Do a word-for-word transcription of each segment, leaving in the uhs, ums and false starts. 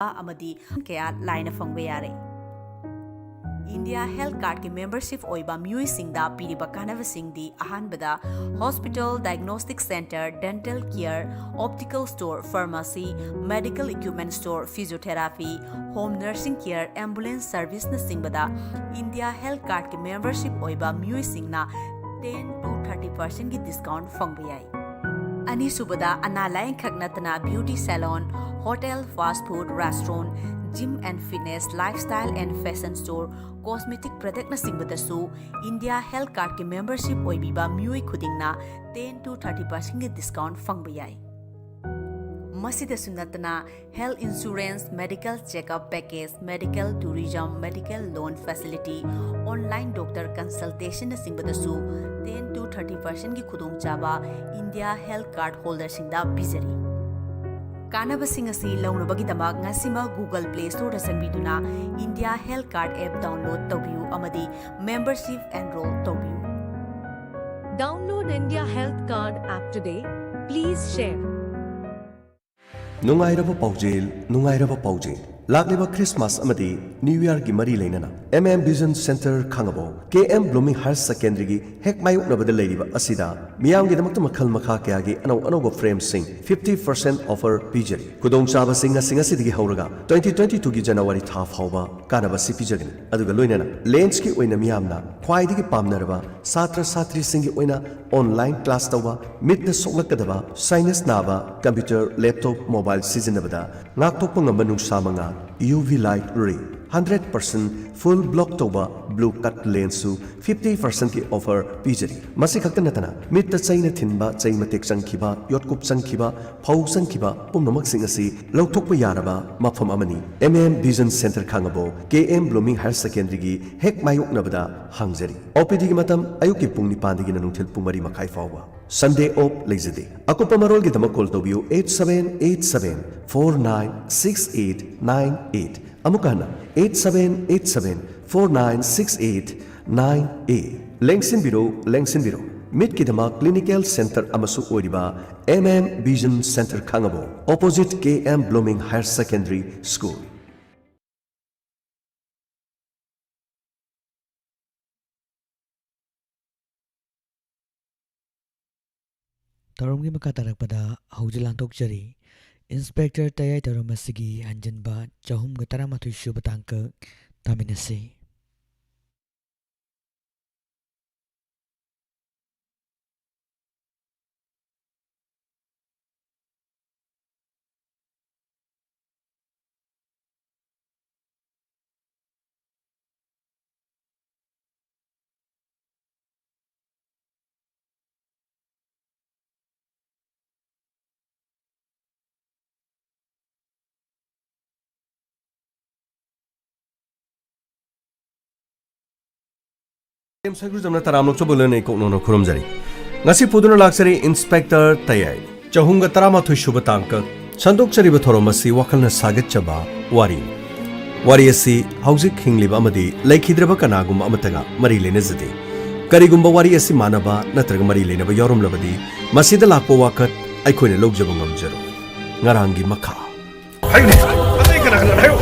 ꯑꯃꯗꯤ ꯀꯌꯥ ꯂꯥꯏꯅ ꯐꯪꯕ ꯌꯥꯔꯦ꯫ ꯏꯟꯗꯤꯌꯥ ꯍꯦꯜꯊ ꯀꯥꯔꯗꯀꯤ ꯃꯦꯝꯕꯔꯁꯤꯞ ꯑꯣꯏꯕ ꯃꯤꯑꯣꯏꯁꯤꯡꯗ ꯄꯤꯔꯤꯕ ꯀꯥꯟꯅꯕꯁꯤꯡꯗꯤ, ꯑꯍꯥꯟꯕꯗ, hospital, diagnostic centre, dental care, optical store, pharmacy, medical equipment store, physiotherapy, home nursing care, ambulance ꯁꯔꯚꯤꯁꯅꯆꯤꯡꯕꯗ ꯏꯟꯗꯤꯌꯥ ꯍꯦꯜꯊ ꯀꯥꯔꯗꯀꯤ ꯃꯦꯝꯕꯔꯁꯤꯞ ꯑꯣꯏꯕ ꯃꯤꯑꯣꯏꯁꯤꯡꯅ ten to thirty percentꯀꯤ ꯗꯤꯁꯀꯥꯎꯟꯠ ꯐꯪꯕ ꯌꯥꯏ꯫ ꯑꯅꯤꯁꯨꯕꯗ, ꯑꯅꯥ ꯂꯥꯌꯦꯡꯈꯛ ꯅꯠꯇꯅ beauty salon, hotel, fast food, restaurant, gym and fitness, lifestyle and fashion store, cosmetic ꯄ꯭ꯔꯗꯛꯅꯆꯤꯡꯕꯗꯁꯨ ꯏꯟꯗꯤꯌꯥ ꯍꯦꯜꯊ ꯀꯥꯔꯗꯀꯤ ꯃꯦꯝꯕꯔꯁꯤꯞ ꯑꯣꯏꯕꯤꯕ ꯃꯤꯑꯣꯏ ꯈꯨꯗꯤꯡꯅ ten to thirty percentꯀꯤ ꯗꯤꯁꯀꯥꯎꯟꯠ ꯐꯪꯕ ꯌꯥꯏ꯫ ꯃꯁꯤꯗꯁꯨ ꯅꯠꯇꯅ, health insurance, medical check up package, medical tourism, medical loan facility, online doctor ꯀꯟꯁꯜꯇꯦꯁꯟꯅꯆꯤꯡꯕꯗꯁꯨ ten to thirty percentꯀꯤ ꯈꯨꯗꯣꯡꯆꯥꯕ ꯏꯟꯗꯤꯌꯥ ꯍꯦꯜꯊ ꯀꯥꯔꯗ ꯍꯣꯜꯗꯔꯁꯤꯡꯗ ꯄꯤꯖꯔꯤ꯫ ꯀꯥꯟꯅꯕꯁꯤꯡ ꯑꯁꯤ ꯂꯧꯅꯕꯒꯤꯗꯃꯛ ꯉꯁꯤꯃꯛ Google Play Storeꯗ ꯆꯪꯕꯤꯗꯨꯅ India health card app download ꯇꯧꯕꯤꯌꯨ ꯑꯃꯗꯤ ꯃꯦꯝꯕꯔꯁꯤꯞ ꯑꯦꯟꯔꯣꯜ ꯇꯧꯕꯤꯌꯨ꯫ Download India Health Card app today. Please share. ꯅꯨꯡꯉꯥꯏꯔꯕ ꯄꯥꯎꯖꯦꯜ, ꯅꯨꯡꯉꯥꯏꯔꯕ ꯄꯥꯎꯖꯦꯜ꯫ ꯂꯥꯛꯂꯤꯕ ꯈ꯭ꯔꯤꯁꯃꯥꯁ ꯑꯃꯗꯤ ꯅ꯭ꯌꯨ ꯌꯔꯒꯤ ꯃꯔꯤ ꯂꯩꯅꯅ M M Vision Center ꯈꯥꯡꯉꯕꯣꯛ, K M Blooming Higher Secondary ꯒꯤ ꯍꯦꯛ ꯃꯥꯌꯣꯛꯅꯕꯗ ꯂꯩꯔꯤꯕ ꯑꯁꯤꯗ ꯃꯤꯌꯥꯝꯒꯤꯗꯃꯛꯇ ꯃꯈꯜ ꯃꯈꯥ ꯀꯌꯥꯒꯤ ꯑꯅꯧ ꯑꯅꯧꯕ ꯐ꯭ꯔꯦꯝꯁꯤꯡ fifty percent offer ꯄꯤꯖꯔꯤ꯫ ꯈꯨꯗꯣꯡꯆꯥꯕꯁꯤꯡ ꯉꯁꯤ ꯉꯁꯤꯗꯒꯤ ꯍꯧꯔꯒ twenty twenty-two ꯒꯤ ꯖꯅꯋꯥꯔꯤ ꯊꯥ ꯐꯥꯎꯕ ꯀꯥꯟꯅꯕꯁꯤ ꯄꯤꯖꯒꯅꯤ꯫ ꯑꯗꯨꯒ ꯂꯣꯏꯅꯅ ꯂꯦꯟꯁꯀꯤ ꯑꯣꯏꯅ ꯃꯤꯌꯥꯝꯅ ꯈ꯭ꯋꯥꯏꯗꯒꯤ ꯄꯥꯝꯅꯔꯕ ꯁꯥꯇ꯭ꯔ ꯁꯥꯇ꯭ꯔꯤꯁꯤꯡꯒꯤ ꯑꯣꯏꯅ ꯑꯣꯟꯂꯥꯏꯟ ꯀ꯭ꯂꯥꯁ ꯇꯧꯕ, ꯃꯤꯠꯅ ꯁꯣꯛꯂꯛꯀꯗꯕ, ꯁꯥꯏꯅꯁ ꯅꯥꯕ, ꯀꯝꯄ꯭ꯌꯨꯇꯔ, ꯂꯦꯞꯇꯣꯞ, ꯃꯣꯕꯥꯏꯜ ꯁꯤꯖꯤꯟꯅꯕꯗ ꯉꯥꯛꯊꯣꯛꯄ ꯉꯝꯕ ꯅꯨꯡꯁꯥ ꯃꯉꯥꯜ, U V light ray, hundred percent full block ꯇꯧꯕ blue cut lensꯁꯨ fifty percentꯀꯤ offer ꯄꯤꯖꯔꯤ꯫ ꯃꯁꯤ ꯈꯛꯇ ꯅꯠꯇꯅ ꯃꯤꯠꯇ ꯆꯩꯅ ꯊꯤꯟꯕ, ꯆꯩ ꯃꯇꯦꯛ ꯆꯪꯈꯤꯕ, ꯌꯣꯠꯀꯨꯞ ꯆꯪꯈꯤꯕ, ꯐꯧ ꯆꯪꯈꯤꯕ ꯄꯨꯝꯅꯃꯛꯁꯤꯡ ꯑꯁꯤ ꯂꯧꯊꯣꯛꯄ ꯌꯥꯔꯕ ꯃꯐꯝ ꯑꯃꯅꯤ꯫ M M Vision Center ꯈꯥꯡꯉꯕꯣꯛ, K M Blooming Higher Secondary ꯒꯤ ꯍꯦꯛ ꯃꯥꯌꯣꯛꯅꯕꯗ ꯍꯥꯡꯖꯔꯤ꯫ OPD ꯒꯤ ꯃꯇꯝ ꯑꯌꯨꯛꯀꯤ ꯄꯨꯡ ꯅꯤꯄꯥꯟꯗꯒꯤꯅ ꯅꯨꯡꯊꯤꯜ ꯄꯨꯡ ꯃꯔꯤ ꯃꯈꯥꯏ ꯐꯥꯎꯕ꯫ Sunday off ꯂꯩꯖꯗꯦ꯫ ꯑꯀꯨꯞꯄ ꯃꯔꯣꯜꯒꯤꯗꯃꯛ call ꯇꯧꯕꯤꯌꯨ eight seven eight seven four nine six eight nine eight꯫ ꯑꯃꯨꯛꯀ ꯍꯟꯅ eight seven eight seven four nine six eight nine eight꯫ ꯂꯦꯡꯁꯤꯟꯕꯤꯔꯣ, ꯂꯦꯡꯁꯤꯟꯕꯤꯔꯣ꯫ ꯃꯤꯠꯀꯤꯗꯃꯛ ꯀ꯭ꯂꯤꯅꯤꯀꯦꯜ ꯁꯦꯟꯇꯔ ꯑꯃꯁꯨ ꯑꯣꯏꯔꯤꯕ ꯑꯦꯝ ꯑꯦꯝ ꯚꯤꯖꯟ ꯁꯦꯟꯇꯔ ꯈꯥꯉꯕꯣꯛ, opposite K M blooming higher secondary school. ꯊꯧꯔꯝꯒꯤ ꯃꯈꯥ ꯇꯥꯔꯛꯄꯗ ꯍꯧꯖꯤꯛ ꯂꯥꯟꯊꯣꯛꯆꯔꯤ꯫ ꯏꯟꯁꯄꯦꯛꯇꯔ ꯇꯌꯥꯏ ꯊꯧꯔꯝ ꯑꯁꯤꯒꯤ ꯍꯟꯖꯤꯟꯕ ꯆꯍꯨꯝꯒ ꯇꯔꯥꯃꯥꯊꯣꯏ ꯁꯨꯕ ꯇꯥꯡꯀꯛ ꯇꯥꯃꯤꯟꯅꯁꯤ꯫ ꯁꯔꯒꯨꯖꯝꯅ ꯇꯔꯥꯝꯅ ꯑꯣꯛꯆꯕ ꯂꯣꯏꯅ ꯏꯀꯣꯛꯅꯧꯅ ꯈꯨꯔꯨꯝꯖꯔꯤ꯫ ꯉꯁꯤ ꯄꯨꯗꯨꯅ ꯂꯥꯛꯆꯔꯤ ꯏꯟꯁꯄꯦꯛꯇꯔ ꯇꯌꯥꯏ꯫ ꯆꯍꯨꯝꯒ ꯇꯔꯥꯃꯥꯊꯣꯏ ꯁꯨꯕ ꯇꯥꯡꯀꯛ꯫ ꯁꯟꯗꯣꯛꯆꯔꯤꯕ ꯊꯧꯔꯝ ꯑꯁꯤ ꯋꯥꯈꯜꯅ ꯁꯥꯒꯠꯆꯕ ꯋꯥꯔꯤꯅꯤ꯫ ꯋꯥꯔꯤ ꯑꯁꯤ ꯍꯧꯖꯤꯛ ꯍꯤꯡꯂꯤꯕ ꯑꯃꯗꯤ ꯂꯩꯈꯤꯗ꯭ꯔꯕ ꯀꯅꯥꯒꯨꯝꯕ ꯑꯃꯠꯇꯒ ꯃꯔꯤ ꯂꯩꯅꯖꯗꯦ꯫ ꯀꯔꯤꯒꯨꯝꯕ ꯋꯥꯔꯤ ꯑꯁꯤ ꯃꯥꯟꯅꯕ ꯅꯠꯇ꯭ꯔꯒ ꯃꯔꯤ ꯂꯩꯅꯕ ꯌꯥꯎꯔꯝꯂꯕꯗꯤ, ꯃꯁꯤꯗ ꯂꯥꯛꯄ ꯋꯥꯀꯠ ꯑꯩꯈꯣꯏꯅ ꯂꯧꯖꯕ ꯉꯝꯖꯔꯣꯏ꯫ ꯉꯔꯥꯡꯒꯤ ꯃꯈꯥ꯫ ꯍꯥꯏꯌꯨꯅꯦ, ꯑꯇꯩ ꯀꯅꯥ ꯀꯅꯥꯅ ꯍꯥꯏꯌꯨ?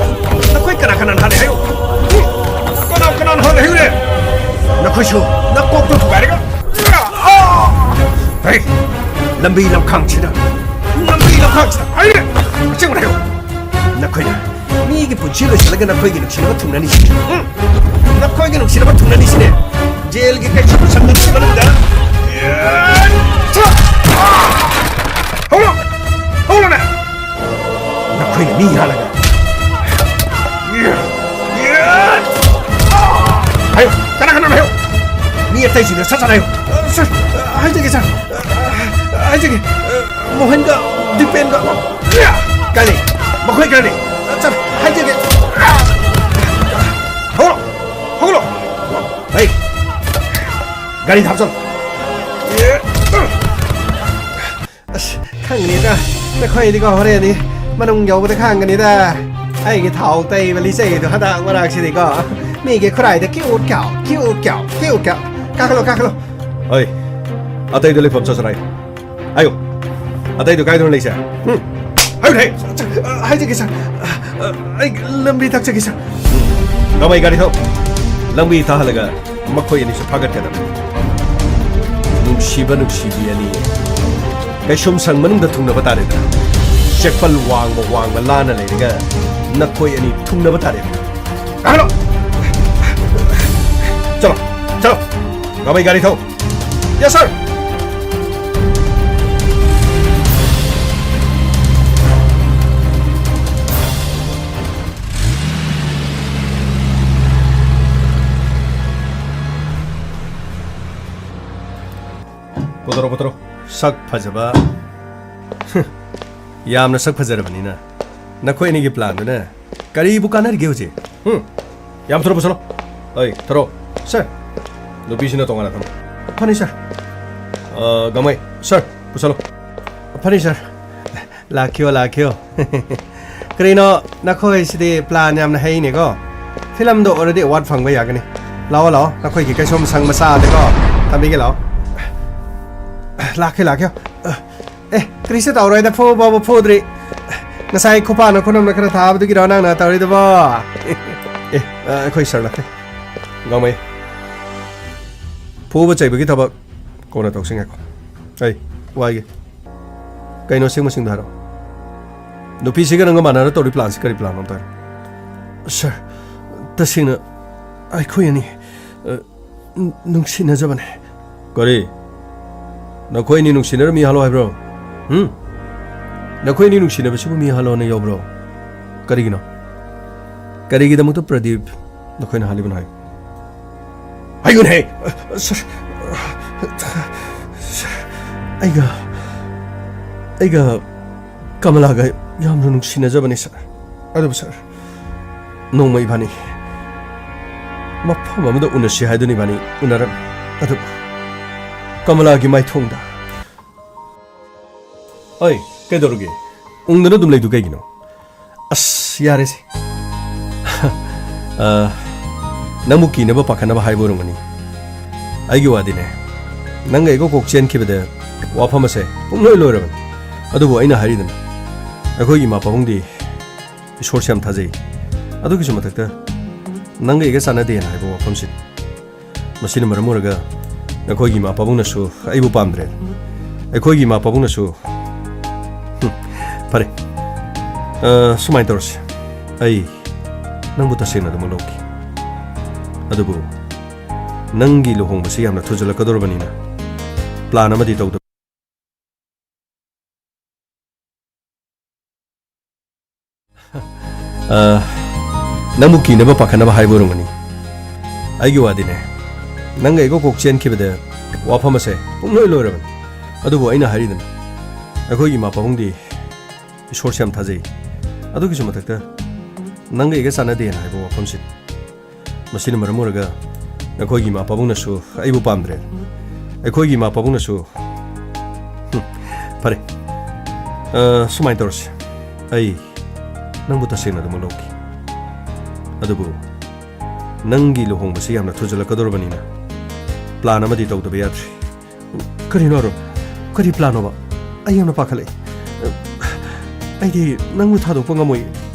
ꯅꯈꯣꯏ ꯀꯅꯥ ꯀꯅꯥꯅ ꯍꯥꯟꯅ ꯍꯥꯏꯌꯨ? ꯀꯅꯥ ꯀꯅꯥꯅ ꯍꯥꯟꯅ ꯍꯥꯏꯌꯨꯅꯦ? ꯅꯈꯣꯏꯁꯨ ꯅꯀꯣꯛꯇꯣ ꯊꯨꯒꯥꯏꯔꯒ꯫ ꯍꯩ! ꯂꯝꯕꯤ ꯂꯝꯈꯥꯡꯁꯤꯗ, ꯂꯝꯕꯤ ꯂꯝꯈꯥꯡꯁꯤꯗ ꯍꯥꯏꯔꯦ! ꯑꯁꯦꯡꯕ ꯍꯥꯏꯌꯨ꯫ ꯅꯈꯣꯏꯅ ꯃꯤꯒꯤ ꯄꯨꯟꯁꯤ ꯂꯣꯏꯁꯤꯜꯂꯒ ꯅꯈꯣꯏꯒꯤ ꯅꯨꯡꯁꯤꯅꯕ ꯊꯨꯡꯅꯅꯤꯁꯤꯅꯦ꯫ ꯎꯝ? ꯅꯈꯣꯏꯒꯤ ꯅꯨꯡꯁꯤꯅꯕ ꯊꯨꯡꯅꯅꯤꯁꯤꯅꯦ꯫ ꯖꯦꯜꯒꯤ ꯀꯩꯁꯨ ꯁꯪꯒꯛꯀꯤ ꯃꯅꯨꯡꯗ꯫ ꯍꯧꯔꯣ! ꯍꯧꯔꯣꯅꯦ! ꯅꯈꯣꯏꯅ ꯃꯤ ꯌꯥꯜꯂꯒ꯫ ꯍꯥꯏꯌꯨ, ꯀꯅꯥ ꯀꯅꯥꯅꯣ ꯍꯥꯏꯌꯨ꯫ ꯃꯤ ꯑꯇꯩꯁꯤꯡꯗ ꯁꯠ ꯁꯠ ꯍꯥꯏꯌꯨ꯫ ꯁꯠ, ꯍꯥꯏꯖꯒꯦ, ꯁꯥꯔ꯫ ꯍꯥꯏꯖꯒꯦ꯫ ꯃꯣꯍꯟꯒ ꯗꯤꯄꯦꯟꯒ꯫ ꯀꯥꯏ ꯂꯩ? ꯃꯈꯣꯏ ꯀꯥꯏ ꯂꯩ? ꯁꯠ, ꯍꯥꯏꯖꯒꯦ꯫ ꯍꯧꯒꯠꯂꯣ! ꯍꯧꯒꯠꯂꯣ! ꯍꯩ! ꯒꯥꯔꯤ ꯊꯥꯞꯆꯜꯂꯣ꯫ ꯑꯁ, ꯈꯪꯒꯅꯤꯗ꯫ ꯅꯈꯣꯏꯗꯤꯀꯣ ꯍꯣꯔꯦꯟꯗꯤ ꯃꯅꯨꯡ ꯌꯧꯕꯗ ꯈꯪꯒꯅꯤꯗ꯫ ꯑꯩꯒꯤ ꯊꯥꯎ ꯇꯩꯕ ꯂꯤꯆꯩꯗꯣ ꯍꯟꯗꯛ ꯃꯔꯛꯁꯤꯗꯤꯀꯣ꯫ ꯃꯤꯒꯤ ꯈꯨꯔꯥꯏꯗ ꯀ꯭ꯌꯨ ꯀ꯭ꯌꯥꯎ, ꯀ꯭ꯌꯨ ꯀ꯭ꯌꯥꯎ, ꯀ꯭ꯌꯨ ꯀ꯭ꯌꯥꯎ꯫ ꯀꯥꯈꯠꯂꯣ, ꯀꯥꯈꯠꯂꯣ꯫ ꯍꯣꯏ꯫ ꯑꯇꯩꯗꯣ ꯂꯩꯐꯝ ꯆꯠꯁꯤꯔꯥ? ꯍꯥꯏꯌꯨ꯫ ꯑꯇꯩꯗꯣ ꯀꯥꯏꯗꯅꯣ ꯂꯩꯁꯦ? ꯎꯝ꯫ ꯍꯥꯏꯌꯨꯅꯦ꯫ ꯍꯥꯏꯖꯒꯦ, ꯁꯥꯔ꯫ ꯑꯩ ꯂꯝꯕꯤ ꯇꯥꯛꯆꯒꯦ, ꯁꯥꯔ꯫ ꯎꯝ꯫ ꯒꯃꯩ, ꯒꯥꯔꯤ ꯊꯧ꯫ ꯂꯝꯕꯤ ꯊꯥꯍꯜꯂꯒ ꯃꯈꯣꯏ ꯑꯅꯤꯁꯨ ꯐꯥꯒꯠꯀꯗꯕꯅꯤ꯫ ꯅꯨꯡꯁꯤꯕ ꯅꯨꯡꯁꯤꯕꯤ ꯑꯅꯤ꯫ ꯀꯩꯁꯨꯝꯁꯪ ꯃꯅꯨꯡꯗ ꯊꯨꯡꯅꯕ ꯇꯥꯔꯦꯗꯅ꯫ ꯆꯦꯛꯄꯜ ꯋꯥꯡꯃ ꯋꯥꯡꯃ ꯂꯥꯟꯅ ꯂꯩꯔꯒ ꯅꯈꯣꯏ ꯑꯅꯤ ꯊꯨꯡꯅꯕ ꯇꯥꯔꯦꯗꯅ꯫ ꯀꯥꯈꯠꯂꯣ꯫ ꯆꯠꯂꯣ, ꯆꯠꯂꯣ꯫ ꯒꯃꯩ, ꯒꯥꯔꯤ ꯊꯧ꯫ Yes, sir. ꯄꯨꯊꯣꯔꯛꯑꯣ, ꯄꯨꯊꯣꯔꯛꯑꯣ꯫ ꯁꯛ ꯐꯖꯕ꯫ ꯌꯥꯝꯅ ꯁꯛ ꯐꯖꯔꯕꯅꯤꯅ ꯅꯈꯣꯏ ꯑꯅꯤꯒꯤ planꯗꯨꯅ ꯀꯔꯤꯕꯨ ꯀꯥꯟꯅꯔꯤꯒꯦ ꯍꯧꯖꯤꯛ? ꯍꯨꯝ? ꯌꯥꯝ ꯊꯨꯔꯕ ꯆꯠꯂꯣ꯫ ꯑꯩ, ꯊꯣꯔꯛꯑꯣ꯫ Sir, ꯅꯨꯄꯤꯁꯤꯅ ꯇꯣꯉꯥꯟꯅ ꯊꯝꯃꯣ꯫ ꯐꯅꯤ, sir꯫ ꯑ, ꯒꯃꯩ, sir, ꯄꯨꯁꯜꯂꯣ꯫ ꯐꯅꯤ, sir꯫ ꯂꯥꯛꯈꯤꯌꯣ, ꯂꯥꯛꯈꯤꯌꯣ꯫ ꯀꯔꯤꯅꯣ, ꯅꯈꯣꯏꯁꯤꯗꯤ plan ꯌꯥꯝꯅ ꯍꯩꯅꯦꯀꯣ꯫ Filmꯗꯣ already award ꯐꯪꯕ ꯌꯥꯒꯅꯤ꯫ ꯂꯥꯛꯑꯣ, ꯂꯥꯛꯑꯣ, ꯅꯈꯣꯏꯒꯤ ꯀꯩꯁꯨꯝꯁꯪ ꯃꯆꯥꯗꯀꯣ꯫ ꯊꯝꯕꯤꯒꯦ, ꯂꯥꯛꯑꯣ꯫ ꯂꯥꯛꯀꯦ, ꯂꯥꯛꯀꯦ꯫ ꯑꯦ, ꯀꯔꯤꯁꯨ ꯇꯧꯔꯣꯏꯗ, ꯐꯨꯕꯕꯨ ꯐꯨꯗ꯭ꯔꯤ꯫ ꯉꯁꯥꯏ ꯈꯨꯄꯥꯛꯅ ꯈꯨꯅꯝꯅ ꯈꯔ ꯊꯥꯕꯗꯨꯒꯤꯔꯣ ꯅꯪꯅ ꯇꯧꯔꯤꯗꯨꯕꯣ? ꯑꯦ, ꯑ, ꯑꯩꯈꯣꯏ sir ꯂꯥꯛꯀꯦ꯫ ꯒꯃꯩ, ꯐꯨꯕ ꯆꯩꯕꯒꯤ ꯊꯕꯛ ꯀꯣꯟꯅ ꯇꯧꯁꯤ, ꯉꯥꯏꯈꯣ꯫ ꯑꯩ, ꯋꯥꯏꯒꯦ꯫ ꯀꯩꯅꯣ ꯑꯁꯦꯡꯕꯁꯤꯡꯗꯣ ꯍꯥꯏꯔꯛꯑꯣ꯫ ꯅꯨꯄꯤꯁꯤꯒ ꯅꯪꯒ ꯃꯥꯟꯅꯔ ꯇꯧꯔꯤ planꯁꯤ ꯀꯔꯤ planꯅꯣ ꯑꯝꯇ ꯍꯥꯏꯔꯣ꯫ Sir, ꯇꯁꯦꯡꯅ ꯑꯩꯈꯣꯏ ꯑꯅꯤ, ꯑ, ꯅꯨꯡꯁꯤꯅꯖꯕꯅꯦ꯫ ꯀꯔꯤ? ꯅꯈꯣꯏ ꯑꯅꯤ ꯅꯨꯡꯁꯤꯅꯔ ꯃꯤ ꯍꯥꯠꯂꯣ ꯍꯥꯏꯕ꯭ꯔꯣ? ꯍꯨꯝ? ꯅꯈꯣꯏ ꯑꯅꯤ ꯅꯨꯡꯁꯤꯅꯕꯁꯤꯕꯨ ꯃꯤ ꯍꯥꯠꯂꯣꯅ ꯌꯥꯎꯕ꯭ꯔꯣ? ꯀꯔꯤꯒꯤꯅꯣ? ꯀꯔꯤꯒꯤꯗꯃꯛꯇ ꯄ꯭ꯔꯗꯤꯞ ꯅꯈꯣꯏꯅ ꯍꯥꯠꯂꯤꯕꯅꯣ ꯍꯥꯏꯌꯨ? ꯍꯥꯏꯌꯨꯅꯦ! Sir, sir, ꯑꯩꯒ, ꯑꯩꯒ ꯀꯃꯂꯥꯒ ꯌꯥꯝꯅ ꯅꯨꯡꯁꯤꯅꯖꯕꯅꯤ, sir꯫ ꯑꯗꯨꯕꯨ, sir, ꯅꯣꯡꯃ ꯏꯕꯥꯅꯤ ꯃꯐꯝ ꯑꯃꯗ ꯎꯅꯁꯤ ꯍꯥꯏꯗꯨꯅ ꯏꯕꯥꯅꯤ ꯎꯅꯔꯝꯃꯤ꯫ ꯑꯗꯨꯕꯨ ꯀꯃꯂꯥꯒꯤ ꯃꯥꯏꯊꯣꯡꯗ꯫ ꯑꯩ, ꯀꯩꯗꯧꯔꯒꯦ? ꯎꯪꯗꯅ ꯑꯗꯨꯝ ꯂꯩꯗꯨ ꯀꯩꯒꯤꯅꯣ? ꯑꯁ, ꯌꯥꯔꯦꯁꯦ꯫ ꯑ, ꯅꯪꯕꯨ ꯀꯤꯅꯕ ꯄꯥꯈꯠꯅꯕ ꯍꯥꯏꯕ ꯑꯣꯏꯔꯝꯒꯅꯤ꯫ ꯑꯩꯒꯤ ꯋꯥꯗꯤꯅꯦ, ꯅꯪꯒ ꯑꯩꯒ ꯀꯣꯛ ꯆꯦꯟꯈꯤꯕꯗ ꯋꯥꯐꯝ ꯑꯁꯦ ꯄꯨꯡꯂꯣꯏ ꯂꯣꯏꯔꯕꯅꯤ꯫ ꯑꯗꯨꯕꯨ ꯑꯩꯅ ꯍꯥꯏꯔꯤꯗꯅ, ꯑꯩꯈꯣꯏꯒꯤ ꯏꯃꯥ ꯄꯥꯕꯨꯡꯗꯤ ꯏꯁꯣꯔꯁꯦ ꯌꯥꯝ ꯊꯥꯖꯩ꯫ ꯑꯗꯨꯒꯤꯁꯨ ꯃꯊꯛꯇ, ꯅꯪꯒ ꯑꯩꯒ ꯆꯥꯟꯅꯗꯦꯅ ꯍꯥꯏꯕ ꯋꯥꯐꯝꯁꯤꯅꯤ꯫ ꯃꯁꯤꯅ ꯃꯔꯝ ꯑꯣꯏꯔꯒ ꯅꯈꯣꯏꯒꯤ ꯏꯃꯥ ꯄꯥꯕꯨꯡꯅꯁꯨ ꯑꯩꯕꯨ ꯄꯥꯝꯗ꯭ꯔꯦ꯫ ꯑꯩꯈꯣꯏꯒꯤ ꯏꯃꯥ ꯄꯥꯕꯨꯡꯅꯁꯨ, ꯍꯨꯝ, ꯐꯔꯦ, ꯑ, ꯁꯨꯃꯥꯏꯅ ꯇꯧꯔꯁꯤ꯫ ꯑꯩ ꯅꯪꯕꯨ ꯇꯁꯦꯡꯅ ꯑꯗꯨꯃꯛ ꯂꯧꯈꯤ꯫ ꯑꯗꯨꯕꯨ ꯅꯪꯒꯤ ꯂꯨꯍꯣꯡꯕꯁꯤ ꯌꯥꯝꯅ ꯊꯨꯖꯜꯂꯛꯀꯗꯧꯔꯕꯅꯤꯅ plan ꯑꯃꯗꯤ ꯇꯧꯗꯕ꯫ ꯑ, ꯅꯪꯕꯨ ꯀꯤꯅꯕ ꯄꯥꯈꯠꯅꯕ ꯍꯥꯏꯕ ꯑꯣꯏꯔꯝꯒꯅꯤ꯫ ꯑꯩꯒꯤ ꯋꯥꯗꯤꯅꯦ, ꯅꯪꯒ ꯑꯩꯒ ꯀꯣꯛ ꯆꯦꯟꯈꯤꯕꯗ ꯋꯥꯐꯝ ꯑꯁꯦ ꯄꯨꯡꯂꯣꯏ ꯂꯣꯏꯔꯕꯅꯤ꯫ ꯑꯗꯨꯕꯨ ꯑꯩꯅ ꯍꯥꯏꯔꯤꯗꯅ, ꯑꯩꯈꯣꯏꯒꯤ ꯏꯃꯥ ꯄꯥꯕꯨꯡꯗꯤ ꯏꯁꯣꯔꯁꯦ ꯌꯥꯝ ꯊꯥꯖꯩ꯫ ꯑꯗꯨꯒꯤꯁꯨ ꯃꯊꯛꯇ, ꯅꯪꯒ ꯑꯩꯒ ꯆꯥꯟꯅꯗꯦꯅ ꯍꯥꯏꯕ ꯋꯥꯐꯝꯁꯤꯅꯤ꯫ ꯃꯁꯤꯅ ꯃꯔꯝ ꯑꯣꯏꯔꯒ ꯅꯈꯣꯏꯒꯤ ꯏꯃꯥ ꯄꯥꯕꯨꯡꯅꯁꯨ ꯑꯩꯕꯨ ꯄꯥꯝꯗ꯭ꯔꯦ꯫ ꯑꯩꯈꯣꯏꯒꯤ ꯏꯃꯥ ꯄꯥꯕꯨꯡꯅꯁꯨ, ꯍꯨꯝ, ꯐꯔꯦ, ꯑ, ꯁꯨꯃꯥꯏꯅ ꯇꯧꯔꯁꯤ꯫ ꯑꯩ ꯅꯪꯕꯨ ꯇꯁꯦꯡꯅ ꯑꯗꯨꯃꯛ ꯂꯧꯈꯤ꯫ ꯑꯗꯨꯕꯨ ꯅꯪꯒꯤ ꯂꯨꯍꯣꯡꯕꯁꯤ ꯌꯥꯝꯅ ꯊꯨꯖꯜꯂꯛꯀꯗꯧꯔꯕꯅꯤꯅ plan ꯑꯃꯗꯤ ꯇꯧꯗꯕ ꯌꯥꯗ꯭ꯔꯦ꯫ ꯀꯔꯤꯅꯣ ꯑꯔꯨꯟ? ꯀꯔꯤ planꯅꯣꯕ? ꯑꯩ ꯌꯥꯝꯅ ꯄꯥꯈꯠꯂꯛꯑꯦ꯫ ꯑꯩꯗꯤ ꯅꯪꯕꯨ ꯊꯥꯗꯣꯛꯄ ꯉꯝꯃꯣꯏ꯫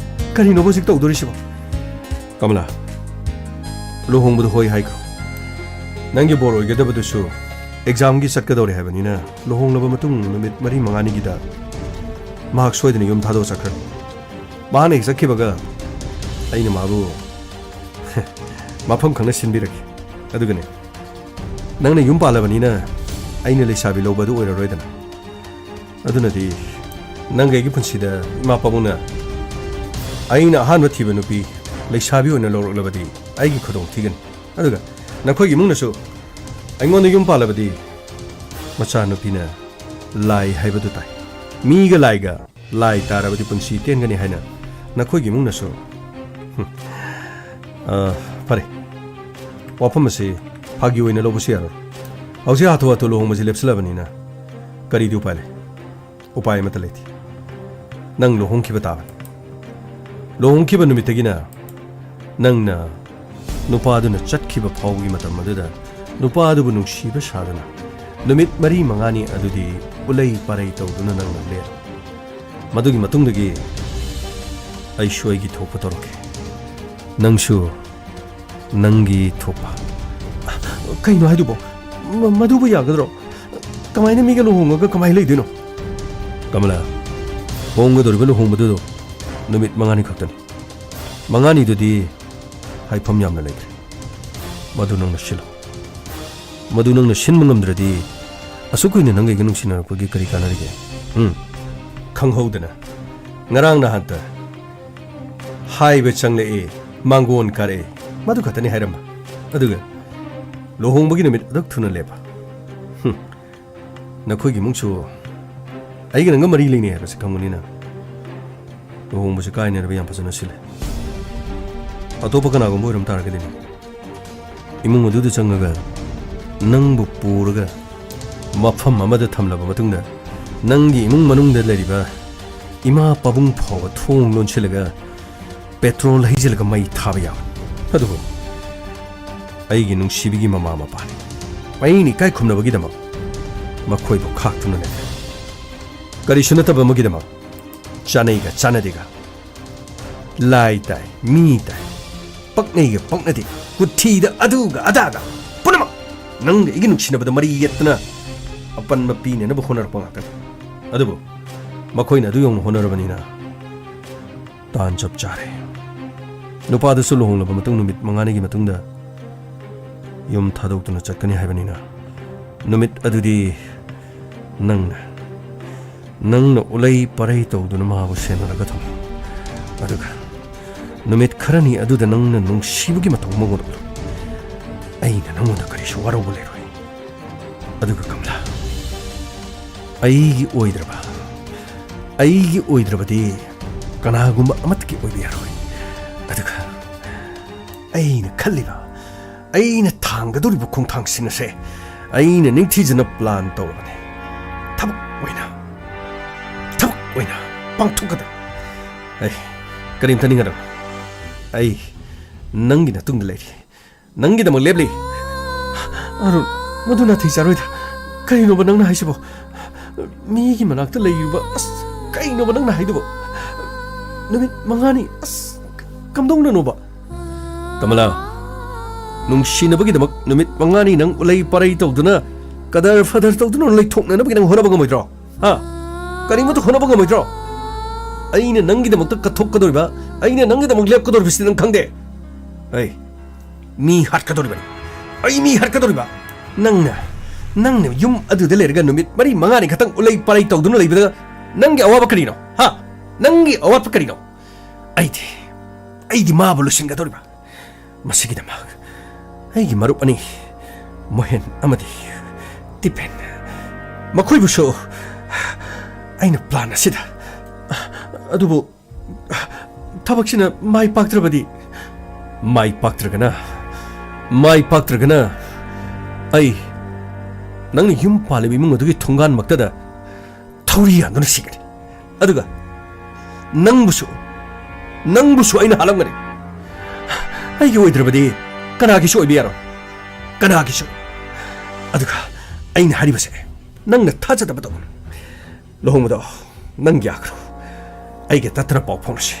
ꯀꯔꯤꯅꯣꯕ ꯍꯧꯖꯤꯛ ꯇꯧꯗꯣꯔꯤꯁꯤꯕꯣ? ꯀꯃꯂꯥ, ꯂꯨꯍꯣꯡꯕꯗꯨ ꯍꯣꯏ ꯍꯥꯏꯈ꯭ꯔꯣ꯫ ꯅꯪꯒꯤ ꯕꯣꯔ ꯑꯣꯏꯒꯗꯕꯗꯨꯁꯨ examꯒꯤ ꯆꯠꯀꯗꯧꯔꯦ ꯍꯥꯏꯕꯅꯤꯅ, ꯂꯨꯍꯣꯡꯂꯕ ꯃꯇꯨꯡ ꯅꯨꯃꯤꯠ ꯃꯔꯤ ꯃꯉꯥꯅꯤꯒꯤꯗ ꯃꯍꯥꯛ ꯁꯣꯏꯗꯅ ꯌꯨꯝ ꯊꯥꯗꯣꯛꯑ ꯆꯠꯈ꯭ꯔꯅꯤ꯫ ꯃꯍꯥꯛꯅ ꯍꯦꯛ ꯆꯠꯈꯤꯕꯒ ꯑꯩꯅ ꯃꯥꯕꯨ ꯃꯐꯝ ꯈꯪꯅ ꯁꯤꯟꯕꯤꯔꯒꯦ꯫ ꯑꯗꯨꯒꯅꯦ, ꯅꯪꯅ ꯌꯨꯝ ꯄꯥꯜꯂꯕꯅꯤꯅ ꯑꯩꯅ ꯂꯩꯁꯥꯕꯤ ꯂꯧꯕ ꯑꯗꯨ ꯑꯣꯏꯔꯔꯣꯏꯗꯅ꯫ ꯑꯗꯨꯅꯗꯤ ꯅꯪꯒ ꯑꯩꯒꯤ ꯄꯨꯟꯁꯤꯗ ꯏꯃꯥ ꯄꯥꯕꯨꯡꯅ ꯑꯩꯅ ꯑꯍꯥꯟꯕ ꯊꯤꯕ ꯅꯨꯄꯤ ꯂꯩꯁꯥꯕꯤ ꯑꯣꯏꯅ ꯂꯧꯔꯛꯂꯕꯗꯤ ꯑꯩꯒꯤ ꯈꯨꯗꯣꯡ ꯊꯤꯒꯅꯤ꯫ ꯑꯗꯨꯒ ꯅꯈꯣꯏꯒꯤ ꯏꯃꯨꯡꯅꯁꯨ ꯑꯩꯉꯣꯟꯗ ꯌꯨꯝ ꯄꯥꯜꯂꯕꯗꯤ ꯃꯆꯥꯅꯨꯄꯤꯅ ꯂꯥꯏ ꯍꯥꯏꯕꯗꯨ ꯇꯥꯏ꯫ ꯃꯤꯒ ꯂꯥꯏꯒ ꯂꯥꯏ ꯇꯥꯔꯕꯗꯤ ꯄꯨꯟꯁꯤ ꯇꯦꯟꯒꯅꯤ ꯍꯥꯏꯅ ꯅꯈꯣꯏꯒꯤ ꯏꯃꯨꯡꯅꯁꯨ꯫ ꯍꯨꯝ꯫ ꯑ, ꯐꯔꯦ꯫ ꯋꯥꯐꯝ ꯑꯁꯤ ꯐꯥꯒꯤ ꯑꯣꯏꯅ ꯂꯧꯕꯁꯨ ꯌꯥꯔꯣꯏ꯫ ꯍꯧꯖꯤꯛ ꯍꯥꯊꯨ ꯍꯥꯊꯨ ꯂꯨꯍꯣꯡꯕꯁꯤ ꯂꯦꯞꯁꯤꯜꯂꯕꯅꯤꯅ ꯀꯔꯤꯗꯤ ꯎꯄꯥꯏ ꯂꯩ? ꯎꯄꯥꯏ ꯑꯃꯠꯇ ꯂꯩꯇꯦ꯫ ꯅꯪ ꯂꯨꯍꯣꯡꯈꯤꯕ ꯇꯥꯕꯅꯤ꯫ ꯂꯨꯍꯣꯡꯈꯤꯕ ꯅꯨꯃꯤꯠꯇꯒꯤꯅ ꯅꯪꯅ ꯅꯨꯄꯥꯗꯨꯅ ꯆꯠꯈꯤꯕ ꯐꯥꯎꯕꯒꯤ ꯃꯇꯝ ꯑꯗꯨꯗ ꯅꯨꯄꯥꯗꯨꯕꯨ ꯅꯨꯡꯁꯤꯕ ꯁꯥꯗꯨꯅ, ꯅꯨꯃꯤꯠ ꯃꯔꯤ ꯃꯉꯥꯅꯤ ꯑꯗꯨꯗꯤ ꯎꯂꯩ ꯄꯥꯔꯩ ꯇꯧꯗꯨꯅ ꯅꯪꯅ ꯂꯦꯜꯂꯨ꯫ ꯃꯗꯨꯒꯤ ꯃꯇꯨꯡꯗꯒꯤ ꯑꯩꯁꯨ ꯑꯩꯒꯤ ꯊꯣꯛꯄ ꯇꯧꯔꯛꯀꯦ, ꯅꯪꯁꯨ ꯅꯪꯒꯤ ꯊꯣꯛꯄ꯫ ꯀꯩꯅꯣ ꯍꯥꯏꯗꯨꯕꯣ? ꯃ-, ꯃꯗꯨꯕꯨ ꯌꯥꯒꯗ꯭ꯔꯣ? ꯀꯃꯥꯏꯅ ꯃꯤꯒ ꯂꯨꯍꯣꯡꯉꯒ ꯀꯃꯥꯏꯅ ꯂꯩꯗꯣꯏꯅꯣ? ꯀꯃꯂꯥ, ꯍꯣꯡꯒꯗꯧꯔꯤꯕ ꯂꯨꯍꯣꯡꯕꯗꯨ ꯅꯨꯃꯤꯠ ꯃꯉꯥꯅꯤ ꯈꯛꯇꯅꯤ꯫ ꯃꯉꯥꯅꯤꯗꯨꯗꯤ ꯍꯥꯏꯐꯝ ꯌꯥꯝꯅ ꯂꯩꯇ꯭ꯔꯦ꯫ ꯃꯗꯨ ꯅꯪꯅ ꯁꯤꯜꯂꯨ꯫ ꯃꯗꯨ ꯅꯪꯅ ꯁꯤꯟꯕ ꯉꯝꯗ꯭ꯔꯗꯤ, ꯑꯁꯨꯛ ꯀꯨꯏꯅ ꯅꯪꯒ ꯑꯩꯒ ꯅꯨꯡꯁꯤꯅꯔꯛꯄꯒꯤ ꯀꯔꯤ ꯀꯥꯟꯅꯔꯤꯒꯦ? ꯎꯝ? ꯈꯪꯍꯧꯗꯅ ꯉꯔꯥꯡ ꯅꯍꯥꯟꯇ ꯍꯥꯏꯕ ꯆꯪꯂꯛꯑꯦ, ꯃꯥꯡꯒꯣꯟ ꯀꯥꯔꯛꯑꯦ, ꯃꯗꯨ ꯈꯛꯇꯅꯤ ꯍꯥꯏꯔꯝꯕ꯫ ꯑꯗꯨꯒ ꯂꯨꯍꯣꯡꯕꯒꯤ ꯅꯨꯃꯤꯠ ꯑꯗꯨꯛ ꯊꯨꯅ ꯂꯦꯞꯄ꯫ ꯍꯨꯝ꯫ ꯅꯈꯣꯏꯒꯤ ꯏꯃꯨꯡꯁꯨ ꯑꯩꯒ ꯅꯪꯒ ꯃꯔꯤ ꯂꯩꯅꯩ ꯍꯥꯏꯕꯁꯤ ꯈꯪꯕꯅꯤꯅ, ꯂꯨꯍꯣꯡꯕꯁꯤ ꯀꯥꯏꯅꯅꯕ ꯌꯥꯝ ꯐꯖꯅ ꯁꯤꯜꯂꯦ꯫ ꯑꯇꯣꯞꯄ ꯀꯅꯥꯒꯨꯝꯕ ꯑꯣꯏꯔꯝ ꯇꯥꯔꯒꯗꯤꯅꯦ, ꯏꯃꯨꯡ ꯑꯗꯨꯗ ꯆꯪꯉꯒ ꯅꯪꯕꯨ ꯄꯨꯔꯒ ꯃꯐꯝ ꯑꯃꯗ ꯊꯝꯂꯕ ꯃꯇꯨꯡꯗ, ꯅꯪꯒꯤ ꯏꯃꯨꯡ ꯃꯅꯨꯡꯗ ꯂꯩꯔꯤꯕ ꯏꯃꯥ ꯄꯥꯕꯨꯡ ꯐꯥꯎꯕ ꯊꯣꯡ ꯂꯣꯟꯁꯤꯜꯂꯒ ꯄꯦꯇ꯭ꯔꯣꯜ ꯍꯩꯖꯤꯜꯂꯒ ꯃꯩ ꯊꯥꯕ ꯌꯥꯕ꯫ ꯑꯗꯨꯕꯨ ꯑꯩꯒꯤ ꯅꯨꯡꯁꯤꯕꯤꯒꯤ ꯃꯃꯥ ꯃꯄꯥꯅꯤ꯫ ꯑꯩꯅ ꯏꯀꯥꯏ ꯈꯨꯝꯅꯕꯒꯤꯗꯃꯛ ꯃꯈꯣꯏꯕꯨ ꯈꯥꯛꯇꯨꯅ ꯂꯩꯔꯦ꯫ ꯀꯔꯤꯁꯨ ꯅꯠꯇꯕ ꯑꯃꯒꯤꯗꯃꯛ ꯆꯥꯅꯩꯒ ꯆꯥꯅꯗꯦꯒ, ꯂꯥꯏ ꯇꯥꯏ, ꯃꯤ ꯇꯥꯏ, ꯄꯛꯅꯩꯒ ꯄꯛꯅꯗꯦ, ꯀꯨꯊꯤꯗ ꯑꯗꯨꯒ ꯑꯗꯥꯒ ꯄꯨꯝꯅꯃꯛ ꯅꯪꯒ ꯑꯩꯒ ꯅꯨꯡꯁꯤꯅꯕꯗ ꯃꯔꯤ ꯌꯦꯠꯇꯅ ꯑꯄꯟꯕ ꯄꯤꯅꯅꯕ ꯍꯣꯠꯅꯔꯛꯄ ꯉꯥꯛꯇꯅꯤ꯫ ꯑꯗꯨꯕꯨ ꯃꯈꯣꯏꯅ ꯑꯗꯨ ꯌꯧꯅ ꯍꯣꯠꯅꯔꯕꯅꯤꯅ, ꯇꯥꯟ ꯆꯞ ꯆꯥꯔꯦ꯫ ꯅꯨꯄꯥꯗꯨꯁꯨ ꯂꯨꯍꯣꯡꯂꯕ ꯃꯇꯨꯡ ꯅꯨꯃꯤꯠ ꯃꯉꯥꯅꯤꯒꯤ ꯃꯇꯨꯡꯗ ꯌꯨꯝ ꯊꯥꯗꯣꯛꯇꯨꯅ ꯆꯠꯀꯅꯤ ꯍꯥꯏꯕꯅꯤꯅ, ꯅꯨꯃꯤꯠ ꯑꯗꯨꯗꯤ ꯅꯪꯅ, ꯅꯪꯅ ꯎꯂꯩ ꯄꯔꯩ ꯇꯧꯗꯨꯅ ꯃꯥꯕꯨ ꯁꯦꯟꯅꯔꯒ ꯊꯝꯃꯨ꯫ ꯑꯗꯨꯒ ꯅꯨꯃꯤꯠ ꯈꯔꯅꯤ ꯑꯗꯨꯗ ꯅꯪꯅ ꯅꯨꯡꯁꯤꯕꯒꯤ ꯃꯇꯧ ꯃꯉꯣꯟꯗ ꯎꯠꯂꯨ꯫ ꯑꯩꯅ ꯅꯪꯉꯣꯟꯗ ꯀꯔꯤꯁꯨ ꯋꯥꯔꯧꯕ ꯂꯩꯔꯣꯏ꯫ ꯑꯗꯨꯒ ꯀꯃꯂꯥ, ꯑꯩꯒꯤ ꯑꯣꯏꯗ꯭ꯔꯕ, ꯑꯩꯒꯤ ꯑꯣꯏꯗ꯭ꯔꯕꯗꯤ ꯀꯅꯥꯒꯨꯝꯕ ꯑꯃꯠꯇꯒꯤ ꯑꯣꯏꯕ ꯌꯥꯔꯣꯏ꯫ ꯑꯗꯨꯒ ꯑꯩꯅ ꯈꯜꯂꯤꯕ, ꯑꯩꯅ ꯊꯥꯡꯒꯗꯧꯔꯤꯕ ꯈꯣꯡꯊꯥꯡꯁꯤꯡ ꯑꯁꯦ ꯑꯩꯅ ꯅꯤꯡꯊꯤꯖꯅ ꯄ꯭ꯂꯥꯟ ꯇꯧꯔꯕꯅꯤ꯫ ꯊꯕꯛ ꯑꯣꯏꯅ, ꯊꯕꯛ ꯑꯣꯏꯅ ꯄꯥꯡꯊꯣꯛꯀꯗꯕ꯫ ꯑꯩ ꯀꯔꯤꯝꯇ ꯅꯤꯡꯍꯟꯅꯕ꯫ ꯑꯩ ꯅꯪꯒꯤ ꯅꯇꯨꯡꯗ ꯂꯩꯔꯤ꯫ ꯅꯪꯒꯤꯗꯃꯛ ꯂꯦꯞꯂꯤ꯫ ꯑꯔꯨꯟ, ꯃꯗꯨ ꯅꯥꯊꯩ ꯆꯥꯔꯣꯏꯗ꯫ ꯀꯩꯅꯣꯕ ꯅꯪꯅ ꯍꯥꯏꯁꯤꯕꯣ? ꯃꯤꯒꯤ ꯃꯅꯥꯛꯇ ꯂꯩꯔꯨꯕ, ꯑꯁ, ꯀꯩꯅꯣꯕ ꯅꯪꯅ ꯍꯥꯏꯗꯨꯕꯣ? ꯅꯨꯃꯤꯠ ꯃꯉꯥꯅꯤ, ꯑꯁ, ꯀꯝꯗꯧꯅꯅꯣꯕ? ꯀꯃꯂꯥ, ꯅꯨꯡꯁꯤꯅꯕꯒꯤꯗꯃꯛ ꯅꯨꯃꯤꯠ ꯃꯉꯥꯅꯤ ꯅꯪ ꯎꯂꯩ ꯄꯥꯔꯩ ꯇꯧꯗꯨꯅ, ꯀꯗꯔ ꯐꯗꯔ ꯇꯧꯗꯨꯅ ꯂꯩꯊꯣꯛꯅꯅꯕꯒꯤ ꯅꯪ ꯍꯣꯠꯅꯕ ꯉꯝꯃꯣꯏꯗ꯭ꯔꯣ? ꯍꯥ? ꯀꯔꯤꯃꯠꯇ ꯍꯣꯠꯅꯕ ꯉꯝꯃꯣꯏꯗ꯭ꯔꯣ? ꯑꯩꯅ ꯅꯪꯒꯤꯗꯃꯛꯇ ꯀꯠꯊꯣꯛꯀꯗꯧꯔꯤꯕ, ꯑꯩꯅ ꯅꯪꯒꯤꯗꯃꯛ ꯂꯦꯞꯀꯗꯧꯔꯤꯕꯁꯤꯗꯤ ꯅꯪ ꯈꯪꯗꯦ? ꯑꯩ ꯃꯤ ꯍꯥꯠꯀꯗꯧꯔꯤꯕꯅꯤ꯫ ꯑꯩ ꯃꯤ ꯍꯥꯠꯀꯗꯧꯔꯤꯕ꯫ ꯅꯪꯅ, ꯅꯪꯅ ꯌꯨꯝ ꯑꯗꯨꯗ ꯂꯩꯔꯒ ꯅꯨꯃꯤꯠ ꯃꯔꯤ ꯃꯉꯥꯅꯤ ꯈꯛꯇꯪ ꯎꯂꯩ ꯄꯥꯔꯩ ꯇꯧꯗꯨꯅ ꯂꯩꯕꯗ ꯅꯪꯒꯤ ꯑꯋꯥꯕ ꯀꯔꯤꯅꯣ? ꯍꯥ? ꯅꯪꯒꯤ ꯑꯋꯥꯠꯄ ꯀꯔꯤꯅꯣ? ꯑꯩꯗꯤ, ꯑꯩꯗꯤ ꯃꯥꯕꯨ ꯂꯣꯏꯁꯤꯟꯒꯗꯧꯔꯤꯕ꯫ ꯃꯁꯤꯒꯤꯗꯃꯛ ꯑꯩꯒꯤ ꯃꯔꯨꯞ ꯑꯅꯤ, ꯃꯣꯍꯦꯟ ꯑꯃꯗꯤ ꯇꯤꯄꯦꯟ, ꯃꯈꯣꯏꯕꯨꯁꯨ ꯑꯩꯅ ꯄ꯭ꯂꯥꯟ ꯑꯁꯤꯗ, ꯑꯗꯨꯕꯨ ꯊꯕꯛꯁꯤꯅ ꯃꯥꯏ ꯄꯥꯛꯇ꯭ꯔꯕꯗꯤ? ꯃꯥꯏ ꯄꯥꯛꯇ꯭ꯔꯒꯅ, ꯃꯥꯏ ꯄꯥꯛꯇ꯭ꯔꯒꯅ ꯑꯩ ꯅꯪꯅ ꯌꯨꯝ ꯄꯥꯜꯂꯤꯕ ꯏꯃꯨꯡ ꯑꯗꯨꯒꯤ ꯊꯣꯡꯒꯥꯟꯃꯛꯇꯗ ꯊꯧꯔꯤ ꯌꯥꯟꯗꯨꯅ ꯁꯤꯒꯅꯤ꯫ ꯑꯗꯨꯒ ꯅꯪꯕꯨꯁꯨ, ꯅꯪꯕꯨꯁꯨ ꯑꯩꯅ ꯍꯥꯠꯂꯝꯒꯅꯤ꯫ ꯑꯩꯒꯤ ꯑꯣꯏꯗ꯭ꯔꯕꯗꯤ ꯀꯅꯥꯒꯤꯁꯨ ꯑꯣꯏꯕ ꯌꯥꯔꯣꯏ, ꯀꯅꯥꯒꯤꯁꯨ꯫ ꯑꯗꯨꯒ ꯑꯩꯅ ꯍꯥꯏꯔꯤꯕꯁꯦ ꯅꯪꯅ ꯊꯥꯖꯗꯕ ꯇꯧꯒꯅꯨ꯫ ꯂꯨꯍꯣꯡꯕꯗꯣ ꯅꯪ ꯌꯥꯈ꯭ꯔꯣ꯫ ꯑꯩꯒ ꯇꯠꯇꯅ ꯄꯥꯎ ꯐꯥꯎꯅꯁꯤ꯫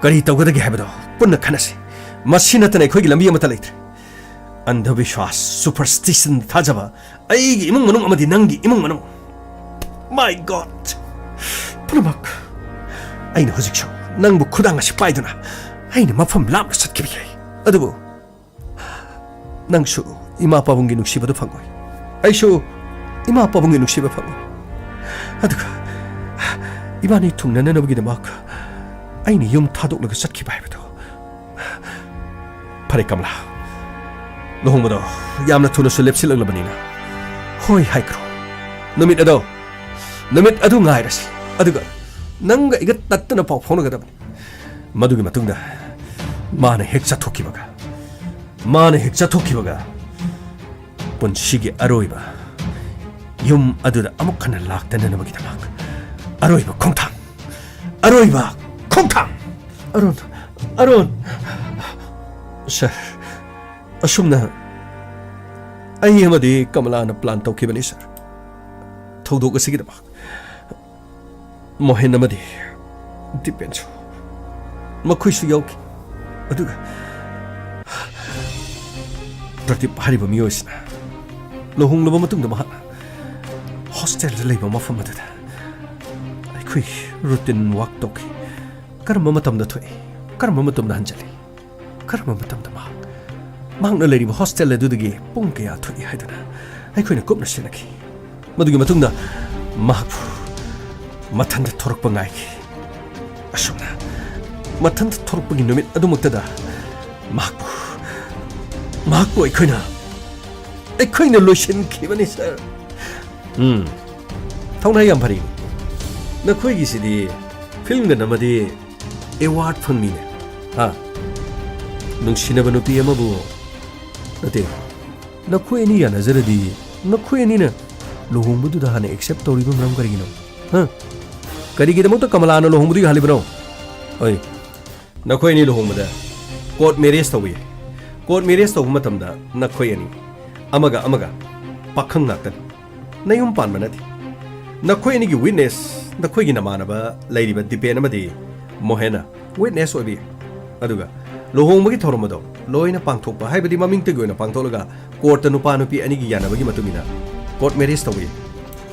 ꯀꯔꯤ ꯇꯧꯒꯗꯒꯦ ꯍꯥꯏꯕꯗꯣ ꯄꯨꯟꯅ ꯈꯟꯅꯁꯤ꯫ ꯃꯁꯤ ꯅꯠꯇꯅ ꯑꯩꯈꯣꯏꯒꯤ ꯂꯝꯕꯤ ꯑꯃꯠꯇ ꯂꯩꯇ꯭ꯔꯦ꯫ ꯑꯟꯙꯕꯤꯁ꯭ꯋꯥꯁ, superstition ꯊꯥꯖꯕ ꯑꯩꯒꯤ ꯏꯃꯨꯡ ꯃꯅꯨꯡ ꯑꯃꯗꯤ ꯅꯪꯒꯤ ꯏꯃꯨꯡ ꯃꯅꯨꯡ꯫ My God! ꯄꯨꯝꯅꯃꯛ ꯑꯩꯅ ꯍꯧꯖꯤꯛꯁꯨ ꯅꯪꯕꯨ ꯈꯨꯗꯥꯡ ꯑꯁꯤ ꯄꯥꯏꯗꯨꯅ ꯑꯩꯅ ꯃꯐꯝ ꯂꯥꯞꯅ ꯆꯠꯈꯤꯕ ꯌꯥꯏ꯫ ꯑꯗꯨꯕꯨ ꯅꯪꯁꯨ ꯏꯃꯥ ꯄꯥꯕꯨꯡꯒꯤ ꯅꯨꯡꯁꯤꯕꯗꯨ ꯐꯪꯉꯣꯏ꯫ ꯑꯩꯁꯨ ꯏꯃꯥ ꯄꯥꯕꯨꯡꯒꯤ ꯅꯨꯡꯁꯤꯕ ꯐꯪꯉꯣꯏ꯫ ꯑꯗꯨꯒ ꯏꯕꯥꯅꯤ ꯊꯨꯡꯅꯅꯕꯒꯤꯗꯃꯛ ꯑꯩꯅ ꯌꯨꯝ ꯊꯥꯗꯣꯛꯂꯒ ꯆꯠꯈꯤꯕ ꯍꯥꯏꯕꯗꯣ꯫ ꯐꯔꯦ ꯀꯃꯂꯥ, ꯂꯨꯍꯣꯡꯕꯗꯣ ꯌꯥꯝꯅ ꯊꯨꯅꯁꯨ ꯂꯦꯞꯁꯤꯜꯂꯛꯂꯕꯅꯤꯅ ꯍꯣꯏ ꯍꯥꯏꯈ꯭ꯔꯣ꯫ ꯅꯨꯃꯤꯠ ꯑꯗꯣ, ꯅꯨꯃꯤꯠ ꯑꯗꯨ ꯉꯥꯏꯔꯁꯤ꯫ ꯑꯗꯨꯒ ꯅꯪꯒ ꯑꯩꯒ ꯇꯠꯇꯅ ꯄꯥꯎ ꯐꯥꯎꯅꯒꯗꯕꯅꯤ꯫ ꯃꯗꯨꯒꯤ ꯃꯇꯨꯡꯗ ꯃꯥꯅ ꯍꯦꯛ ꯆꯠꯊꯣꯛꯈꯤꯕꯒ, ꯃꯥꯅ ꯍꯦꯛ ꯆꯠꯊꯣꯛꯈꯤꯕꯒ ꯄꯨꯟꯁꯤꯒꯤ ꯑꯔꯣꯏꯕ ꯌꯨꯝ ꯑꯗꯨꯗ ꯑꯃꯨꯛ ꯍꯟꯅ ꯂꯥꯛꯇꯅꯅꯕꯒꯤꯗꯃꯛ ꯑꯔꯣꯏꯕ ꯈꯣꯡꯊꯥꯡ, ꯑꯔꯣꯏꯕ ꯈꯣꯡꯊꯥꯡ꯫ ꯑꯔꯨꯟ, ꯑꯔꯨꯟ꯫ ꯁꯥꯔ, ꯑꯁꯨꯝꯅ ꯑꯩ ꯑꯃꯗꯤ ꯀꯃꯂꯥꯅ ꯄ꯭ꯂꯥꯟ ꯇꯧꯈꯤꯕꯅꯤ, ꯁꯥꯔ꯫ ꯊꯧꯗꯣꯛ ꯑꯁꯤꯒꯤꯗꯃꯛ ꯃꯣꯍꯦꯟ ꯑꯃꯗꯤ ꯗꯤꯄꯦꯟꯁꯨ, ꯃꯈꯣꯏꯁꯨ ꯌꯥꯎꯈꯤ꯫ ꯑꯗꯨꯒ ꯄ꯭ꯔꯗꯤꯞ ꯍꯥꯏꯔꯤꯕ ꯃꯤꯑꯣꯏꯁꯤꯅ ꯂꯨꯍꯣꯡꯂꯕ ꯃꯇꯨꯡꯗ ꯃꯍꯥꯛꯅ ꯍꯣꯁꯇꯦꯜꯗ ꯂꯩꯕ ꯃꯐꯝ ꯑꯗꯨꯗ ꯑꯩꯈꯣꯏ ꯔꯨꯇꯤꯟ ꯋꯥꯛ ꯇꯧꯈꯤ꯫ ꯀꯔꯝꯕ ꯃꯇꯝꯗ ꯊꯣꯛꯏ, ꯀꯔꯝꯕ ꯃꯇꯝꯗ ꯍꯟꯖꯤꯜꯂꯤ, ꯀꯔꯝꯕ ꯃꯇꯝꯗ ꯃꯍꯥꯛ, ꯃꯍꯥꯛꯅ ꯂꯩꯔꯤꯕ ꯍꯣꯁꯇꯦꯜ ꯑꯗꯨꯗꯒꯤ ꯄꯨꯡ ꯀꯌꯥ ꯊꯣꯛꯏ ꯍꯥꯏꯗꯨꯅ ꯑꯩꯈꯣꯏꯅ ꯀꯨꯞꯅ ꯁꯤꯟꯅꯈꯤ꯫ ꯃꯗꯨꯒꯤ ꯃꯇꯨꯡꯗ ꯃꯍꯥꯛꯄꯨ ꯃꯊꯟꯇ ꯊꯣꯔꯛꯄ ꯉꯥꯏꯈꯤ꯫ ꯑꯁꯨꯝꯅ ꯃꯊꯟꯇ ꯊꯣꯔꯛꯄꯒꯤ ꯅꯨꯃꯤꯠ ꯑꯗꯨꯃꯛꯇꯗ ꯃꯍꯥꯛꯄꯨ, ꯃꯍꯥꯛꯄꯨ ꯑꯩꯈꯣꯏꯅ, ꯑꯩꯈꯣꯏꯅ ꯂꯣꯏꯁꯤꯟꯈꯤꯕꯅꯤ, ꯁꯥꯔ꯫ ꯎꯝ, ꯊꯧꯅꯥ ꯌꯥꯝ ꯐꯔꯤ꯫ ꯅꯈꯣꯏꯒꯤꯁꯤꯗꯤ ꯐꯤꯜꯝꯒ ꯅꯝꯃꯗꯤ ꯑꯦꯋꯥꯔꯗ ꯐꯪꯅꯤꯅꯦ꯫ ꯍꯥ? ꯅꯨꯡꯁꯤꯅꯕ ꯅꯨꯄꯤ ꯑꯃꯕꯨ, ꯅꯠꯇꯦ, ꯅꯈꯣꯏ ꯑꯅꯤ ꯌꯥꯅꯖꯔꯗꯤ, ꯅꯈꯣꯏ ꯑꯅꯤꯅ ꯂꯨꯍꯣꯡꯕꯗꯨꯗ ꯍꯥꯟꯅ ꯑꯦꯛꯁꯦꯞ ꯇꯧꯔꯤꯕ ꯃꯔꯝ ꯀꯔꯤꯒꯤꯅꯣ? ꯍꯥ? ꯀꯔꯤꯒꯤꯗꯃꯛꯇ ꯀꯃꯂꯥꯅ ꯂꯨꯍꯣꯡꯕꯗꯨ ꯌꯥꯍꯜꯂꯤꯕꯅꯣ? ꯍꯣꯏ, ꯅꯈꯣꯏ ꯑꯅꯤ ꯂꯨꯍꯣꯡꯕꯗ ꯀꯣꯔꯠ ꯃꯦꯔꯦꯖ ꯇꯧꯕ ꯌꯥꯏ꯫ ꯀꯣꯔꯠ ꯃꯦꯔꯦꯖ ꯇꯧꯕ ꯃꯇꯝꯗ ꯅꯈꯣꯏ ꯑꯅꯤ ꯑꯃꯒ ꯑꯃꯒ ꯄꯥꯈꯪ ꯉꯥꯛꯇꯅꯤ꯫ ꯅꯌꯨꯝ ꯄꯥꯟꯕ ꯅꯠꯇꯦ꯫ ꯅꯈꯣꯏ ꯑꯅꯤꯒꯤ ꯋꯤꯠꯅꯦꯁ, ꯅꯈꯣꯏꯒꯤ ꯅꯃꯥꯟꯅꯕ ꯂꯩꯔꯤꯕ ꯗꯤꯄꯦꯟ ꯑꯃꯗꯤ ꯃꯣꯍꯦꯟꯅ ꯋꯤꯠꯅꯦꯁ ꯑꯣꯏꯕ ꯌꯥꯏ꯫ ꯑꯗꯨꯒ ꯂꯨꯍꯣꯡꯕꯒꯤ ꯊꯧꯔꯝ ꯑꯗꯣ ꯂꯣꯏꯅ ꯄꯥꯡꯊꯣꯛꯄ, ꯍꯥꯏꯕꯗꯤ ꯃꯃꯤꯡꯇꯒꯤ ꯑꯣꯏꯅ ꯄꯥꯡꯊꯣꯛꯂꯒ ꯀꯣꯔꯠꯇ ꯅꯨꯄꯥ ꯅꯨꯄꯤ ꯑꯅꯤꯒꯤ ꯌꯥꯅꯕꯒꯤ ꯃꯇꯨꯡ ꯏꯟꯅ ꯀꯣꯔꯠ ꯃꯦꯔꯦꯖ ꯇꯧꯕ ꯌꯥꯏ꯫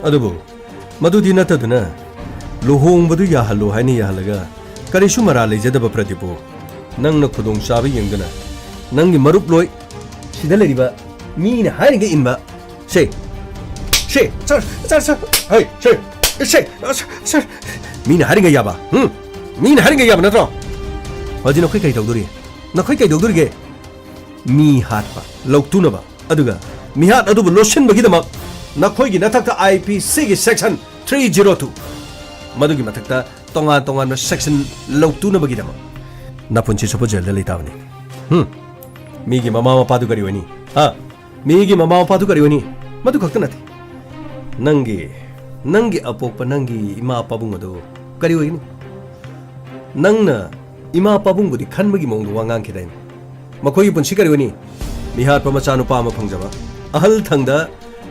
ꯑꯗꯨꯕꯨ ꯃꯗꯨꯗꯤ ꯅꯠꯇꯗꯨꯅ, ꯂꯨꯍꯣꯡꯕꯗꯨ ꯌꯥꯍꯜꯂꯨ ꯍꯥꯏꯅ ꯌꯥꯍꯜꯂꯒ ꯀꯔꯤꯁꯨ ꯃꯔꯥꯜ ꯂꯩꯖꯗꯕ ꯄ꯭ꯔꯗꯤꯞꯄꯨ ꯅꯪꯅ ꯈꯨꯗꯣꯡꯆꯥꯕ ꯌꯦꯡꯗꯨꯅ ꯅꯪꯒꯤ ꯃꯔꯨꯞ ꯂꯣꯏ, ꯁꯤꯗ ꯂꯩꯔꯤꯕ ꯃꯤꯅ ꯍꯥꯏꯔꯤꯉꯩ ꯏꯟꯕ, ꯁꯦ, ꯁꯦ, ꯁꯥꯔ, ꯁꯥꯔ, ꯁꯥꯔ, ꯍꯩ, ꯁꯦ, ꯁꯦ, ꯁꯥꯔ, ꯁꯥꯔ, ꯃꯤꯅ ꯍꯥꯏꯔꯤꯉꯩ ꯌꯥꯕ, ꯍꯨꯝ? ꯃꯤꯅ ꯍꯥꯏꯔꯤꯉꯩ ꯌꯥꯕ ꯅꯠꯇ꯭ꯔꯣ? ꯍꯧꯖꯤꯛ ꯅꯈꯣꯏ ꯀꯩ ꯇꯧꯗꯣꯔꯤ? ꯅꯈꯣꯏ ꯀꯩꯗꯧꯗꯣꯔꯤꯒꯦ? ꯃꯤ ꯍꯥꯠꯄ, ꯂꯧꯇꯨꯅꯕ, ꯑꯗꯨꯒ ꯃꯤꯍꯥꯠ ꯑꯗꯨꯕꯨ ꯂꯣꯠꯁꯤꯟꯕꯒꯤꯗꯃꯛ ꯅꯈꯣꯏꯒꯤ ꯅꯊꯛꯇ IPCꯒꯤ section three zero two, ꯃꯗꯨꯒꯤ ꯃꯊꯛꯇ ꯇꯣꯉꯥꯟ ꯇꯣꯉꯥꯟꯕ section ꯂꯧꯇꯨꯅꯕꯒꯤꯗꯃꯛ ꯅꯄꯨꯟꯁꯤ ꯆꯨꯞꯄ ꯖꯦꯜꯗ ꯂꯩ ꯇꯥꯕꯅꯤ꯫ ꯍꯨꯝ꯫ ꯃꯤꯒꯤ ꯃꯃꯥ ꯃꯄꯥꯗꯨ ꯀꯔꯤ ꯑꯣꯏꯅꯤ? ꯍꯥ? ꯃꯤꯒꯤ ꯃꯃꯥ ꯃꯄꯥꯗꯨ ꯀꯔꯤ ꯑꯣꯏꯅꯤ? ꯃꯗꯨ ꯈꯛꯇ ꯅꯠꯇꯦ꯫ ꯅꯪꯒꯤ, ꯅꯪꯒꯤ ꯑꯄꯣꯛꯄ ꯅꯪꯒꯤ ꯏꯃꯥ ꯄꯥꯕꯨꯡ ꯑꯗꯨ ꯀꯔꯤ ꯑꯣꯏꯒꯅꯤ? ꯅꯪꯅ ꯏꯃꯥ ꯄꯥꯕꯨꯡꯕꯨꯗꯤ ꯈꯟꯕꯒꯤ ꯃꯑꯣꯡꯗ ꯋꯥ ꯉꯥꯡꯈꯤꯗꯥꯏꯅꯦ? ꯃꯈꯣꯏꯒꯤ ꯄꯨꯟꯁꯤ ꯀꯔꯤ ꯑꯣꯏꯅꯤ? ꯃꯤꯍꯥꯠꯄ ꯃꯆꯥꯅꯨꯄꯥ ꯑꯃ ꯐꯪꯖꯕ, ꯑꯍꯜ ꯊꯪꯗ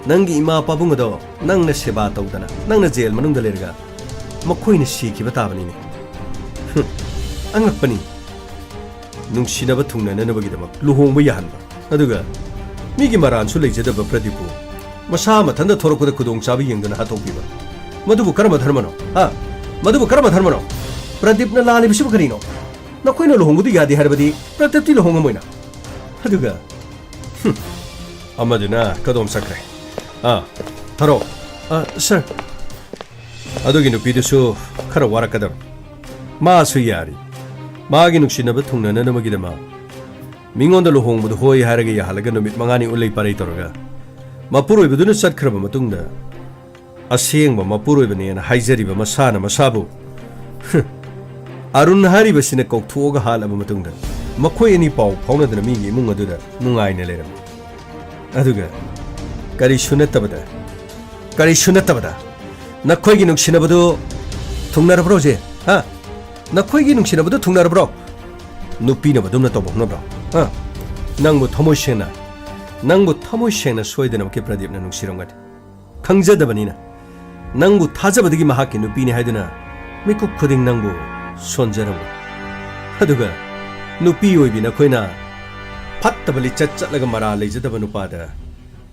ꯅꯪꯒꯤ ꯏꯃꯥ ꯄꯥꯕꯨꯡ ꯑꯗꯣ ꯅꯪꯅ ꯁꯦꯕꯥ ꯇꯧꯗꯅ, ꯅꯪꯅ ꯖꯦꯜ ꯃꯅꯨꯡꯗ ꯂꯩꯔꯒ ꯃꯈꯣꯏꯅ ꯁꯤꯈꯤꯕ ꯇꯥꯕꯅꯤꯅꯦ꯫ ꯍꯨꯝ, ꯑꯉꯛꯄꯅꯤ꯫ ꯅꯨꯡꯁꯤꯅꯕ ꯊꯨꯡꯅꯅꯅꯕꯒꯤꯗꯃꯛ ꯂꯨꯍꯣꯡꯕ ꯌꯥꯍꯟꯕ, ꯑꯗꯨꯒ ꯃꯤꯒꯤ ꯃꯔꯥꯟꯁꯨ ꯂꯩꯖꯗꯕ ꯄ꯭ꯔꯗꯤꯞꯄꯨ ꯃꯁꯥ ꯃꯊꯟꯇ ꯊꯣꯔꯛꯄꯗ ꯈꯨꯗꯣꯡꯆꯥꯕ ꯌꯦꯡꯗꯨꯅ ꯍꯥꯠꯇꯣꯛꯄꯤꯕ, ꯃꯗꯨꯕꯨ ꯀꯔꯝꯕ ꯙꯔꯃꯅꯣ? ꯍꯥ? ꯃꯗꯨꯕꯨ ꯀꯔꯝꯕ ꯙꯔꯃꯅꯣ? ꯄ꯭ꯔꯗꯤꯞꯅ ꯂꯥꯜꯂꯤꯕꯁꯤꯕꯨ ꯀꯔꯤꯅꯣ? ꯅꯈꯣꯏꯅ ꯂꯨꯍꯣꯡꯕꯗꯨ ꯌꯥꯗꯦ ꯍꯥꯏꯔꯕꯗꯤ ꯄ꯭ꯔꯗꯤꯞꯇꯤ ꯂꯨꯍꯣꯡꯉꯝꯃꯣꯏꯅ꯫ ꯑꯗꯨꯒ, ꯍꯨꯝ, ꯑꯃꯗꯨꯅ ꯀꯗꯣꯝ ꯆꯠꯈ꯭ꯔꯦ? ꯑꯥ, ꯊꯥꯔꯣ꯫ ꯑꯥ, ꯁꯥꯔ꯫ ꯑꯗꯨꯒꯤ ꯅꯨꯄꯤꯗꯨꯁꯨ ꯈꯔ ꯋꯥꯔꯛꯀꯗꯕꯅꯤ꯫ ꯃꯥꯁꯨ ꯌꯥꯔꯤ꯫ ꯃꯥꯒꯤ ꯅꯨꯡꯁꯤꯅꯕ ꯊꯨꯡꯅꯅꯅꯕꯒꯤꯗꯃꯛ ꯃꯤꯉꯣꯟꯗ ꯂꯨꯍꯣꯡꯕꯗꯨ ꯍꯣꯏ ꯍꯥꯏꯔꯒ ꯌꯥꯍꯜꯂꯒ ꯅꯨꯃꯤꯠ ꯃꯉꯥꯅꯤ ꯎꯂꯩ ꯄꯥꯔꯩ ꯇꯧꯔꯒ ꯃꯄꯨꯔꯣꯏꯕꯗꯨꯅ ꯆꯠꯈ꯭ꯔꯕ ꯃꯇꯨꯡꯗ ꯑꯁꯦꯡꯕ ꯃꯄꯨꯔꯣꯏꯕꯅꯦꯅ ꯍꯥꯏꯖꯔꯤꯕ ꯃꯁꯥꯅ ꯃꯁꯥꯕꯨ ꯑꯔꯨꯟ ꯍꯥꯏꯔꯤꯕꯁꯤꯅ ꯀꯧꯊꯣꯛꯑꯒ ꯍꯥꯠꯂꯕ ꯃꯇꯨꯡꯗ ꯃꯈꯣꯏ ꯑꯅꯤ ꯄꯥꯎ ꯐꯥꯎꯅꯗꯅ ꯃꯤꯒꯤ ꯏꯃꯨꯡ ꯑꯗꯨꯗ ꯅꯨꯡꯉꯥꯏꯅ ꯂꯩꯔꯝꯃꯤ꯫ ꯑꯗꯨꯒ ꯀꯔꯤꯁꯨ ꯅꯠꯇꯕꯗ, ꯀꯔꯤꯁꯨ ꯅꯠꯇꯕꯗ ꯅꯈꯣꯏꯒꯤ ꯅꯨꯡꯁꯤꯅꯕꯗꯨ ꯊꯨꯡꯅꯔꯕ꯭ꯔꯣ ꯍꯧꯖꯤꯛ? ꯍꯥ? ꯅꯈꯣꯏꯒꯤ ꯅꯨꯡꯁꯤꯅꯕꯗꯨ ꯊꯨꯡꯅꯔꯕ꯭ꯔꯣ? ꯅꯨꯄꯤꯅ ꯃꯗꯨꯝꯅ ꯇꯧꯕ ꯍꯧꯅꯕ꯭ꯔꯣ? ꯍꯥ? ꯅꯪꯕꯨ ꯊꯃꯣꯏ ꯁꯦꯡꯅ, ꯅꯪꯕꯨ ꯊꯃꯣꯏ ꯁꯦꯡꯅ ꯁꯣꯏꯗꯅꯃꯛꯀꯤ ꯄ꯭ꯔꯗꯤꯞꯅ ꯅꯨꯡꯁꯤꯔꯝꯒꯅꯤ꯫ ꯈꯪꯖꯗꯕꯅꯤꯅ, ꯅꯪꯕꯨ ꯊꯥꯖꯕꯗꯒꯤ ꯃꯍꯥꯛꯀꯤ ꯅꯨꯄꯤꯅꯤ ꯍꯥꯏꯗꯨꯅ ꯃꯤꯀꯨꯞ ꯈꯨꯗꯤꯡ ꯅꯪꯕꯨ ꯁꯣꯟꯖꯔꯝꯒꯅꯤ꯫ ꯑꯗꯨꯒ ꯅꯨꯄꯤ ꯑꯣꯏꯕꯤ ꯅꯈꯣꯏꯅ ꯐꯠꯇꯕ ꯂꯤꯆꯠ ꯆꯠꯂꯒ ꯃꯔꯥꯜ ꯂꯩꯖꯗꯕ ꯅꯨꯄꯥꯗ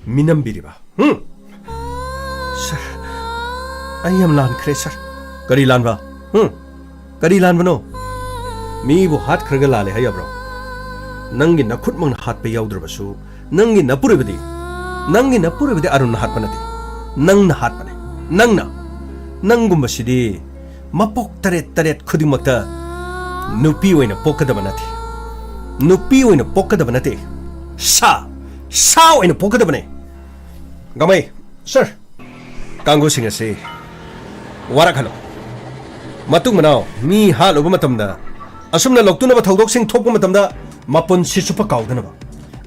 ꯃꯤꯅꯝꯕꯤꯔꯤꯕ? ꯍꯨꯝ? ꯁꯥꯔ, ꯑꯩ ꯌꯥꯝ ꯂꯥꯟꯈ꯭ꯔꯦ, ꯁꯥꯔ꯫ ꯀꯔꯤ ꯂꯥꯟꯕ? ꯍꯨꯝ? ꯀꯔꯤ ꯂꯥꯟꯕꯅꯣ? ꯃꯤꯕꯨ ꯍꯥꯠꯈ꯭ꯔꯒ ꯂꯥꯜꯂꯦ ꯍꯥꯏ ꯌꯥꯕ꯭ꯔꯣ? ꯅꯪꯒꯤ ꯅꯈꯨꯠꯃꯛꯅ ꯍꯥꯠꯄ ꯌꯥꯎꯗ꯭ꯔꯕꯁꯨ, ꯅꯪꯒꯤ ꯅꯄꯨꯔꯣꯏꯕꯗꯤ, ꯅꯪꯒꯤ ꯅꯄꯨꯔꯣꯏꯕꯗꯤ ꯑꯔꯨꯟꯅ ꯍꯥꯠꯄ ꯅꯠꯇꯦ꯫ ꯅꯪꯅ ꯍꯥꯠꯄꯅꯦ꯫ ꯅꯪꯅ꯫ ꯅꯪꯒꯨꯝꯕꯁꯤꯗꯤ ꯃꯄꯣꯛ ꯇꯔꯦꯠ ꯇꯔꯦꯠ ꯈꯨꯗꯤꯡꯃꯛꯇ ꯅꯨꯄꯤ ꯑꯣꯏꯅ ꯄꯣꯛꯀꯗꯕ ꯅꯠꯇꯦ꯫ ꯅꯨꯄꯤ ꯑꯣꯏꯅ ꯄꯣꯛꯀꯗꯕ ꯅꯠꯇꯦ꯫ ꯁꯥ, ꯁꯥ ꯑꯣꯏꯅ ꯄꯣꯛꯀꯗꯕꯅꯦ꯫ ꯒꯃꯩ, ꯁꯥꯔ꯫ ꯀꯥꯡꯕꯨꯁꯤꯡ ꯑꯁꯤ ꯋꯥꯔꯛꯍꯜꯂꯣ꯫ ꯃꯇꯨꯡ ꯃꯅꯥꯎ ꯃꯤ ꯍꯥꯠꯂꯨꯕ ꯃꯇꯝꯗ, ꯑꯁꯨꯝꯅ ꯂꯧꯇꯨꯅꯕ ꯊꯧꯗꯣꯛꯁꯤꯡ ꯊꯣꯛꯄ ꯃꯇꯝꯗ, ꯃꯄꯨꯟꯁꯤ ꯆꯨꯞꯄ ꯀꯥꯎꯗꯅꯕ,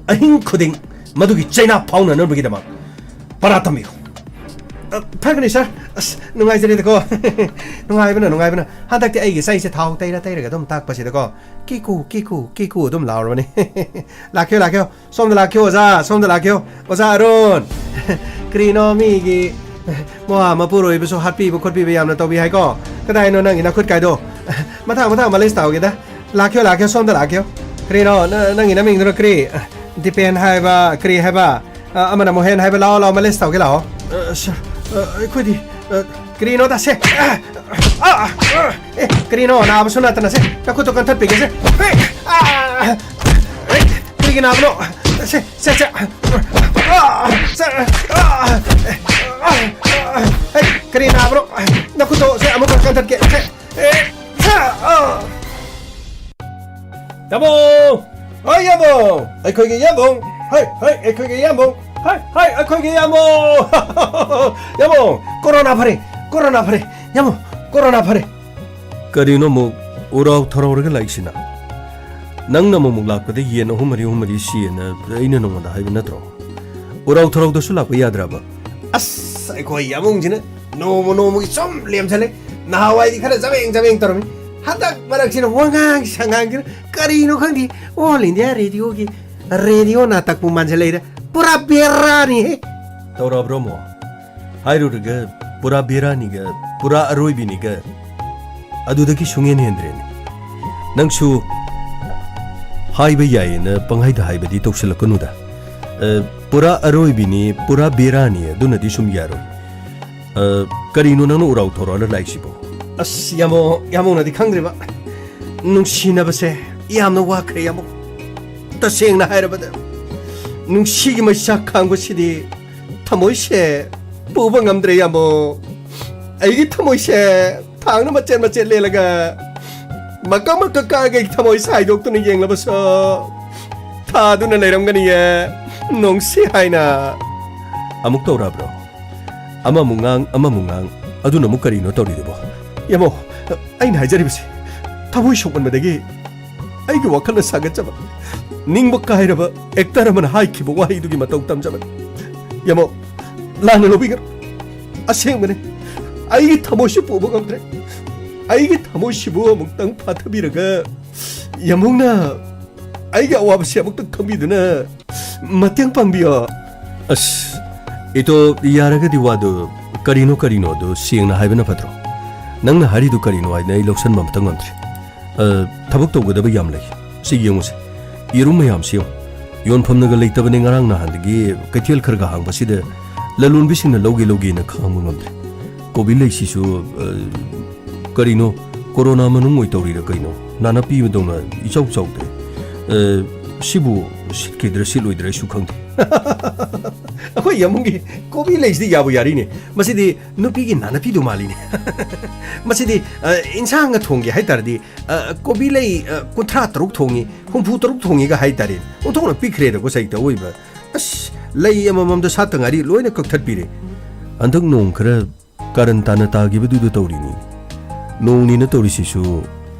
ꯑꯍꯤꯡ ꯈꯨꯗꯤꯡ ꯃꯗꯨꯒꯤ ꯆꯩꯅꯥ ꯐꯥꯎꯅꯅꯕꯒꯤꯗꯃꯛ ꯄꯔꯥ ꯇꯝꯕꯤꯌꯨ꯫ ꯑ, ꯐꯒꯅꯤ, ꯁꯥꯔ꯫ ꯑꯁ, ꯅꯨꯡꯉꯥꯏꯖꯔꯦꯗꯀꯣ꯫ ꯅꯨꯡꯉꯥꯏꯕꯅ, ꯅꯨꯡꯉꯥꯏꯕꯅ꯫ ꯍꯟꯗꯛꯇꯤ ꯑꯩꯒꯤ ꯆꯩꯁꯦ ꯊꯥꯎ ꯇꯩꯔ ꯇꯩꯔꯒ ꯑꯗꯨꯝ ꯇꯥꯛꯄꯁꯤꯗꯀꯣ, ꯀꯤꯀꯨ, ꯀꯤꯀꯨ, ꯀꯤꯀꯨ ꯑꯗꯨꯝ ꯂꯥꯎꯔꯕꯅꯤ꯫ ꯂꯥꯛꯈꯤꯌꯣ, ꯂꯥꯛꯈꯤꯌꯣ꯫ ꯁꯣꯝꯗ ꯂꯥꯛꯈꯤꯌꯣ, ꯑꯣꯖꯥ, ꯁꯣꯝꯗ ꯂꯥꯛꯈꯤꯌꯣ꯫ ꯑꯣꯖꯥ ꯑꯔꯨꯟ꯫ ꯀꯔꯤꯅꯣ ꯃꯤꯒꯤ ꯃꯋꯥ ꯃꯄꯨꯔꯣꯏꯕꯁꯨ ꯍꯥꯠꯄꯤꯕ ꯈꯣꯠꯄꯤꯕ ꯌꯥꯝꯅ ꯇꯧꯕꯤ ꯍꯥꯏꯀꯣ? ꯀꯗꯥꯏꯅꯣ ꯅꯪꯒꯤ ꯅꯈꯨꯠ ꯀꯥꯏꯗꯣ? ꯃꯊꯪ, ꯃꯊꯪ ꯃꯥꯂꯤꯁ ꯇꯧꯒꯦꯗ꯫ ꯂꯥꯛꯈꯤꯌꯣ, ꯂꯥꯛꯈꯤꯌꯣ, ꯁꯣꯝꯗ ꯂꯥꯛꯈꯤꯌꯣ꯫ ꯀꯔꯤꯅꯣ, ꯅ-, ꯅꯪꯒꯤ ꯅꯃꯤꯡꯗꯨꯅ ꯀꯔꯤ? ꯗꯤꯄꯦꯟ ꯍꯥꯏꯕ, ꯀꯔꯤ ꯍꯥꯏꯕ? ꯑ, ꯑꯃꯅ ꯃꯣꯍꯦꯟ ꯍꯥꯏꯕ, ꯂꯥꯛꯑꯣ, ꯂꯥꯛꯑꯣ, ꯃꯥꯂꯤꯁ ꯇꯧꯒꯦ ꯂꯥꯛꯑꯣ꯫ ꯑ, ꯁꯔ, ꯑ, ꯑꯩꯈꯣꯏꯗꯤ, ꯑ, ꯀꯔꯤꯅꯣꯗ, ꯁꯦ, ꯑ, ꯑ, ꯑ, ꯑꯦ, ꯀꯔꯤꯅꯣ, ꯅꯥꯕꯁꯨ ꯅꯠꯇꯅ, ꯁꯦ, ꯅꯈꯨꯠꯇꯣ ꯀꯟꯊꯠꯄꯤꯒꯦ, ꯁꯦ꯫ ꯑꯦ, ꯑ, ꯑꯦ, ꯀꯔꯤꯒꯤ ꯅꯥꯕꯅꯣ? ꯁꯦ, ꯁꯦ, ꯁꯦ, ꯑ, ꯁꯦ, ꯑ, ꯑꯦ, ꯀꯔꯤ ꯅꯥꯕꯅꯣ? ꯅꯈꯨꯠꯇꯣ, ꯁꯦ, ꯑꯃꯨꯛꯀ ꯀꯟꯊꯠꯀꯦ, ꯁꯦ, ꯑꯦ, ꯁꯦ, ꯑ꯫ ꯌꯥꯝꯕꯨꯡ! ꯍꯣꯏ, ꯌꯥꯝꯕꯨꯡ! ꯑꯩꯈꯣꯏꯒꯤ ꯌꯥꯝꯕꯨꯡ! ꯍꯣꯏ, ꯍꯣꯏ, ꯑꯩꯈꯣꯏꯒꯤ ꯌꯥꯝꯕꯨꯡ! ꯍꯣꯏ, ꯍꯣꯏ, ꯑꯩꯈꯣꯏꯒꯤ ꯌꯥꯝꯕꯨꯡ! ꯌꯥꯝꯕꯨꯡ! ꯀꯣꯔꯣꯅꯥ ꯐꯔꯦ! ꯀꯣꯔꯣꯅꯥ ꯐꯔꯦ! ꯌꯥꯝꯕꯨꯡ! ꯀꯣꯔꯣꯅꯥ ꯐꯔꯦ! ꯀꯔꯤꯅꯣ ꯑꯃꯨꯛ ꯎꯔꯥꯎ ꯊꯔꯥꯎꯔꯒ ꯂꯥꯛꯏꯁꯤꯅ? ꯅꯪꯅ ꯑꯃꯨꯛ ꯂꯥꯛꯄꯗ ꯌꯦꯟ ꯑꯍꯨꯝ ꯃꯔꯤ, ꯑꯍꯨꯝ ꯃꯔꯤ ꯁꯤꯌꯦꯅ ꯑꯩꯅ ꯅꯉꯣꯟꯗ ꯍꯥꯏꯕ ꯅꯠꯇ꯭ꯔꯣ? ꯎꯔꯥꯎ ꯊꯔꯥꯎꯗꯁꯨ ꯂꯥꯛꯄ ꯌꯥꯗ꯭ꯔꯕ? ꯑꯁ, ꯑꯩꯈꯣꯏ ꯌꯥꯝꯕꯨꯡꯁꯤꯅ ꯅꯣꯡꯃ ꯅꯣꯡꯃꯒꯤ ꯁꯨꯝ ꯂꯦꯝꯁꯜꯂꯦ꯫ ꯅꯍꯥꯟꯋꯥꯏꯗꯤ ꯈꯔ ꯆꯕꯦꯡ ꯆꯕꯦꯡ ꯇꯧꯔꯝꯃꯤ꯫ ꯍꯟꯗꯛ ꯃꯔꯛꯁꯤꯅ ꯋꯥꯉꯥꯡ ꯁꯉꯥꯡꯁꯤꯅ ꯀꯔꯤꯅꯣ ꯈꯪꯗꯦ, ꯑꯣꯜ ꯏꯟꯗꯤꯌꯥ ꯔꯦꯗꯤꯑꯣꯒꯤ ꯔꯦꯗꯤꯑꯣ ꯅꯥꯇꯛꯄꯨ ꯃꯥꯟꯁꯤꯜꯂꯛꯏꯗ꯫ ꯄꯨꯔꯥ ꯕꯦꯔꯥꯅꯤꯍꯦ꯫ ꯇꯧꯔꯛꯑꯕ꯭ꯔꯣ ꯑꯃꯨꯛ? ꯍꯥꯏꯔꯨꯔꯒ ꯄꯨꯔꯥ ꯕꯦꯔꯥꯅꯤꯒ ꯄꯨꯔꯥ ꯑꯔꯣꯏꯕꯤꯅꯤꯒ ꯑꯗꯨꯗꯒꯤ ꯁꯨꯡꯍꯦꯟ ꯍꯦꯟꯗ꯭ꯔꯦꯅꯦ꯫ ꯅꯪꯁꯨ ꯍꯥꯏꯕ ꯌꯥꯏꯌꯦꯅ ꯄꯪꯍꯥꯏꯗ ꯍꯥꯏꯕꯗꯤ ꯇꯧꯁꯤꯜꯂꯛꯀꯅꯨꯗ꯫ ꯑ, ꯄꯨꯔꯥ ꯑꯔꯣꯏꯕꯤꯅꯤ, ꯄꯨꯔꯥ ꯕꯦꯔꯥꯅꯤ, ꯑꯗꯨꯅꯗꯤ ꯁꯨꯝ ꯌꯥꯔꯣꯏ꯫ ꯑ, ꯀꯔꯤꯅꯣ ꯅꯪꯅ ꯎꯔꯥꯎ ꯊꯧꯔꯥꯎꯅ ꯂꯥꯛꯏꯁꯤꯕꯣ? ꯑꯁ, ꯌꯥꯝꯕꯨꯡ, ꯌꯥꯝꯕꯨꯡꯅꯗꯤ ꯈꯪꯗ꯭ꯔꯤꯕ꯫ ꯅꯨꯡꯁꯤꯅꯕꯁꯦ ꯌꯥꯝꯅ ꯋꯥꯈ꯭ꯔꯦ, ꯌꯥꯝꯕꯨꯡ꯫ ꯇꯁꯦꯡꯅ ꯍꯥꯏꯔꯕꯗ, ꯅꯨꯡꯁꯤꯒꯤ ꯃꯩꯆꯥꯛ ꯈꯥꯡꯕꯁꯤꯗꯤ ꯊꯃꯣꯏꯁꯦ ꯄꯨꯕ ꯉꯝꯗ꯭ꯔꯦ, ꯌꯥꯝꯕꯨꯡ꯫ ꯑꯩꯒꯤ ꯊꯃꯣꯏꯁꯦ ꯊꯥꯡꯅ ꯃꯆꯦꯠ ꯃꯆꯦꯠ ꯂꯦꯜꯂꯒ ꯃꯀꯛ ꯃꯀꯛ ꯀꯛꯑꯒ ꯑꯩꯒꯤ ꯊꯃꯣꯏ ꯁꯥꯏꯗꯣꯛꯇꯨꯅ ꯌꯦꯡꯂꯕꯁꯨ ꯊꯥꯗꯨꯅ ꯂꯩꯔꯝꯒꯅꯤꯌꯦ, ꯅꯨꯡꯁꯤ ꯍꯥꯏꯅ꯫ ꯑꯃꯨꯛ ꯇꯧꯔꯛꯑꯕ꯭ꯔꯣ? ꯑꯃꯃꯨꯛ ꯉꯥꯡ, ꯑꯃꯃꯨꯛ ꯉꯥꯡ, ꯑꯗꯨꯅ ꯑꯃꯨꯛ ꯀꯔꯤꯅꯣ ꯇꯧꯔꯤꯗꯨꯕꯣ? ꯌꯦꯡꯉꯣ, ꯑꯩꯅ ꯍꯥꯏꯖꯔꯤꯕꯁꯤ ꯊꯃꯣꯏ ꯁꯣꯛꯃꯟꯕꯗꯒꯤ ꯑꯩꯒꯤ ꯋꯥꯈꯜꯅ ꯁꯥꯒꯠꯆꯕ, ꯅꯤꯡꯕ ꯀꯥꯏꯔꯕ ꯑꯦꯛꯇꯔ ꯑꯃꯅ ꯍꯥꯏꯈꯤꯕ ꯋꯥꯍꯩꯗꯨꯒꯤ ꯃꯇꯧ ꯇꯝꯖꯕꯅꯤ꯫ ꯌꯦꯡꯉꯣ, ꯂꯥꯟꯅ ꯂꯧꯕꯤꯒꯅꯨ꯫ ꯑꯁꯦꯡꯕꯅꯦ, ꯑꯩꯒꯤ ꯊꯃꯣꯏꯁꯨ ꯄꯨꯕ ꯉꯝꯗ꯭ꯔꯦ꯫ ꯑꯩꯒꯤ ꯊꯃꯣꯏꯁꯤꯕꯨ ꯑꯃꯨꯛꯇꯪ ꯐꯥꯊꯕꯤꯔꯒ ꯌꯥꯝꯕꯨꯡꯅ ꯑꯩꯒꯤ ꯑꯋꯥꯕꯁꯤ ꯑꯃꯨꯛꯇꯪ ꯈꯪꯕꯤꯗꯨꯅ ꯃꯇꯦꯡ ꯄꯥꯡꯕꯤꯌꯣ꯫ ꯑꯁ, ꯏꯇꯣ, ꯌꯥꯔꯒꯗꯤ ꯋꯥꯗꯨ ꯀꯔꯤꯅꯣ ꯀꯔꯤꯅꯣ ꯑꯗꯨ ꯁꯦꯡꯅ ꯍꯥꯏꯕꯅ ꯐꯠꯇ꯭ꯔꯣ? ꯅꯪꯅ ꯍꯥꯏꯔꯤꯗꯨ ꯀꯔꯤꯅꯣ ꯍꯥꯏꯗꯅ ꯑꯩ ꯂꯧꯁꯟꯕ ꯑꯃꯇ ꯉꯝꯗ꯭ꯔꯦ꯫ ꯑ, ꯊꯕꯛ ꯇꯧꯒꯗꯕ ꯌꯥꯝ ꯂꯩ꯫ ꯁꯤ ꯌꯦꯡꯉꯨꯁꯦ꯫ ꯌꯦꯔꯨꯝ ꯃꯌꯥꯝꯁꯤ ꯌꯦꯡꯉꯨ꯫ ꯌꯣꯟꯐꯝꯅꯒ ꯂꯩꯇꯕꯅꯦ꯫ ꯉꯔꯥꯡ ꯅꯍꯥꯟꯗꯒꯤ ꯀꯩꯊꯦꯜ ꯈꯔꯒ ꯍꯥꯡꯕꯁꯤꯗ ꯂꯂꯣꯟꯕꯤꯁꯤꯡꯅ ꯂꯧꯒꯦ ꯂꯧꯒꯦꯅ ꯈꯥꯡꯕ ꯉꯝꯗ꯭ꯔꯦ꯫ ꯀꯣꯕꯤ ꯂꯩꯁꯤꯁꯨ, ꯑ, ꯀꯔꯤꯅꯣ, ꯀꯣꯔꯣꯅꯥ ꯃꯅꯨꯡ ꯑꯣꯏ ꯇꯧꯔꯤꯔ ꯀꯩꯅꯣ? ꯅꯥꯅꯞꯄꯤꯕꯗꯧꯅ ꯏꯆꯥꯎ ꯆꯥꯎꯗꯦ꯫ ꯑ, ꯁꯤꯕꯨ ꯁꯤꯠꯈꯤꯗ꯭ꯔꯥ ꯁꯤꯠꯂꯣꯏꯗ꯭ꯔꯥ ꯑꯩꯁꯨ ꯈꯪꯗꯦ꯫ ꯑꯩꯈꯣꯏ ꯌꯥꯝꯕꯨꯡꯒꯤ ꯀꯣꯕꯤ ꯂꯩꯁꯤꯗꯤ ꯌꯥꯕꯨ ꯌꯥꯔꯤꯅꯦ꯫ ꯃꯁꯤꯗꯤ ꯅꯨꯄꯤꯒꯤ ꯅꯥꯅꯞꯄꯤꯗꯨ ꯃꯥꯜꯂꯤꯅꯦ꯫ ꯃꯁꯤꯗꯤ, ꯑ, ꯏꯟꯁꯥꯡꯒ ꯊꯣꯡꯒꯦ ꯍꯥꯏ ꯇꯥꯔꯗꯤ, ꯑ, ꯀꯣꯕꯤ ꯂꯩ, ꯑ, ꯀꯨꯟꯊ꯭ꯔꯥ ꯇꯔꯨꯛ ꯊꯣꯡꯉꯤ, ꯍꯨꯝꯐꯨ ꯇꯔꯨꯛ ꯊꯣꯡꯉꯤꯒ ꯍꯥꯏ ꯇꯥꯔꯦ꯫ ꯑꯣꯟꯊꯣꯛꯅ ꯄꯤꯛꯈ꯭ꯔꯦꯗꯀꯣ ꯁꯩꯇ ꯑꯣꯏꯕ꯫ ꯑꯁ, ꯂꯩ ꯑꯃꯃꯝꯗ ꯁꯥꯠꯇ ꯉꯥꯏꯔꯤ ꯂꯣꯏꯅ ꯀꯛꯊꯠꯄꯤꯔꯦ꯫ ꯍꯟꯗꯛ ꯅꯣꯡ ꯈꯔ ꯀꯥꯔꯟ ꯇꯥꯅ ꯇꯥꯈꯤꯕꯗꯨꯗ ꯇꯧꯔꯤꯅꯤ꯫ ꯅꯣꯡꯅꯤꯅ ꯇꯧꯔꯤꯁꯤꯁꯨ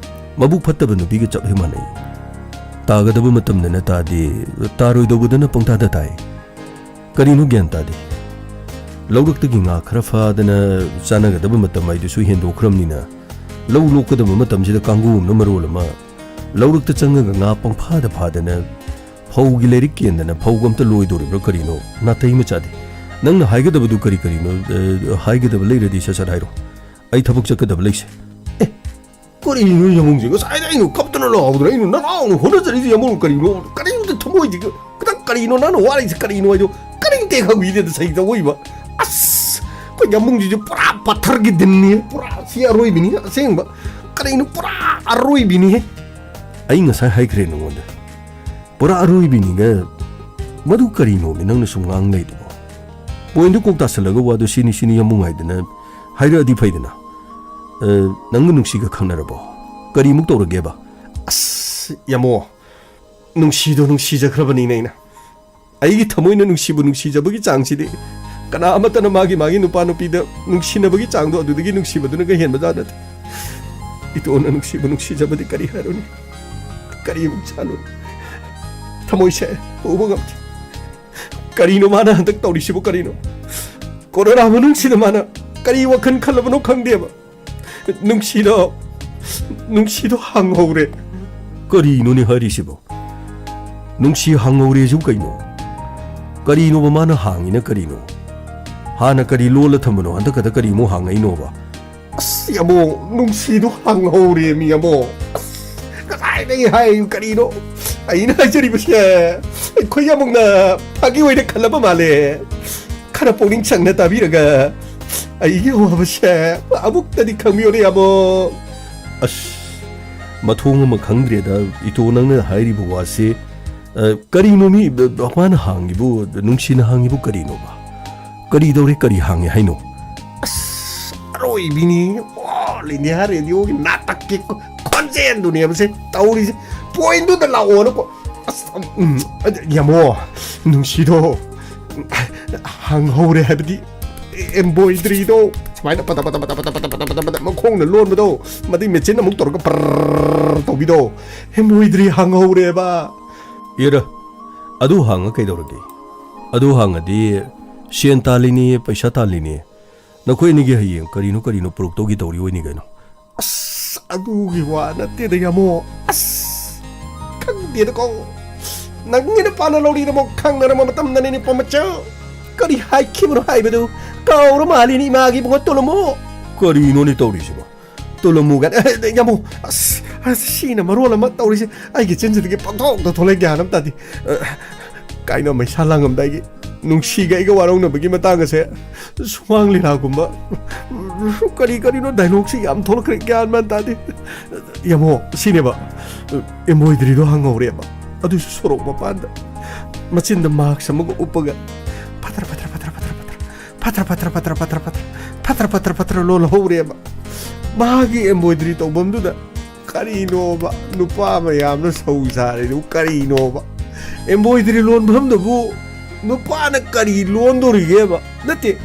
ꯃꯕꯨꯛ ꯐꯠꯇꯕ ꯅꯨꯄꯤꯒ ꯆꯞ ꯍꯦꯛ ꯃꯥꯟꯅꯩ꯫ ꯇꯥꯒꯗꯕ ꯃꯇꯝꯗꯅ ꯇꯥꯗꯦ, ꯇꯥꯔꯣꯏꯗꯧꯕꯗꯅ ꯄꯪꯇꯥꯗ ꯇꯥꯏ꯫ ꯀꯔꯤꯅꯣ ꯒ꯭ꯌꯥꯟ ꯇꯥꯗꯦ꯫ ꯂꯧꯔꯛꯇꯒꯤ ꯉꯥ ꯈꯔ ꯐꯥꯗꯅ ꯆꯥꯅꯒꯗꯕ ꯃꯇꯝ ꯍꯥꯏꯗꯨꯁꯨ ꯍꯦꯟꯗꯣꯛꯈ꯭ꯔꯕꯅꯤꯅ, ꯂꯧ ꯂꯣꯛꯀꯗꯕ ꯃꯇꯝꯁꯤꯗ ꯀꯥꯡꯒꯨ ꯑꯃꯅ ꯃꯔꯣꯜ ꯑꯃ, ꯂꯧꯔꯛꯇ ꯆꯪꯉꯒ ꯉꯥ ꯄꯪꯐꯥꯗ ꯐꯥꯗꯅ, ꯐꯧꯒꯤ ꯂꯩꯔꯤꯛ ꯀꯦꯟꯗꯅ ꯐꯧꯒ ꯑꯝꯇ ꯂꯣꯏꯗꯣꯔꯤꯕ꯭ꯔꯥ ꯀꯔꯤꯅꯣ? ꯅꯥꯇꯩ ꯑꯃ ꯆꯥꯗꯦ꯫ ꯅꯪꯅ ꯍꯥꯏꯒꯗꯕꯗꯨ ꯀꯔꯤ ꯀꯔꯤꯅꯣ? ꯑ, ꯍꯥꯏꯒꯗꯕ ꯂꯩꯔꯗꯤ ꯁꯠ ꯁꯠ ꯍꯥꯏꯔꯣ꯫ ꯑꯩ ꯊꯕꯛ ꯆꯠꯀꯗꯕ ꯂꯩꯁꯦ꯫ ꯑꯦ, ꯀꯔꯤꯅꯣ ꯌꯥꯝꯕꯨꯡꯁꯦ? ꯉꯁꯥꯏꯗ ꯑꯩꯅ ꯀꯞꯇꯅ ꯂꯥꯎꯗꯅ, ꯑꯩꯅ ꯅꯅꯥꯎꯅ ꯍꯣꯠꯅꯖꯔꯤꯁꯦ ꯌꯥꯝꯕꯨꯡ ꯀꯔꯤꯅꯣ? ꯀꯔꯤꯝꯇ ꯊꯃꯣꯏꯗꯤ ꯈꯤꯇꯪ ꯀꯔꯤꯅꯣ ꯅꯪꯅ ꯋꯥꯔꯤꯁꯦ ꯀꯔꯤꯅꯣ ꯍꯥꯏꯗꯣ ꯀꯔꯤꯝꯇ ꯍꯦꯛ ꯍꯪꯕꯤꯗꯦꯗ ꯁꯩꯇ ꯑꯣꯏꯕ꯫ ꯑꯁ, ꯑꯩꯈꯣꯏ ꯌꯥꯝꯕꯨꯡꯁꯤꯁꯨ ꯄꯨꯔꯥ ꯄꯠꯊꯔꯒꯤ ꯗꯤꯟꯅꯤ, ꯄꯨꯔꯥ ꯁꯤ ꯑꯔꯣꯏꯕꯤꯅꯤ ꯑꯁꯦꯡꯕ꯫ ꯀꯔꯤꯅꯣ ꯄꯨꯔꯥ ꯑꯔꯣꯏꯕꯤꯅꯤꯍꯦ꯫ ꯑꯩ ꯉꯁꯥꯏ ꯍꯥꯏꯈ꯭ꯔꯦ ꯅꯉꯣꯟꯗ, ꯄꯨꯔꯥ ꯑꯔꯣꯏꯕꯤꯅꯤꯒ꯫ ꯃꯗꯨ ꯀꯔꯤꯅꯣꯃꯤ ꯅꯪꯅ ꯁꯨꯝ ꯉꯥꯡ ꯂꯩꯗꯨꯕꯣ? ꯄꯣꯏꯟꯗꯨ ꯀꯣꯛ ꯇꯥꯁꯜꯂꯒ ꯋꯥꯗꯨ ꯁꯤꯅꯤ ꯁꯤꯅꯤ ꯌꯥꯝꯕꯨꯡ ꯍꯥꯏꯗꯅ ꯍꯥꯏꯔꯛꯑꯗꯤ ꯐꯩꯗꯅ꯫ ꯑ, ꯅꯪꯒ ꯅꯨꯡꯁꯤꯒ ꯈꯪꯅꯔꯕꯣ? ꯀꯔꯤꯃꯨꯛ ꯇꯧꯔꯒꯦꯕ? ꯑꯁ, ꯌꯥꯝꯕꯣ, ꯅꯨꯡꯁꯤꯗꯣ ꯅꯨꯡꯁꯤꯖꯈ꯭ꯔꯕꯅꯤꯅꯦ ꯑꯩꯅ꯫ ꯑꯩꯒꯤ ꯊꯃꯣꯏꯅ ꯅꯨꯡꯁꯤꯕꯨ ꯅꯨꯡꯁꯤꯖꯕꯒꯤ ꯆꯥꯡꯁꯤꯗꯤ ꯀꯅꯥ ꯑꯃꯠꯇꯅ ꯃꯥꯒꯤ ꯃꯥꯒꯤ ꯅꯨꯄꯥ ꯅꯨꯄꯤꯗ ꯅꯨꯡꯁꯤꯅꯕꯒꯤ ꯆꯥꯡꯗꯣ ꯑꯗꯨꯗꯒꯤ ꯅꯨꯡꯁꯤꯕꯗꯨꯅꯒ ꯍꯦꯟꯕ ꯖꯥꯠ ꯅꯠꯇꯦ꯫ ꯏꯇꯣꯟꯅ ꯅꯨꯡꯁꯤꯕꯨ ꯅꯨꯡꯁꯤꯖꯕꯗꯤ ꯀꯔꯤ ꯍꯥꯏꯔꯨꯅꯤ? ꯀꯔꯤꯃꯨꯛ ꯆꯥꯂꯨꯅꯤ? ꯊꯃꯣꯏꯁꯦ ꯄꯨꯕ ꯉꯝꯗꯦ꯫ ꯀꯔꯤꯅꯣ ꯃꯥꯅ ꯍꯟꯗꯛ ꯇꯧꯔꯤꯁꯤꯕꯨ ꯀꯔꯤꯅꯣ? ꯀꯣꯔꯣꯅꯥ ꯃꯅꯨꯡꯁꯤꯗ ꯃꯥꯅ ꯀꯔꯤ ꯋꯥꯈꯜ ꯈꯜꯂꯕꯅꯣ ꯈꯪꯗꯦꯕ꯫ ꯅꯨꯡꯁꯤꯗꯣ, ꯅꯨꯡꯁꯤꯗꯣ ꯍꯥꯡꯍꯧꯔꯦ꯫ ꯀꯔꯤꯅꯣꯅꯦ ꯍꯥꯏꯔꯤꯁꯤꯕꯣ? ꯅꯨꯡꯁꯤ ꯍꯥꯡꯍꯧꯔꯦꯁꯨ ꯀꯩꯅꯣ? ꯀꯔꯤꯅꯣꯕ ꯃꯥꯅ ꯍꯥꯡꯉꯤꯅ ꯀꯔꯤꯅꯣ? ꯍꯥꯟꯅ ꯀꯔꯤ ꯂꯣꯜꯂ ꯊꯝꯕꯅꯣ, ꯍꯟꯗꯛ ꯈꯛꯇ ꯀꯔꯤꯃꯨꯛ ꯍꯥꯡꯉꯛꯏꯅꯣꯕ? ꯑꯁ, ꯌꯥꯃꯣ, ꯅꯨꯡꯁꯤꯗꯣ ꯍꯥꯡꯍꯧꯔꯦ ꯃꯤ, ꯌꯥꯃꯣ꯫ ꯑꯁ, ꯀꯗꯥꯏꯗꯒꯤ ꯍꯥꯏ, ꯀꯔꯤꯅꯣ? ꯑꯩꯅ ꯍꯥꯏꯖꯔꯤꯕꯁꯦ, ꯑꯩꯈꯣꯏ ꯌꯥꯃꯨꯡꯅ ꯐꯥꯒꯤ ꯑꯣꯏꯅ ꯈꯜꯂꯕ ꯃꯥꯜꯂꯦ꯫ ꯈꯔ ꯄꯨꯛꯅꯤꯡ ꯆꯪꯅ ꯇꯥꯕꯤꯔꯒ ꯑꯩꯒꯤ ꯑꯋꯥꯕꯁꯦ ꯑꯃꯨꯛꯇꯗꯤ ꯈꯪꯕꯤꯌꯣꯅꯦ, ꯌꯥꯃꯣ꯫ ꯑꯁ, ꯃꯊꯣꯡ ꯑꯃ ꯈꯪꯗ꯭ꯔꯦꯗ, ꯏꯇꯣ, ꯅꯪꯅ ꯍꯥꯏꯔꯤꯕ ꯋꯥꯁꯦ꯫ ꯑ, ꯀꯔꯤꯅꯣ ꯃꯤ, ꯕ-, ꯕ-, ꯃꯥꯅ ꯍꯥꯡꯉꯤꯕꯨ, ꯅꯨꯡꯁꯤꯅ ꯍꯥꯡꯉꯤꯕꯨ ꯀꯔꯤꯅꯣꯕ? ꯀꯔꯤ ꯇꯧꯔꯦ, ꯀꯔꯤ ꯍꯥꯡꯉꯦ ꯍꯥꯏꯅꯣ? ꯑꯁ, ꯑꯔꯣꯏꯕꯤꯅꯤ꯫ All India Radio ꯒꯤ ꯅꯥꯇꯛꯀꯤ ꯈꯣ-, ꯈꯣꯟꯖꯦꯜꯗꯨꯅꯦꯕ ꯁꯦ ꯇꯧꯔꯤꯁꯦ꯫ Point ꯇꯨꯗ ꯂꯥꯛꯑꯣꯅꯀꯣ꯫ ꯑꯁ, ꯎꯝ, ꯑꯗ, ꯌꯥꯃꯣ, ꯅꯨꯡꯁꯤꯗꯣ ꯍꯥꯡꯍꯧꯔꯦ ꯍꯥꯏꯕꯗꯤ, embroidery ꯗꯣ ꯁꯨꯃꯥꯏꯅ ꯄꯇ ꯄꯇ ꯄꯇ ꯄꯇ ꯄꯇ ꯄꯇ ꯄꯇ ꯃꯈꯣꯡꯅ ꯂꯣꯟꯕꯗꯣ, ꯃꯗꯨꯏ machine ꯑꯃꯨꯛ ꯇꯧꯔꯒ ꯄꯔꯔꯔ ꯇꯧꯕꯤꯗꯣ, embroidery ꯍꯥꯡꯍꯧꯔꯦꯕ꯫ ꯑꯦꯔ, ꯑꯗꯨ ꯍꯥꯡꯉ ꯀꯩꯗꯧꯔꯒꯦ? ꯑꯗꯨ ꯍꯥꯡꯉꯗꯤ ꯁꯦꯟ ꯇꯥꯜꯂꯤꯅꯦ, ꯄꯩꯁꯥ ꯇꯥꯜꯂꯤꯅꯦ꯫ ꯅꯈꯣꯏ ꯑꯅꯤꯒꯤ ꯍꯌꯦꯡ ꯀꯔꯤꯅꯣ ꯀꯔꯤꯅꯣ ꯄꯨꯔꯛꯇꯧꯒꯤ ꯇꯧꯔꯤ ꯑꯣꯏꯅꯤ ꯀꯩꯅꯣ꯫ ꯑꯁ, ꯑꯗꯨꯒꯤ ꯋꯥ ꯅꯠꯇꯦꯗ, ꯌꯥꯃꯣ꯫ ꯑꯁ, ꯈꯪꯗꯦꯗꯀꯣ꯫ ꯅꯪꯒꯤ ꯅꯨꯄꯥꯅ ꯂꯧꯔꯤꯗꯨꯕꯨ ꯈꯪꯅꯔꯝꯕ ꯃꯇꯝꯗꯅꯤꯅꯦ, ꯄꯣꯃꯆꯧ꯫ ꯀꯔꯤ ꯍꯥꯏꯈꯤꯕꯅꯣ ꯍꯥꯏꯕꯗꯨ ꯀꯥꯎꯔ ꯃꯥꯜꯂꯤꯅꯦ, ꯏꯃꯥꯒꯤ ꯏꯕꯨꯡꯉꯣ ꯇꯣꯂꯣꯃꯣ꯫ ꯀꯔꯤꯅꯣꯅꯦ ꯇꯧꯔꯤꯁꯤꯕꯣ? ꯇꯣꯂꯣꯃꯨꯒ, ꯑꯦ, ꯑꯦ, ꯌꯥꯃꯣ, ꯑꯁ, ꯑꯁ, ꯁꯤꯅ ꯃꯔꯣꯜ ꯑꯃ ꯇꯧꯔꯤꯁꯦ, ꯑꯩꯒꯤ ꯆꯤꯟꯁꯤꯗꯒꯤ ꯄꯪꯊꯣꯛꯇ ꯊꯣꯛꯂꯛꯑꯦ, ꯒ꯭ꯌꯥꯟ ꯑꯃ ꯇꯥꯗꯦ꯫ ꯑ, ꯀꯥꯏꯅ ꯃꯩꯁꯥ ꯂꯥꯡꯉꯝꯗꯥꯏꯒꯤ ꯅꯨꯡꯁꯤꯒ ꯑꯩꯒ ꯋꯥꯔꯧꯅꯕꯒꯤ ꯃꯇꯥꯡ ꯑꯁꯦ, ꯁꯨꯃꯥꯡ ꯂꯤꯂꯥꯒꯨꯝꯕ, ꯀꯔꯤ ꯀꯔꯤꯅꯣ dialogue ꯁꯤ ꯌꯥꯝ ꯊꯣꯛꯂꯛꯈ꯭ꯔꯦ, ꯒ꯭ꯌꯥꯟ ꯃꯥꯟ ꯇꯥꯗꯦ꯫ ꯌꯥꯃꯣ, ꯁꯤꯅꯦꯕ, embroidery ꯗꯣ ꯍꯥꯡꯍꯧꯔꯦꯕ, ꯑꯗꯨꯁꯨ ꯁꯣꯔꯣꯛ ꯃꯄꯥꯟꯗ, ꯃꯆꯤꯟꯗ mask ꯑꯃꯒ ꯎꯞꯄꯒ, ꯐꯠꯇ꯭ꯔ ꯐꯠꯇ꯭ꯔ ꯐꯠꯇ꯭ꯔ ꯐꯠꯇ꯭ꯔ ꯐꯠꯇ꯭ꯔ ꯐꯠꯇ꯭ꯔ ꯐꯠꯇ꯭ꯔ ꯐꯠꯇ꯭ꯔ ꯐꯠꯇ꯭ꯔ ꯐꯠꯇ꯭ꯔ ꯐꯠꯇ꯭ꯔ ꯐꯠꯇ꯭ꯔ ꯐꯠꯇ꯭ꯔ ꯐꯠꯇ꯭ꯔ ꯂꯣꯜꯍꯧꯔꯦꯕ꯫ ꯃꯥꯒꯤ embroidery ꯇꯧꯐꯝꯗꯨꯗ ꯀꯔꯤꯅꯣꯕ? ꯅꯨꯄꯥ ꯃꯌꯥꯝꯅ ꯁꯧ ꯁꯥꯔꯤꯗꯨ ꯀꯔꯤꯅꯣꯕ? Embroidery ꯂꯣꯟꯐꯝꯗꯨꯕꯨ ꯅꯨꯄꯥꯅ ꯀꯔꯤ ꯂꯣꯟꯗꯣꯔꯤꯒꯦꯕ? ꯅꯠꯇꯦ,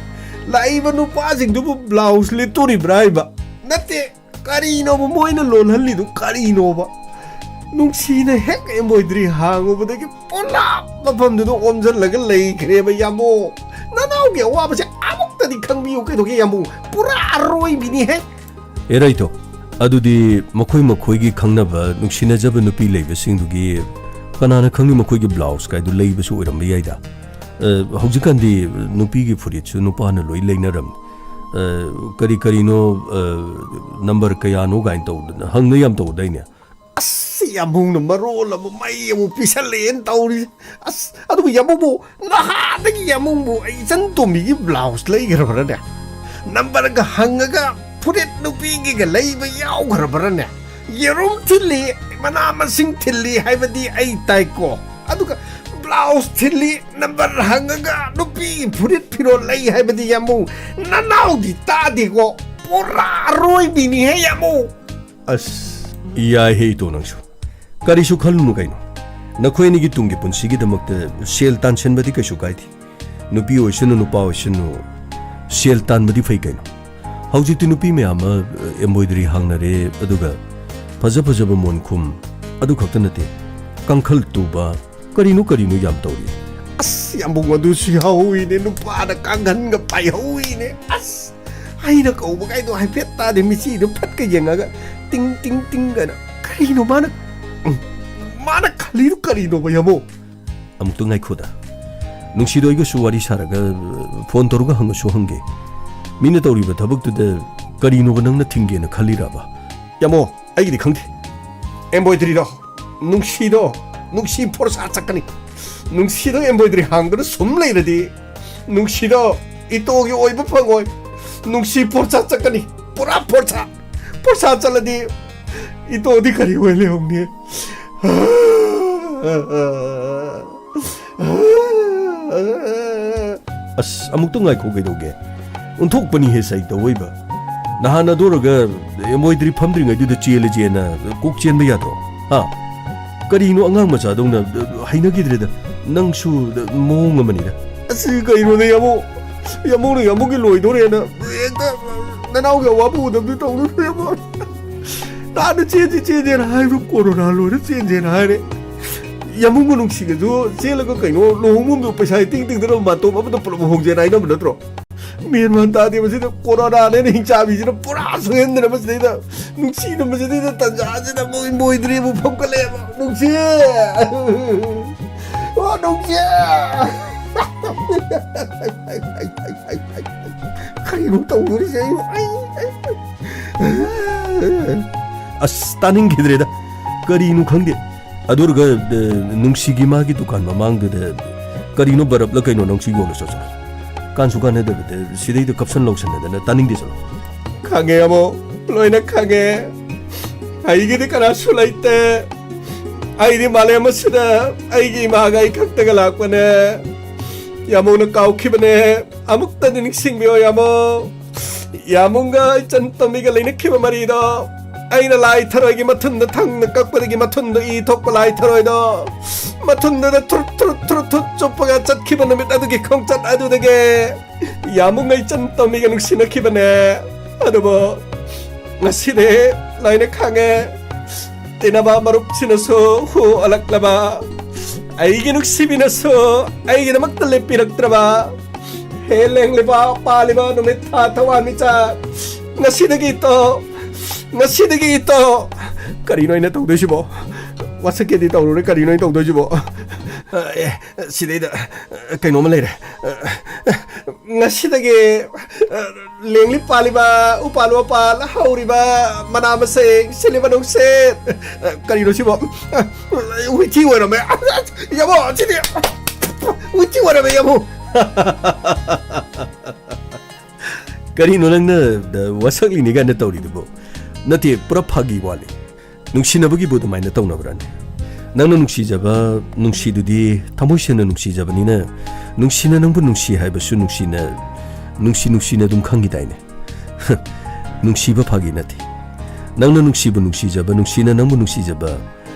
ꯂꯥꯛꯏꯕ ꯅꯨꯄꯥꯁꯤꯡꯗꯨꯕꯨ blouse ꯂꯤꯠꯇꯣꯔꯤꯕ꯭ꯔꯥ ꯍꯥꯏꯕ? ꯅꯠꯇꯦ, ꯀꯔꯤꯅꯣꯕ ꯃꯣꯏꯅ ꯂꯣꯜꯍꯜꯂꯤꯗꯨ ꯀꯔꯤꯅꯣꯕ? ꯅꯨꯡꯁꯤꯅ ꯍꯦꯛ embroidery ꯍꯥꯡꯉꯨꯕꯗꯒꯤ ꯄꯨꯂꯞ ꯃꯐꯝꯗꯨꯗ ꯑꯣꯝꯁꯤꯜꯂꯒ ꯂꯩꯈ꯭ꯔꯦꯕ, ꯌꯥꯃꯣ꯫ ꯅꯅꯥꯎꯒꯤ ꯑꯋꯥꯕꯁꯦ ꯑꯃꯨꯛ ꯗꯤ ꯈꯪꯕꯤꯌꯨ ꯀꯩꯗꯧꯒꯦ ꯌꯥꯝꯕꯨꯡ? ꯄꯨꯔꯥ ꯑꯔꯣꯏꯕꯤꯅꯤꯍꯦ꯫ ꯑꯦ ꯔꯥꯏꯇꯣ, ꯑꯗꯨꯗꯤ ꯃꯈꯣꯏ ꯃꯈꯣꯏꯒꯤ ꯈꯪꯅꯕ ꯅꯨꯡꯁꯤꯅꯖꯕ ꯅꯨꯄꯤ ꯂꯩꯕꯁꯤꯡꯗꯨꯒꯤ ꯀꯅꯥꯅ ꯈꯪꯅꯤ ꯃꯈꯣꯏꯒꯤ ꯕ꯭ꯂꯥꯎꯁ ꯀꯥꯏꯗꯨ ꯂꯩꯕꯁꯨ ꯑꯣꯏꯔꯝꯕ ꯌꯥꯏꯗ꯫ ꯑ, ꯍꯧꯖꯤꯛꯀꯥꯟꯗꯤ ꯅꯨꯄꯤꯒꯤ ꯐꯨꯔꯤꯠꯁꯨ ꯅꯨꯄꯥꯅ ꯂꯣꯏ ꯂꯩꯅꯔꯝꯅꯤ꯫ ꯑ, ꯀꯔꯤ ꯀꯔꯤꯅꯣ, ꯑ, ꯅꯝꯕꯔ ꯀꯌꯥꯅꯣ ꯀꯥꯏꯅ ꯇꯧꯗꯅ ꯍꯪꯅ ꯌꯥꯝ ꯇꯧꯗꯥꯏꯅꯦ? ꯑꯁ, ꯌꯥꯝꯕꯨꯡꯅ ꯃꯔꯣꯜ ꯑꯃ ꯃꯩ ꯑꯃꯨꯛ ꯄꯤꯁꯜꯂꯛꯑꯦꯅ ꯇꯧꯔꯤꯁꯦ꯫ ꯑꯁ, ꯑꯗꯨꯕꯨ ꯌꯥꯝꯕꯨꯡꯕꯨ ꯅꯍꯥꯟꯗꯒꯤ ꯌꯥꯝꯕꯨꯡꯕꯨ ꯑꯩ ꯏꯆꯟ ꯇꯣꯝꯕꯤꯒꯤ ꯕ꯭ꯂꯥꯎꯁ ꯂꯩꯈ꯭ꯔꯕ꯭ꯔꯅꯦ? ꯅꯝꯕꯔꯒ ꯍꯪꯉꯒ ꯐꯨꯔꯤꯠ ꯅꯨꯄꯤꯒꯤꯒ ꯂꯩꯕ ꯌꯥꯎꯈ꯭ꯔꯕ꯭ꯔꯅꯦ? ꯌꯦꯔꯨꯝ ꯊꯤꯜꯂꯤ, ꯃꯅꯥ ꯃꯁꯤꯡ ꯊꯤꯜꯂꯤ ꯍꯥꯏꯕꯗꯤ ꯑꯩ ꯇꯥꯏꯀꯣ꯫ ꯑꯗꯨꯒ ꯕ꯭ꯂꯥꯎꯁ ꯊꯤꯜꯂꯤ, ꯅꯝꯕꯔ ꯍꯪꯉꯒ ꯅꯨꯄꯤꯒꯤ ꯐꯨꯔꯤꯠ ꯐꯤꯔꯣꯜ ꯂꯩ ꯍꯥꯏꯕꯗꯤ ꯌꯥꯝꯕꯨꯡ ꯅꯅꯥꯎꯗꯤ ꯇꯥꯗꯦꯀꯣ꯫ ꯄꯨꯔꯥ ꯑꯔꯣꯏꯕꯤꯅꯤꯍꯦ ꯌꯥꯝꯕꯨꯡ꯫ ꯑꯁ, ꯌꯥꯏꯍꯦ ꯏꯇꯣ ꯅꯪꯁꯨ꯫ ꯀꯔꯤꯁꯨ ꯈꯜꯂꯨꯅꯨ ꯀꯩꯅꯣ꯫ ꯅꯈꯣꯏ ꯑꯅꯤꯒꯤ ꯇꯨꯡꯒꯤ ꯄꯨꯟꯁꯤꯒꯤꯗꯃꯛꯇ ꯁꯦꯜ ꯇꯥꯟꯁꯤꯟꯕꯗꯤ ꯀꯩꯁꯨ ꯀꯥꯏꯗꯦ꯫ ꯅꯨꯄꯤ ꯑꯣꯏꯁꯅꯨ, ꯅꯨꯄꯥ ꯑꯣꯏꯁꯅꯨ, ꯁꯦꯜ ꯇꯥꯟꯕꯗꯤ ꯐꯩ ꯀꯩꯅꯣ꯫ ꯍꯧꯖꯤꯛꯇꯤ ꯅꯨꯄꯤ ꯃꯌꯥꯝ ꯑꯃ ꯑꯦꯝꯕꯣꯏꯗꯔꯤ ꯍꯥꯡꯅꯔꯦ, ꯑꯗꯨꯒ ꯐꯖ ꯐꯖꯕ ꯃꯣꯟꯈꯨꯝ, ꯑꯗꯨ ꯈꯛꯇ ꯅꯠꯇꯦ, ꯀꯥꯡꯈꯜ ꯇꯨꯕ, ꯀꯔꯤꯅꯣ ꯀꯔꯤꯅꯣ ꯌꯥꯝ ꯇꯧꯔꯤ꯫ ꯑꯁ, ꯌꯥꯝꯕꯨꯡ ꯑꯗꯨꯁꯨ ꯌꯥꯎꯍꯧꯋꯤꯅꯦ, ꯅꯨꯄꯥꯅ ꯀꯥꯡꯈꯟꯒ ꯄꯥꯏꯍꯧꯋꯤꯅꯦ꯫ ꯑꯁ, ꯑꯩꯅ ꯀꯧꯕ ꯀꯥꯏꯗꯣ ꯍꯥꯏꯐꯦꯠ ꯇꯥꯗꯦ, ꯃꯤꯆꯤꯗꯣ ꯐꯠꯀ ꯌꯦꯡꯉꯒ ꯇꯤꯡ ꯇꯤꯡ ꯇꯤꯡ ꯀꯥꯏꯅ꯫ ꯀꯔꯤꯅꯣ ꯃꯥꯅ, ꯎꯝ, ꯃꯥꯅ ꯈꯜꯂꯤꯗꯨ ꯀꯔꯤꯅꯣꯕ ꯌꯥꯝꯕꯨꯡ? ꯑꯃꯨꯛꯇ ꯉꯥꯏꯈꯣꯗ꯫ ꯅꯨꯡꯁꯤꯗꯣ ꯑꯩꯒꯁꯨ ꯋꯥꯔꯤ ꯁꯥꯔꯒ, ꯐꯣꯟ ꯇꯧꯔꯒ ꯍꯪꯉꯁꯨ ꯍꯪꯒꯦ꯫ ꯃꯤꯅ ꯇꯧꯔꯤꯕ ꯊꯕꯛꯇꯨꯗ ꯀꯔꯤꯅꯣꯕ ꯅꯪꯅ ꯊꯤꯡꯒꯦꯅ ꯈꯜꯂꯤꯔꯕ? ꯌꯥꯃꯣ, ꯑꯩꯒꯤꯗꯤ ꯈꯪꯗꯦ꯫ ꯑꯦꯝꯕꯣꯏꯗ꯭ꯔꯤꯗꯣ, ꯅꯨꯡꯁꯤꯗꯣ, ꯅꯨꯡꯁꯤ ꯐꯣꯔꯁꯥ ꯆꯠꯀꯅꯤ꯫ ꯅꯨꯡꯁꯤꯗꯣ ꯑꯦꯝꯕꯣꯏꯗ꯭ꯔꯤ ꯍꯥꯡꯗꯨꯅ ꯁꯨꯝ ꯂꯩꯔꯗꯤ, ꯅꯨꯡꯁꯤꯗꯣ ꯏꯇꯣꯒꯤ ꯑꯣꯏꯕ ꯐꯪꯉꯣꯏ꯫ ꯅꯨꯡꯁꯤ ꯐꯣꯔꯁꯥ ꯆꯠꯀꯅꯤ꯫ ꯄꯨꯔꯥ ꯐꯣꯔꯁꯥ꯫ ꯐꯣꯔꯁꯥ ꯆꯠꯂꯗꯤ ꯏꯇꯣꯗꯤ ꯀꯔꯤ ꯑꯣꯏ ꯂꯩꯍꯧꯅꯤ? ꯑꯁ, ꯑꯃꯨꯛꯇ ꯉꯥꯏꯈꯣ, ꯀꯩꯗꯧꯒꯦ? ꯑꯣꯟꯊꯣꯛꯄꯅꯤꯍꯦ ꯁꯩꯇꯧꯑꯣꯏꯕ꯫ ꯅꯍꯥꯟ ꯑꯗꯨꯔꯒ ꯑꯦꯝꯕꯣꯏꯗ꯭ꯔꯤ ꯐꯝꯗ꯭ꯔꯤꯉꯩꯗꯨꯗ ꯆꯦꯜꯂꯁꯦꯅ ꯀꯣꯛ ꯆꯦꯟꯕ ꯌꯥꯗ꯭ꯔꯣ? ꯍꯥ? ꯀꯔꯤꯅꯣ ꯑꯉꯥꯡ ꯃꯆꯥꯗꯧꯅ ꯍꯩꯅꯈꯤꯗ꯭ꯔꯦꯗ? ꯅꯪꯁꯨ ꯃꯑꯣꯡ ꯑꯃꯅꯤꯗ꯫ ꯑꯁꯤ ꯀꯩꯅꯣꯅꯦ ꯌꯥꯃꯣ? ꯌꯥꯃꯣꯅ ꯌꯥꯃꯣꯒꯤ ꯂꯣꯏꯗꯣꯔꯦꯅ ꯍꯦꯛꯇ ꯅꯅꯥꯎꯒꯤ ꯑꯋꯥꯕ ꯎꯗꯕꯗꯨ ꯇꯧꯅꯨ ꯌꯥꯃꯣ꯫ ꯅꯍꯥꯟꯅ ꯆꯦꯟꯁꯤ ꯆꯦꯟꯁꯦꯅ ꯍꯥꯏꯕ ꯀꯣꯔꯣꯅꯥ ꯂꯣꯏꯔ ꯆꯦꯟꯁꯦꯅ ꯍꯥꯏꯔꯦ꯫ ꯌꯥꯃꯣꯒ ꯅꯨꯡꯁꯤꯒꯁꯨ ꯆꯦꯜꯂꯒ ꯀꯩꯅꯣ ꯂꯨꯍꯣꯡꯐꯝꯗꯨ ꯄꯩꯁꯥ ꯏꯇꯤꯡ ꯇꯤꯡꯗꯅ ꯃꯥꯟꯇꯣꯞ ꯑꯃꯗ ꯄꯨꯂꯞ ꯍꯣꯡꯁꯦꯅ ꯍꯥꯏꯅꯕ ꯅꯠꯇ꯭ꯔꯣ? ꯃꯦꯟ ꯃꯥꯟ ꯇꯥꯗꯦ ꯃꯁꯤꯗ꯫ ꯀꯣꯔꯣꯅꯥꯅꯦꯅ ꯍꯤꯡꯆꯥꯕꯤꯁꯤꯅ ꯄꯨꯔꯥ ꯁꯣꯏꯍꯟꯗꯅ ꯃꯁꯤꯗꯩꯗ ꯅꯨꯡꯁꯤꯅ ꯃꯁꯤꯗꯩꯗ ꯇꯟꯖꯥꯁꯤꯗ ꯃꯣꯏ ꯃꯣꯏꯗ꯭ꯔꯤꯕꯨ ꯐꯝꯒꯠꯂꯛꯑꯦꯕ꯫ ꯅꯨꯡꯁꯤ꯫ ꯑꯣ, ꯅꯨꯡꯁꯤ꯫ ꯀꯔꯤꯅꯣ ꯇꯧꯗꯣꯔꯤꯁꯦ ꯑꯩꯕꯨ? ꯑꯩ, ꯑꯩ, ꯑꯁ, ꯇꯥꯅꯤꯡꯈꯤꯗ꯭ꯔꯦꯗ꯫ ꯀꯔꯤꯅꯣ ꯈꯪꯗꯦ꯫ ꯑꯗꯨꯔꯒ, ꯑ, ꯅꯨꯡꯁꯤꯒꯤ ꯃꯥꯒꯤ ꯗꯨꯀꯥꯟ ꯃꯃꯥꯡꯗꯨꯗ ꯀꯔꯤꯅꯣ ꯕꯔꯞꯂ ꯀꯩꯅꯣ ꯅꯪꯁꯨ ꯌꯣꯜꯂꯁꯨ ꯆꯠꯂꯣ꯫ ꯀꯥꯟꯁꯨ ꯀꯥꯟꯅꯗꯕꯗ ꯁꯤꯗꯩꯗ ꯀꯞꯁꯟ ꯂꯧꯁꯟꯅꯗꯅ ꯇꯥꯅꯤꯡꯗꯦ ꯆꯠꯂꯣ꯫ ꯈꯪꯉꯦ ꯌꯥꯃꯣ, ꯂꯣꯏꯅ ꯈꯪꯉꯦ꯫ ꯑꯩꯒꯤꯗꯤ ꯀꯅꯥꯁꯨ ꯂꯩꯇꯦ꯫ ꯑꯩꯗꯤ ꯃꯥꯂꯦꯝ ꯑꯁꯤꯗ ꯑꯩꯒꯤ ꯏꯃꯥꯒ ꯑꯩ ꯈꯛꯇꯒ ꯂꯥꯛꯄꯅꯦ꯫ ꯌꯥꯃꯣꯅ ꯀꯥꯎꯈꯤꯕꯅꯦ꯫ ꯑꯃꯨꯛꯇꯗꯤ ꯅꯤꯡꯁꯤꯡꯕꯤꯌꯣ ꯌꯥꯃꯣ꯫ ꯌꯥꯃꯨꯡꯒ ꯏꯆꯟ ꯇꯣꯝꯕꯤꯒ ꯂꯩꯅꯈꯤꯕ ꯃꯔꯤꯗꯣ, ꯑꯩꯅ ꯂꯥꯏ ꯊꯔꯣꯏꯒꯤ ꯃꯊꯨꯟꯗ ꯊꯪꯅ ꯀꯛꯄꯗꯒꯤ ꯃꯊꯨꯟꯗ ꯏ ꯊꯣꯛꯄ ꯂꯥꯏ ꯊꯔꯣꯏꯗꯣ ꯃꯊꯨꯟꯗꯨꯗ ꯊ꯭ꯔꯨꯠ ꯊ꯭ꯔꯨꯠ ꯊ꯭ꯔꯨꯠ ꯊ꯭ꯔꯨꯠ ꯆꯨꯞꯄꯒ ꯆꯠꯈꯤꯕ ꯅꯨꯃꯤꯠ ꯑꯗꯨꯒꯤ ꯈꯣꯡꯆꯠ ꯑꯗꯨꯗꯒꯤ ꯌꯥꯃꯨꯡꯒ ꯏꯆꯟ ꯇꯣꯝꯕꯤꯒ ꯅꯨꯡꯁꯤꯅꯈꯤꯕꯅꯦ꯫ ꯑꯗꯨꯕꯨ ꯉꯁꯤꯗꯤ ꯂꯣꯏꯅ ꯈꯪꯉꯦ꯫ ꯇꯤꯟꯅꯕ ꯃꯔꯨꯞꯁꯤꯅꯁꯨ ꯍꯨ ꯑꯣꯜꯂꯛꯂꯕ, ꯑꯩꯒꯤ ꯅꯨꯡꯁꯤꯕꯤꯅꯁꯨ ꯑꯩꯒꯤꯗꯃꯛꯇ ꯂꯦꯞꯄꯤꯔꯛꯇ꯭ꯔꯕ꯫ ꯍꯦ ꯂꯦꯡꯂꯤꯕ ꯄꯥꯜꯂꯤꯕ ꯅꯨꯃꯤꯠ ꯊꯥ ꯊꯋꯥꯟꯃꯤꯆꯥꯛ, ꯉꯁꯤꯗꯒꯤ ꯏꯇꯣ, ꯉꯁꯤꯗꯒꯤ ꯏꯇꯣ꯫ ꯀꯔꯤꯅꯣ ꯑꯩꯅ ꯇꯧꯗꯣꯏꯁꯤꯕꯣ? ꯋꯥꯁꯛꯀꯦꯗꯤ ꯇꯧꯔꯨꯔꯦ, ꯀꯔꯤꯅꯣ ꯑꯩꯅ ꯇꯧꯗꯣꯏꯁꯤꯕꯣ? ꯑꯦ, ꯁꯤꯗꯩꯗ ꯀꯩꯅꯣꯝꯃ ꯂꯩꯔꯦ꯫ ꯉꯁꯤꯗꯒꯤ ꯂꯦꯡꯂꯤ ꯄꯥꯜꯂꯤꯕ ꯎꯄꯥꯜ ꯋꯥꯄꯥꯜ ꯍꯧꯔꯤꯕ ꯃꯅꯥ ꯃꯁꯤꯡ ꯁꯤꯜꯂꯤꯕ ꯅꯨꯡꯁꯤꯠ꯫ ꯀꯔꯤꯅꯣ ꯁꯤꯕꯣ? ꯋꯤꯊꯤ ꯑꯣꯏꯔꯝꯃꯦ꯫ ꯌꯥꯕꯣ, ꯁꯤꯗꯤ ꯋꯤꯊꯤ ꯑꯣꯏꯔꯝꯃꯦ ꯌꯥꯕꯣ꯫ ꯀꯔꯤꯅꯣ ꯅꯪꯅ, ꯑ, ꯋꯥꯁꯛꯂꯤꯅꯤ ꯀꯥꯏꯅ ꯇꯧꯔꯤꯗꯨꯕꯣ? ꯅꯠꯇꯦ, ꯄꯨꯔꯥ ꯐꯥꯒꯤ ꯋꯥꯅꯤ꯫ ꯅꯨꯡꯁꯤꯅꯕꯒꯤꯕꯨ ꯑꯗꯨꯃꯥꯏꯅ ꯇꯧꯅꯕ꯭ꯔꯥꯅꯦ? ꯅꯪꯅ ꯅꯨꯡꯁꯤꯖꯕ ꯅꯨꯡꯁꯤꯗꯨꯗꯤ ꯊꯃꯣꯏ ꯁꯦꯡꯅ ꯅꯨꯡꯁꯤꯖꯕꯅꯤꯅ, ꯅꯨꯡꯁꯤꯅ ꯅꯪꯕꯨ ꯅꯨꯡꯁꯤ ꯍꯥꯏꯕꯁꯨ ꯅꯨꯡꯁꯤꯅ, ꯅꯨꯡꯁꯤ ꯅꯨꯡꯁꯤꯅ ꯑꯗꯨꯝ ꯈꯪꯈꯤꯗꯥꯏꯅꯦ? ꯅꯨꯡꯁꯤꯕ ꯐꯥꯒꯤ ꯅꯠꯇꯦ꯫ ꯅꯪꯅ ꯅꯨꯡꯁꯤꯕꯨ ꯅꯨꯡꯁꯤꯖꯕ, ꯅꯨꯡꯁꯤꯅ ꯅꯪꯕꯨ ꯅꯨꯡꯁꯤꯖꯕ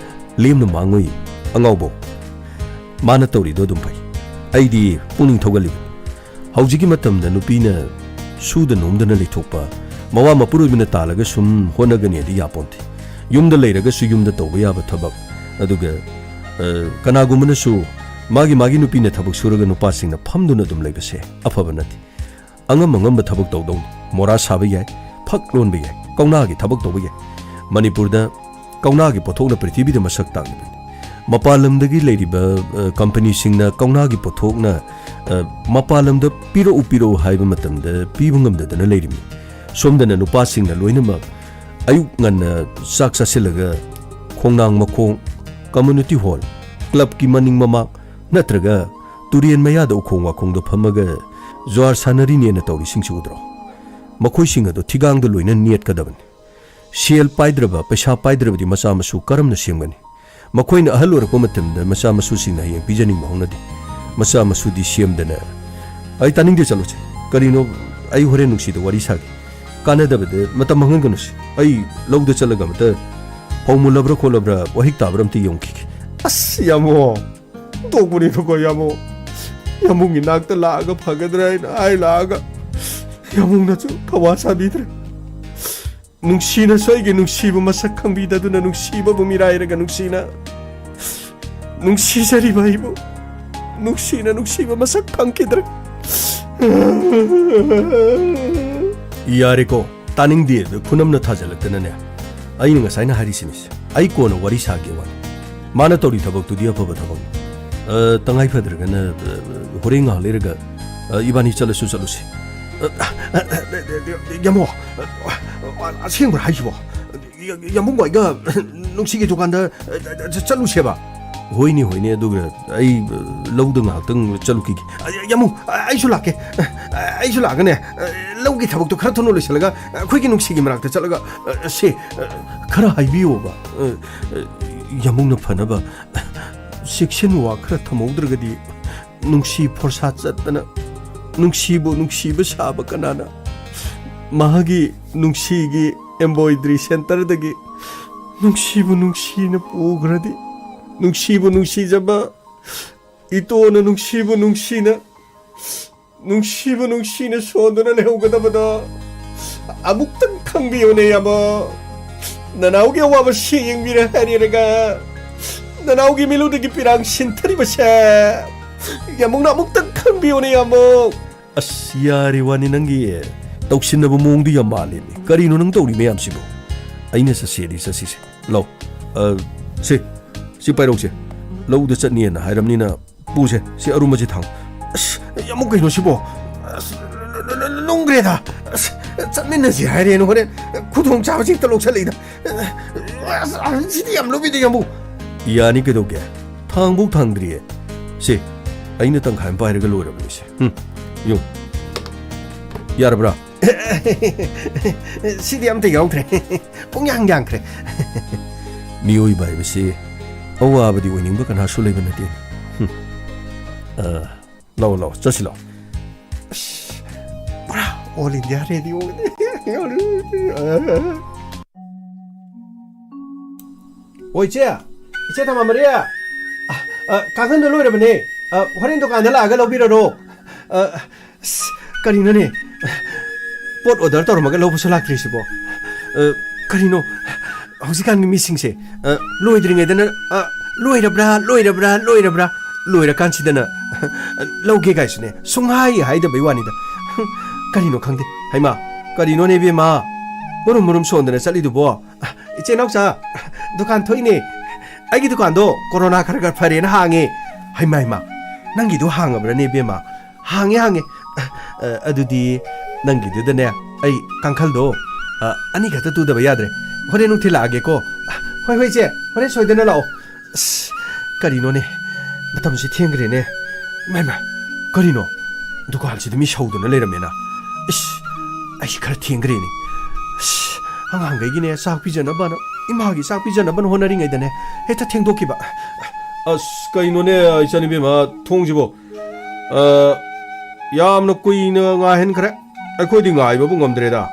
ꯂꯦꯝꯅ ꯃꯥꯡꯉꯣꯏ ꯑꯉꯥꯎꯕꯧ꯫ ꯃꯥꯅ ꯇꯧꯔꯤꯗꯣ ꯑꯗꯨꯝ ꯐꯩ꯫ ꯑꯩꯗꯤ ꯄꯨꯛꯅꯤꯡ ꯊꯧꯒꯠꯂꯤꯕꯅꯤ꯫ ꯍꯧꯖꯤꯛꯀꯤ ꯃꯇꯝꯗ ꯅꯨꯄꯤꯅ ꯁꯨꯗ ꯅꯣꯝꯗꯅ ꯂꯩꯊꯣꯛꯄ, ꯃꯋꯥ ꯃꯄꯨꯔꯣꯏꯕꯅ ꯇꯥꯜꯂꯒ ꯁꯨꯝ ꯍꯣꯠꯅꯒꯅꯤꯗꯤ ꯌꯥꯄꯣꯟꯇꯦ꯫ ꯌꯨꯝꯗ ꯂꯩꯔꯒꯁꯨ ꯌꯨꯝꯗ ꯇꯧꯕ ꯌꯥꯕ ꯊꯕꯛ, ꯑꯗꯨꯒ, ꯑ, ꯀꯅꯥꯒꯨꯝꯕꯅꯁꯨ ꯃꯥꯒꯤ, ꯃꯥꯒꯤ ꯅꯨꯄꯤꯅ ꯊꯕꯛ ꯁꯨꯔꯒ ꯅꯨꯄꯥꯁꯤꯡꯅ ꯐꯝꯗꯨꯅ ꯑꯗꯨꯝ ꯂꯩꯕꯁꯦ ꯑꯐꯕ ꯅꯠꯇꯦ꯫ ꯑꯉꯝ ꯑꯉꯝꯕ ꯊꯕꯛ ꯇꯧꯗꯧꯅꯤ꯫ ꯃꯣꯔꯥ ꯁꯥꯕ ꯌꯥꯏ, ꯐꯛ ꯂꯣꯟꯕ ꯌꯥꯏ, ꯀꯧꯅꯥꯒꯤ ꯊꯕꯛ ꯇꯧꯕ ꯌꯥꯏ꯫ ꯃꯅꯤꯄꯨꯔꯗ ꯀꯧꯅꯥꯒꯤ ꯄꯣꯠꯊꯣꯛꯅ ꯄ꯭ꯔꯤꯊꯤꯕꯤꯗ ꯃꯁꯛ ꯇꯥꯛꯂꯤꯕꯅꯤ꯫ ꯃꯄꯥꯟ ꯂꯝꯗꯒꯤ ꯂꯩꯔꯤꯕ, ꯑ, ꯀꯝꯄꯅꯤꯁꯤꯡꯅ ꯀꯧꯅꯥꯒꯤ ꯄꯣꯠꯊꯣꯛꯅ, ꯑ, ꯃꯄꯥꯟ ꯂꯝꯗ ꯄꯤꯔꯛꯎ, ꯄꯤꯔꯛꯎ ꯍꯥꯏꯕ ꯃꯇꯝꯗ ꯄꯤꯕ ꯉꯝꯗꯗꯅ ꯂꯩꯔꯤꯕꯅꯤ꯫ ꯁꯣꯝꯗꯅ ꯅꯨꯄꯥꯁꯤꯡꯅ ꯂꯣꯏꯅꯃꯛ ꯑꯌꯨꯛ ꯉꯟꯅ ꯆꯥꯛ ꯆꯥꯁꯤꯜꯂꯒ ꯈꯣꯡꯅꯥꯡ ꯃꯈꯣꯡ, ꯀꯝꯃ꯭ꯌꯨꯅꯤꯇꯤ ꯍꯣꯜ, ꯀ꯭ꯂꯕꯀꯤ ꯃꯅꯤꯡ ꯃꯃꯥꯡ ꯅꯠꯇ꯭ꯔꯒ ꯇꯨꯔꯦꯟ ꯃꯌꯥꯗ ꯎꯈꯣꯡ ꯋꯥꯈꯣꯡꯗ ꯐꯝꯃꯒ ꯖ꯭ꯋꯥꯔ ꯁꯥꯟꯅꯔꯤꯅꯦꯅ ꯇꯧꯔꯤꯁꯤꯡꯁꯤ ꯎꯗ꯭ꯔꯣ? ꯃꯈꯣꯏꯁꯤꯡ ꯑꯗꯨ ꯊꯤꯒꯥꯡꯗ ꯂꯣꯏꯅ ꯅꯦꯠꯀꯗꯕꯅꯤ꯫ ꯁꯦꯜ ꯄꯥꯏꯗ꯭ꯔꯕ, ꯄꯩꯁꯥ ꯄꯥꯏꯗ꯭ꯔꯕꯗꯤ ꯃꯆꯥ ꯃꯁꯨ ꯀꯔꯝꯅ ꯁꯦꯝꯒꯅꯤ? ꯃꯈꯣꯏꯅ ꯑꯍꯜ ꯑꯣꯏꯔꯛꯄ ꯃꯇꯝꯗ ꯃꯆꯥ ꯃꯁꯨꯁꯤꯡꯅ ꯍꯌꯦꯡ ꯄꯤꯖꯅꯤꯡꯕ ꯍꯧꯅꯗꯦ꯫ ꯃꯆꯥ ꯃꯁꯨꯗꯤ ꯁꯦꯝꯗꯅ, "ꯑꯩ ꯇꯥꯅꯤꯡꯗꯦ, ꯆꯠꯂꯣꯁꯦ꯫ ꯀꯔꯤꯅꯣ? ꯑꯩ ꯍꯣꯔꯦꯟ ꯅꯨꯡꯁꯤꯗ ꯋꯥꯔꯤ ꯁꯥꯒꯦ꯫ ꯀꯥꯟꯅꯗꯕꯗ ꯃꯇꯝ ꯃꯥꯡꯍꯟꯒꯅꯨꯁꯦ꯫ ꯑꯩ ꯂꯧꯗ ꯆꯠꯂꯒ ꯑꯃꯇ ꯐꯧ ꯃꯨꯜꯂꯕ꯭ꯔꯥ ꯈꯣꯠꯂꯕ꯭ꯔꯥ, ꯋꯥꯍꯤꯛ ꯇꯥꯕ꯭ꯔꯥ ꯑꯝꯇ ꯌꯦꯡꯈꯤꯒꯦ"꯫ ꯑꯁ, ꯌꯥꯝꯕꯣ, ꯇꯣꯛꯄꯅꯤꯗꯀꯣ, ꯌꯥꯝꯕꯣ꯫ ꯌꯥꯝꯕꯨꯡꯒꯤ ꯅꯥꯛꯇ ꯂꯥꯛꯑꯒ ꯐꯒꯗ꯭ꯔꯥ ꯍꯥꯏꯅ ꯍꯥꯏ ꯂꯥꯛꯑꯒ, ꯌꯥꯝꯕꯨꯡꯅꯁꯨ ꯊꯋꯥ ꯁꯥꯕꯤꯗ꯭ꯔꯦ꯫ ꯅꯨꯡꯁꯤꯅꯁꯨ ꯑꯩꯒꯤ ꯅꯨꯡꯁꯤꯕ ꯃꯁꯛ ꯈꯪꯕꯤꯗꯗꯨꯅ, ꯅꯨꯡꯁꯤꯕꯕꯨ ꯃꯤꯔꯥꯏꯔꯒ ꯅꯨꯡꯁꯤꯅ ꯅꯨꯡꯁꯤꯖꯔꯤꯕ ꯑꯩꯕꯨ ꯅꯨꯡꯁꯤꯅ ꯅꯨꯡꯁꯤꯕ ꯃꯁꯛ ꯈꯪꯈꯤꯗ꯭ꯔꯦ꯫ ꯌꯥꯔꯦꯀꯣ, ꯇꯥꯅꯤꯡꯗꯦ꯫ ꯈꯨꯅꯝꯅ ꯊꯥꯖꯤꯜꯂꯛꯇꯅꯅꯦ꯫ ꯑꯩꯅ ꯉꯁꯥꯏꯅ ꯍꯥꯏꯔꯤꯁꯤꯅꯤ꯫ ꯑꯩ ꯀꯣꯟꯅ ꯋꯥꯔꯤ ꯁꯥꯒꯦ ꯋꯥꯅꯤ꯫ ꯃꯥꯅ ꯇꯧꯔꯤ ꯊꯕꯛꯇꯨꯗꯤ ꯑꯐꯕ ꯊꯕꯛꯅꯤ꯫ ꯑ, ꯇꯉꯥꯏ ꯐꯗ꯭ꯔꯒꯅ, ꯑ, ꯍꯣꯔꯦꯟ ꯉꯥꯏꯍꯥꯛ ꯂꯩꯔꯒ, ꯑ, ꯏꯕꯥꯅꯤ ꯆꯠꯂꯁꯨ ꯆꯠꯂꯨꯁꯤ꯫ ꯑ, ꯑ, ꯑ, ꯌꯥꯝꯕꯣ, ꯑ, ꯑ, ꯑꯁꯦꯡꯕ꯭ꯔꯥ ꯍꯥꯏꯁꯤꯕꯣ? ꯌꯥꯝꯕꯨꯡ ꯍꯣꯏꯒ ꯅꯨꯡꯁꯤꯒꯤ ꯗꯨꯀꯥꯟꯗ, ꯑ, ꯑ, ꯆꯠꯂꯨꯁꯦꯕ? ꯍꯣꯏꯅꯦ, ꯍꯣꯏꯅꯦ, ꯑꯗꯨꯒ ꯑꯩ, ꯑ, ꯂꯧꯗ ꯉꯥꯏꯍꯥꯛꯇꯪ ꯆꯠꯂꯨꯈꯤꯒꯦ꯫ ꯑ, ꯌꯥꯝꯕꯨꯡ, ꯑ, ꯑꯩꯁꯨ ꯂꯥꯛꯀꯦ꯫ ꯑ, ꯑꯩꯁꯨ ꯂꯥꯛꯑꯒꯅꯦ, ꯑ, ꯂꯧꯒꯤ ꯊꯕꯛꯇꯣ ꯈꯔ ꯊꯨꯅ ꯂꯣꯏꯁꯤꯜꯂꯒ, ꯑ, ꯑꯩꯈꯣꯏꯒꯤ ꯅꯨꯡꯁꯤꯒꯤ ꯃꯅꯥꯛꯇ ꯆꯠꯂꯒ, ꯑ, ꯁꯦ, ꯑ, ꯈꯔ ꯍꯥꯏꯕꯤꯌꯣꯕ꯫ ꯑ, ꯑ, ꯌꯥꯝꯕꯨꯡꯅ ꯐꯅꯕ ꯆꯦꯛꯁꯤꯟ ꯋꯥ ꯈꯔ ꯊꯝꯍꯧꯗ꯭ꯔꯒꯗꯤ ꯅꯨꯡꯁꯤ ꯐꯣꯔꯁꯥ ꯆꯠꯇꯅ ꯅꯨꯡꯁꯤꯕꯨ ꯅꯨꯡꯁꯤꯕ ꯁꯥꯕ ꯀꯅꯥꯅ? ꯃꯍꯥꯛꯀꯤ ꯅꯨꯡꯁꯤꯒꯤ embroidery centreꯗꯒꯤ ꯅꯨꯡꯁꯤꯕꯨ ꯅꯨꯡꯁꯤꯅ ꯄꯨꯈ꯭ꯔꯗꯤ, ꯅꯨꯡꯁꯤꯕꯨ ꯅꯨꯡꯁꯤꯖꯕ ꯏꯇꯣꯅ ꯅꯨꯡꯁꯤꯕꯨ ꯅꯨꯡꯁꯤꯅ, ꯅꯨꯡꯁꯤꯕꯨ ꯅꯨꯡꯁꯤꯅ ꯁꯣꯟꯗꯨꯅ ꯂꯩꯍꯧꯒꯗꯕꯗꯣ ꯑꯃꯨꯛꯇꯪ ꯈꯪꯕꯤꯌꯨꯅꯦ, ꯌꯥꯝꯕꯣ꯫ ꯅꯅꯥꯎꯒꯤ ꯑꯋꯥꯕꯁꯤ ꯌꯦꯡꯕꯤꯔꯦ ꯍꯥꯏꯔꯦꯔꯒ, ꯅꯅꯥꯎꯒꯤ ꯃꯤꯠꯂꯨꯗꯒꯤ ꯄꯤꯔꯥꯡ ꯁꯤꯟꯊꯔꯤꯕꯁꯦ ꯌꯥꯝꯕꯨꯡꯅ ꯑꯃꯨꯛꯇꯪ ꯈꯪꯕꯤꯌꯨꯅꯦ, ꯌꯥꯝꯕꯣ꯫ ꯑꯁ, ꯌꯥꯔꯦ ꯋꯥꯅꯤ, ꯅꯪꯒꯤ ꯇꯧꯁꯤꯟꯅꯕ ꯃꯑꯣꯡꯗꯨ ꯌꯥꯝ ꯃꯥꯜꯂꯦꯅꯦ꯫ ꯀꯔꯤꯅꯣ ꯅꯪ ꯇꯧꯔꯤ ꯃꯌꯥꯝꯁꯤꯕꯣ? ꯑꯩꯅ ꯆꯠꯁꯦꯗꯤ ꯆꯠꯁꯤꯁꯦ꯫ ꯂꯧ꯫ ꯑ, ꯁꯦ, ꯁꯤ ꯄꯥꯏꯔꯧꯁꯦ꯫ ꯂꯧꯗ ꯆꯠꯅꯤꯅ ꯍꯥꯏꯔꯝꯅꯤꯅ ꯄꯨꯁꯦ꯫ ꯁꯤ ꯑꯔꯨꯝꯕꯁꯤ ꯊꯥꯡꯉꯨ꯫ ꯑꯁ, ꯑꯃꯨꯛ ꯀꯩꯅꯣ ꯁꯤꯕꯣ? ꯑꯁ, ꯂꯨꯝꯈ꯭ꯔꯦꯗ꯫ ꯑꯁ, ꯆꯠꯃꯤꯟꯅꯁꯤ ꯍꯥꯏꯔꯦꯅ ꯍꯣꯔꯦꯟ ꯈꯨꯗꯣꯡ ꯆꯥꯕꯁꯤ ꯍꯦꯛꯇ ꯂꯧꯁꯜꯂꯛꯏꯗ꯫ ꯑꯁ, ꯁꯤꯗꯤ ꯌꯥꯝ ꯂꯨꯝꯃꯤꯗ, ꯌꯥꯝꯕꯨ꯫ ꯌꯥꯅꯤ, ꯀꯩꯗꯧꯒꯦ? ꯊꯥꯡꯕꯧ ꯊꯥꯡꯗ꯭ꯔꯤꯌꯦ꯫ ꯁꯦ, ꯑꯩꯅ ꯇꯪꯈꯥꯏ ꯑꯃ ꯄꯥꯏꯔꯒ ꯂꯣꯏꯔꯕꯅꯤꯁꯦ꯫ ꯍꯨꯝ, ꯌꯨꯝ꯫ ꯌꯥꯔꯕ꯭ꯔꯥ? ꯁꯤꯗꯤ ꯑꯝꯇ ꯌꯥꯎꯗ꯭ꯔꯦ꯫ ꯄꯨꯡꯌꯥꯡ ꯌꯥꯡꯈ꯭ꯔꯦ꯫ ꯃꯤꯑꯣꯏꯕ ꯍꯥꯏꯕꯁꯤ ꯑꯋꯥꯕꯗꯤ ꯑꯣꯏꯅꯤꯡꯕ ꯀꯅꯥꯁꯨ ꯂꯩꯕ ꯅꯠꯇꯦ꯫ ꯍꯨꯝ꯫ ꯑ, ꯂꯥꯛꯑꯣ, ꯂꯥꯛꯑꯣ, ꯆꯠꯁꯤ ꯂꯥꯛꯑꯣ꯫ ꯑꯁ, ꯄꯨꯔꯥ All India Radio꯫ ꯑꯣ, ꯏꯆꯦ! ꯏꯆꯦ ꯊꯝꯕꯥꯜꯃꯔꯤ! ꯑ, ꯑ, ꯀꯥꯡꯈꯟꯗꯣ ꯂꯣꯏꯔꯕꯅꯦ꯫ ꯑ, ꯍꯣꯔꯦꯟ ꯗꯨꯀꯥꯟꯗ ꯂꯥꯛꯑꯒ ꯂꯧꯕꯤꯔꯔꯣ꯫ ꯑ, ꯑꯁ, ꯀꯔꯤꯅꯣꯅꯦ? ꯄꯣꯠ order ꯇꯧꯔꯝꯃꯒ ꯂꯧꯕꯁꯨ ꯂꯥꯛꯇ꯭ꯔꯤꯁꯤꯕꯣ? ꯑ, ꯀꯔꯤꯅꯣ? ꯍꯧꯖꯤꯛꯀꯥꯟꯒꯤ ꯃꯤꯁꯤꯡꯁꯦ, ꯑ, ꯂꯣꯏꯗ꯭ꯔꯤꯉꯩꯗꯅ, ꯑ, "ꯂꯣꯏꯔꯕ꯭ꯔꯥ, ꯂꯣꯏꯔꯕ꯭ꯔꯥ, ꯂꯣꯏꯔꯕ꯭ꯔꯥ?" ꯂꯣꯏꯔꯀꯥꯟꯁꯤꯗꯅ, "ꯂꯧꯒꯦ" ꯀꯥꯏꯁꯨꯅꯦ ꯁꯨꯡꯍꯥꯏ ꯍꯥꯏꯗꯕꯩ ꯋꯥꯅꯤꯗ꯫ ꯀꯔꯤꯅꯣ ꯈꯪꯗꯦ꯫ ꯍꯩꯃꯥ, ꯀꯔꯤꯅꯣꯅꯦ ꯏꯕꯦꯝꯃ? ꯃꯔꯨꯝ ꯃꯔꯨꯝ ꯁꯣꯟꯗꯅ ꯆꯠꯂꯤꯗꯨꯕꯣ? "ꯏꯆꯦ ꯅꯥꯎꯆꯥ, ꯗꯨꯀꯥꯟ ꯊꯣꯛꯏꯅꯦ꯫ ꯑꯩꯒꯤ ꯗꯨꯀꯥꯟꯗꯣ ꯀꯣꯔꯣꯅꯥ ꯈꯔ ꯈꯔ ꯐꯔꯦꯅ ꯍꯥꯡꯉꯦ꯫" ꯍꯩꯃꯥ, ꯍꯩꯃꯥ, ꯅꯪꯒꯤꯗꯣ ꯍꯥꯡꯉꯕ꯭ꯔꯥꯅꯦ ꯏꯕꯦꯝꯃ? "ꯍꯥꯡꯉꯦ, ꯍꯥꯡꯉꯦ꯫ ꯑ, ꯑꯗꯨꯗꯤ ꯅꯪꯒꯤꯗꯨꯗꯅꯦ, ꯑꯩ ꯀꯥꯡꯈꯜꯗꯣ, ꯑ, ꯑꯅꯤꯈꯛꯇ ꯇꯨꯗꯕ ꯌꯥꯗ꯭ꯔꯦ꯫ ꯍꯣꯔꯦꯟ ꯅꯨꯡꯊꯤꯜ ꯂꯥꯛꯑꯒꯦꯀꯣ꯫" "ꯍꯣꯏ, ꯍꯣꯏ, ꯏꯆꯦ, ꯍꯣꯔꯦꯟ ꯁꯣꯏꯗꯅ ꯂꯥꯛꯑꯣ꯫" ꯑꯁ, ꯀꯔꯤꯅꯣꯅꯦ? ꯃꯇꯝꯁꯤ ꯊꯦꯡꯈ꯭ꯔꯦꯅꯦ꯫ ꯏꯃꯥ, ꯏꯃꯥ, ꯀꯔꯤꯅꯣ? ꯗꯨꯀꯥꯟꯁꯤꯗ ꯃꯤ ꯁꯧꯗꯨꯅ ꯂꯩꯔꯝꯃꯦꯅ꯫ ꯏꯁ, ꯑꯩꯁꯤ ꯈꯔ ꯊꯦꯡꯈ꯭ꯔꯦꯅꯦ꯫ ꯑꯁ, ꯑꯉꯥꯡꯈꯩꯒꯤꯅꯦ, ꯆꯥꯛ ꯄꯤꯖꯅꯕꯅ, ꯏꯃꯥꯒꯤ ꯆꯥꯛ ꯄꯤꯖꯅꯕꯅ ꯍꯣꯠꯅꯔꯤꯉꯩꯗꯅꯦ, ꯍꯦꯛꯇ ꯊꯦꯡꯗꯣꯛꯈꯤꯕ꯫ ꯑꯁ, ꯀꯩꯅꯣꯅꯦ, ꯏꯆꯟ ꯏꯕꯦꯝꯃ, ꯊꯣꯡꯁꯤꯕꯣ? ꯑ, ꯌꯥꯝꯅ ꯀꯨꯏꯅ ꯉꯥꯏꯍꯟꯈ꯭ꯔꯦ꯫ ꯑꯩꯈꯣꯏꯗꯤ ꯉꯥꯏꯕꯕꯨ ꯉꯝꯗ꯭ꯔꯦꯗ꯫